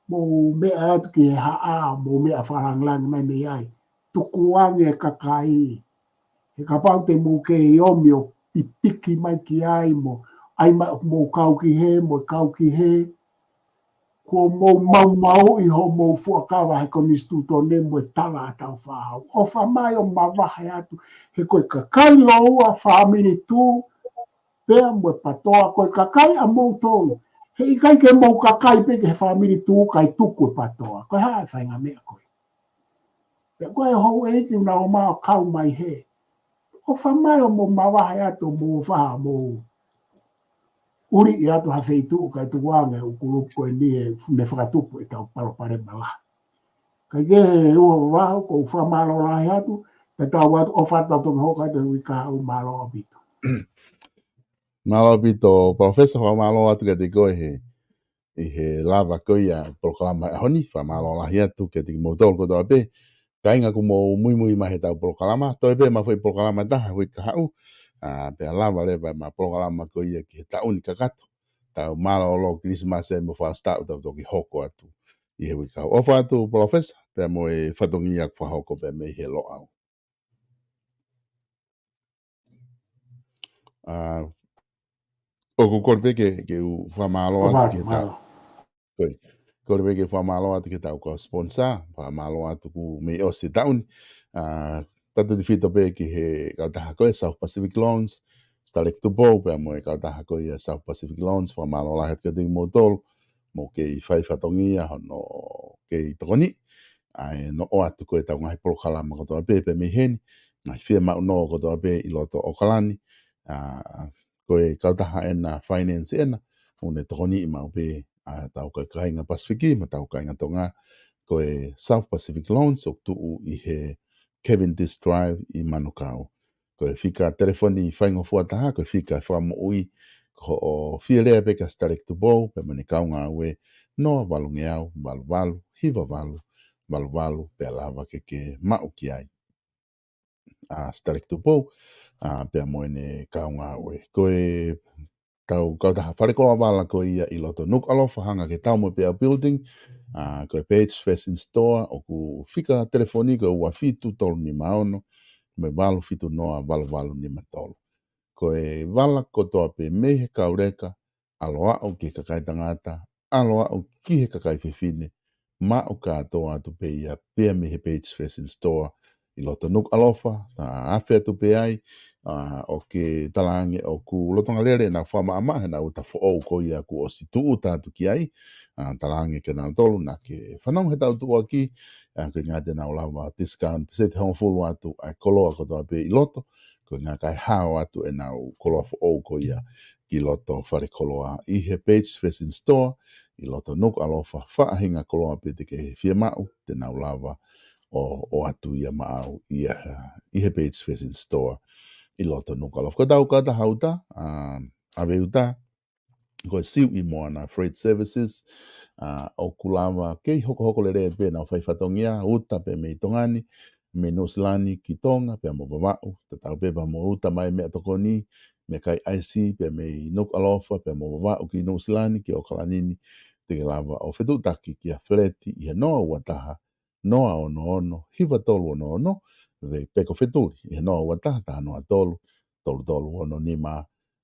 mou meʻa atu ki he haʻa, mou meʻa fakalāngilangi mai mei ai. Tukuange e kakai. He kapau te mou kei ʻomi ʻo pipiki mai ki ai mo, ʻai mai ʻoku mou kau ki hē, mo kau ki hē. Kuo mou maumauʻi hoʻomou fuakava he konisitūtone mo e tala ʻa Tāufaʻāhau. ʻOfa mai ʻo mavahe atu. He ko e kakai lōua fāmili Tuʻi, pea mo e PATOA, ko e kakai ʻamoutolu. He ʻikai ke mou kakai pē ki he fāmili Tuʻi kae tuku e PATOA. Ko e hā e faʻahinga meʻa ko ē. Pea ko e houʻeiki ʻoku nau ō mai ʻo kau mai hē. ʻOfa mai ʻo mou mavahe atu ʻo mou ʻofa mo ʻuliʻi atu ha feituʻu kae tukuange e ʻū kulupu ko eni he ne fakatupu ʻetau palopalema lahi. Kae kehe, Uho Vavaʻu, ʻoku ou fakamālō lahi atu, tatau atu, ʻofa atu ʻa Tonga Hoko atu he uike kahaʻu, mālō ʻaupito. Mālō ʻaupito, Palōfesa, fakamālō atu kiate koe he, ʻi he lava ko ia polokalama he ʻaho ni, fakamālō lahi atu kiate kimoutolu kotoa pē. Kāinga, ʻoku mou muimui mai heʻetau polokalama, toe pē ʻema foʻi polokalama ʻe taha he uike kahaʻu, ʻa, pea lava leva ʻema polokalama ko ia ki he taʻu ni kakato. Tau mālōlō Kilisimasi mo Fausta, ʻo tau toki hoko atu ʻi he uike kahaʻu. ʻOfa atu, Palōfesa, pea mo e fatongia ʻoku fakahoko pē mei he Loʻau. ʻA, ʻoku ou kole pē ke, ke u fakamālō atu ki he taʻu. Kole pē ke u fakamālō atu ki he taʻu kau sponsor, fakamālō atu kuo mei ʻosi e taʻu ni. ʻA, tautautefito pē ki he kautaha ko ē South Pacific Loans, Sitaleki Tupou, pea mo e kautaha ko ia South Pacific Loans, fakamālō lahi atu kiate kimoutolu, mou kei fai fatongia hono kei tokoniʻi ʻa e noʻo atu ko ē ʻetau ngaahi polokalama kotoa pē, pē mei heni, ngaahi fiemaʻu nō kotoa pē ʻi loto ʻAokalani, ʻa, ko e kautaha ena finance ena, ʻoku ne tokoniʻi maʻu pē ʻa ʻetau kāinga Pasifiki, mo ʻetau kāinga Tonga, ko e South Pacific Loans, ʻoku tuʻu ʻi he Cavendish Drive ʻi Manukau. Ko e fika telefoni faingofua taha, ko e fika fakamoʻui, ko hoʻo fie lea pē kia Sitaleki Tupou, pea mo ʻene kau ngāue, noa valungeau, valu valu, hiva valu, valu valu, pea lava ke ke maʻu ki ai ʻa Sitaleki Tupou, ʻa, pea mo ʻene kau ngāue. Ko ʻetau kautaha falekoloa vala ko ia ʻi loto Nukuʻalofa, hanga ki he Taumoepeau Building, ʻA, ko e Page Fashion Store ʻoku fika telefoni ko e ua fitu tolu nima ono mo e valu fitu noa valu valu nima tolu. Ko e vala kotoa pē mei he kauleka, ʻalu ʻo aʻu ki he kakai tangata, ʻalu ʻo aʻu ki he kakai fefine, maʻu kātoa atu pē ia pea mei he Page Fashion Store ʻi loto Nukuʻalofa, ʻa, afe atu pē ai, ʻa, ʻoku talaange ʻoku lolotonga lele ʻenau fakamaʻamaʻa ʻenau uta foʻou ko ia kuo ʻosi tūʻuta atu ki ai, ʻa, talaange kia nautolu naʻa ke fanongo he tau tuʻuaki, ʻa, ko e ʻuhinga te nau lava discount pēseti hongofulu atu ʻa e koloa kotoa pē ʻi loto, ko e ʻuhinga kae hao atu ʻenau koloa foʻou ko ia ki loto fale koloa ʻi he Page Fashion Store ʻi loto Nukuʻalofa. Faʻahinga koloa pē te ke fiemaʻu te nau lava ʻo, ʻoatu ia maʻau ia ʻi he Page Fashion Store ʻi loto Nukuʻalofa. Ko e tau kautaha uta, ʻa, ʻave uta, ko e Siuʻi Moana Freight Services, ʻa, ʻoku lava kei hokohoko lelei pē ʻenau fai fatongia, uta pē mei Tonga ni, mei Nuʻusila ni ki Tonga, pea mo Vavaʻu, tatau pē pea mo uta mai meʻatokoni, meʻakai ʻaisi, pea mei Nukuʻalofa, pea mo Vavaʻu ki Nuʻusila ni, ki ʻAokalani ni, te ke lava ʻo fetuʻutaki kia Feleti ʻi he noa ua taha, noa ono ono, hiva tolu ono ono, pe ko Fetuli, ʻi he noa ua taha, taha noa tolu, tolu tolu ono nima,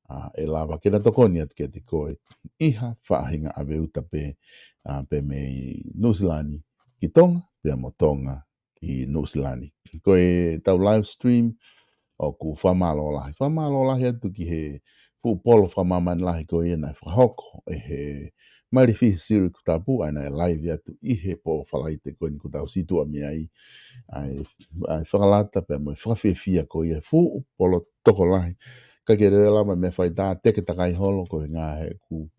ʻa, ʻe lava ke na tokoni atu kiate koe ʻi ha faʻahinga ʻave uta pē, ʻa, pē mei Nuʻusila ni ki Tonga, pea mo Tonga ki Nuʻusila ni. Ko e tau live stream, ʻoku fakamālō lahi. Fakamālō lahi atu ki he fuʻu polo fakamāmani lahi ko ia naʻe fakahoko ʻe he Maile Fihi Siri Kutapu, ʻa ia naʻe live atu ʻi he pō Falaite ko eni kuo tau situʻa mei ai. ʻA e, ʻa e fakalata pea mo e fakafiefia ko ia fuʻu polo tokolahi. Ka ke lele lava meʻa faitā teke takai holo ko e ʻuhinga he ʻoku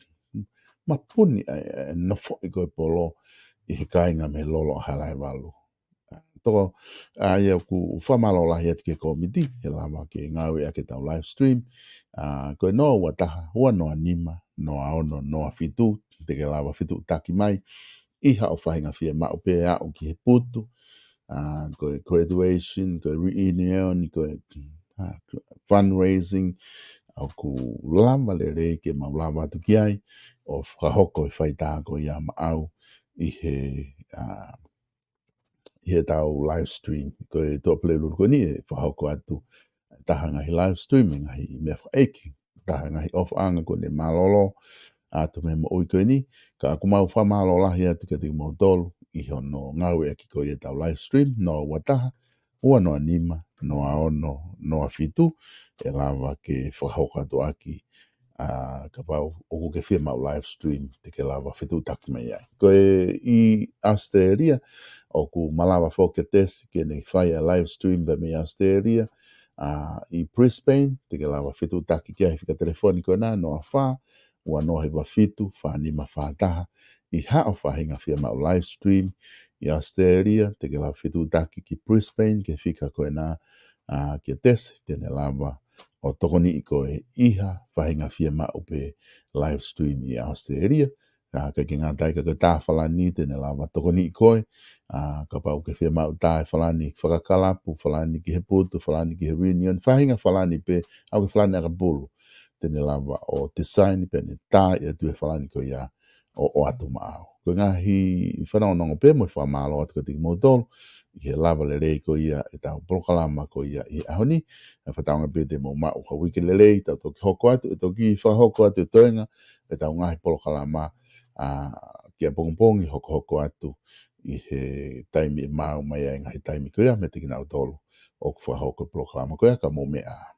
mapuni ʻa e, ʻa e nofoʻi ko e polo ʻi he kāinga mei Lolo ʻa Halaevalu. Toko, ʻa ia ʻoku fakamālō lahi atu ki he kōmiti, he lava ke ngāueʻaki ʻetau live stream. ʻA, ko e noa ua taha, ua noa nima, noa ono, noa fitu, te ke lava fetuʻutaki mai ʻi haʻo faʻahinga fiemaʻu pē aʻu ki he putu, ʻa, ko e graduation, ko e reunion, ko e, ʻa, fundraising, ʻoku lava lelei ke mau lava atu ki ai, ʻo fakahoko e faitā ko ia maʻau ʻi he, ʻa, ʻi he tau live stream. Ko e Tuʻapulelulu ko eni ʻe fakahoko atu taha ngaahi live stream, ngaahi meʻa fakaʻeiki, taha ngaahi ʻofaʻanga kuo ne mālōlō atu mei he moʻui ko eni, ka ʻoku mau fakamālō lahi atu kiate kimoutolu ʻi hono ngāueʻaki ko ia ʻetau live stream, noa ua taha, ua noa nima, noa ono, noa fitu, ʻe lava ke fakahoko atu ʻaki, ʻa, kapau ʻoku ke fiemaʻu live stream, te ke lava fetuʻutaki mai ai. Ko e ʻi Australia, ʻoku malava foki e tesi ke ne fai ʻa e live stream pē mei Australia, ʻa, ʻi Brisbane, te ke lava fetuʻutaki ki ai he fika telefoni ko ena, noa fā, ua noa hiva fitu, fā nima fā taha, ʻi haʻo faʻahinga fiemaʻu live stream ʻi Australia, te ke lava fetuʻutaki ki Brisbane, ki he fika ko ena, ʻa, ki he tesi, te ne lava ʻo tokoniʻi koe ʻi ha faʻahinga fiemaʻu pē live stream ʻi Australia. ʻA, ʻikai ke ngata ai ka ko e tā Falani, te ne lava tokoniʻi koe. ʻA, kapau ʻoku ke fiemaʻu tā e Falani fakakalapu, Falani ki he putu, Falani ki he reunion, faʻahinga Falani pē, ʻa, ʻoku ke Falani ʻakapulu. Te ne lava ʻo design pea ne tā ʻe ia ʻa e Falani ko ia ʻo, ʻoatu maʻau. Ko e ngaahi fanongonongo pē mo e fakamālō atu kiate kimoutolu, ʻi he lava lelei ko ia ʻetau polokalama ko ia ʻi he ʻaho ni, ʻa, fakatauange pē te mou maʻu ha uike lelei, tau toki hoko atu, ʻe toki fakahoko atu e toenga ʻetau ngaahi polokalama, ʻa, ki ʻapongipongi hokohoko atu ʻi he taimi ʻe maʻu mai ai ngaahi taimi ko ia meiate kinautolu ʻoku fakahoko e polokalama ko ia ka mou meʻa.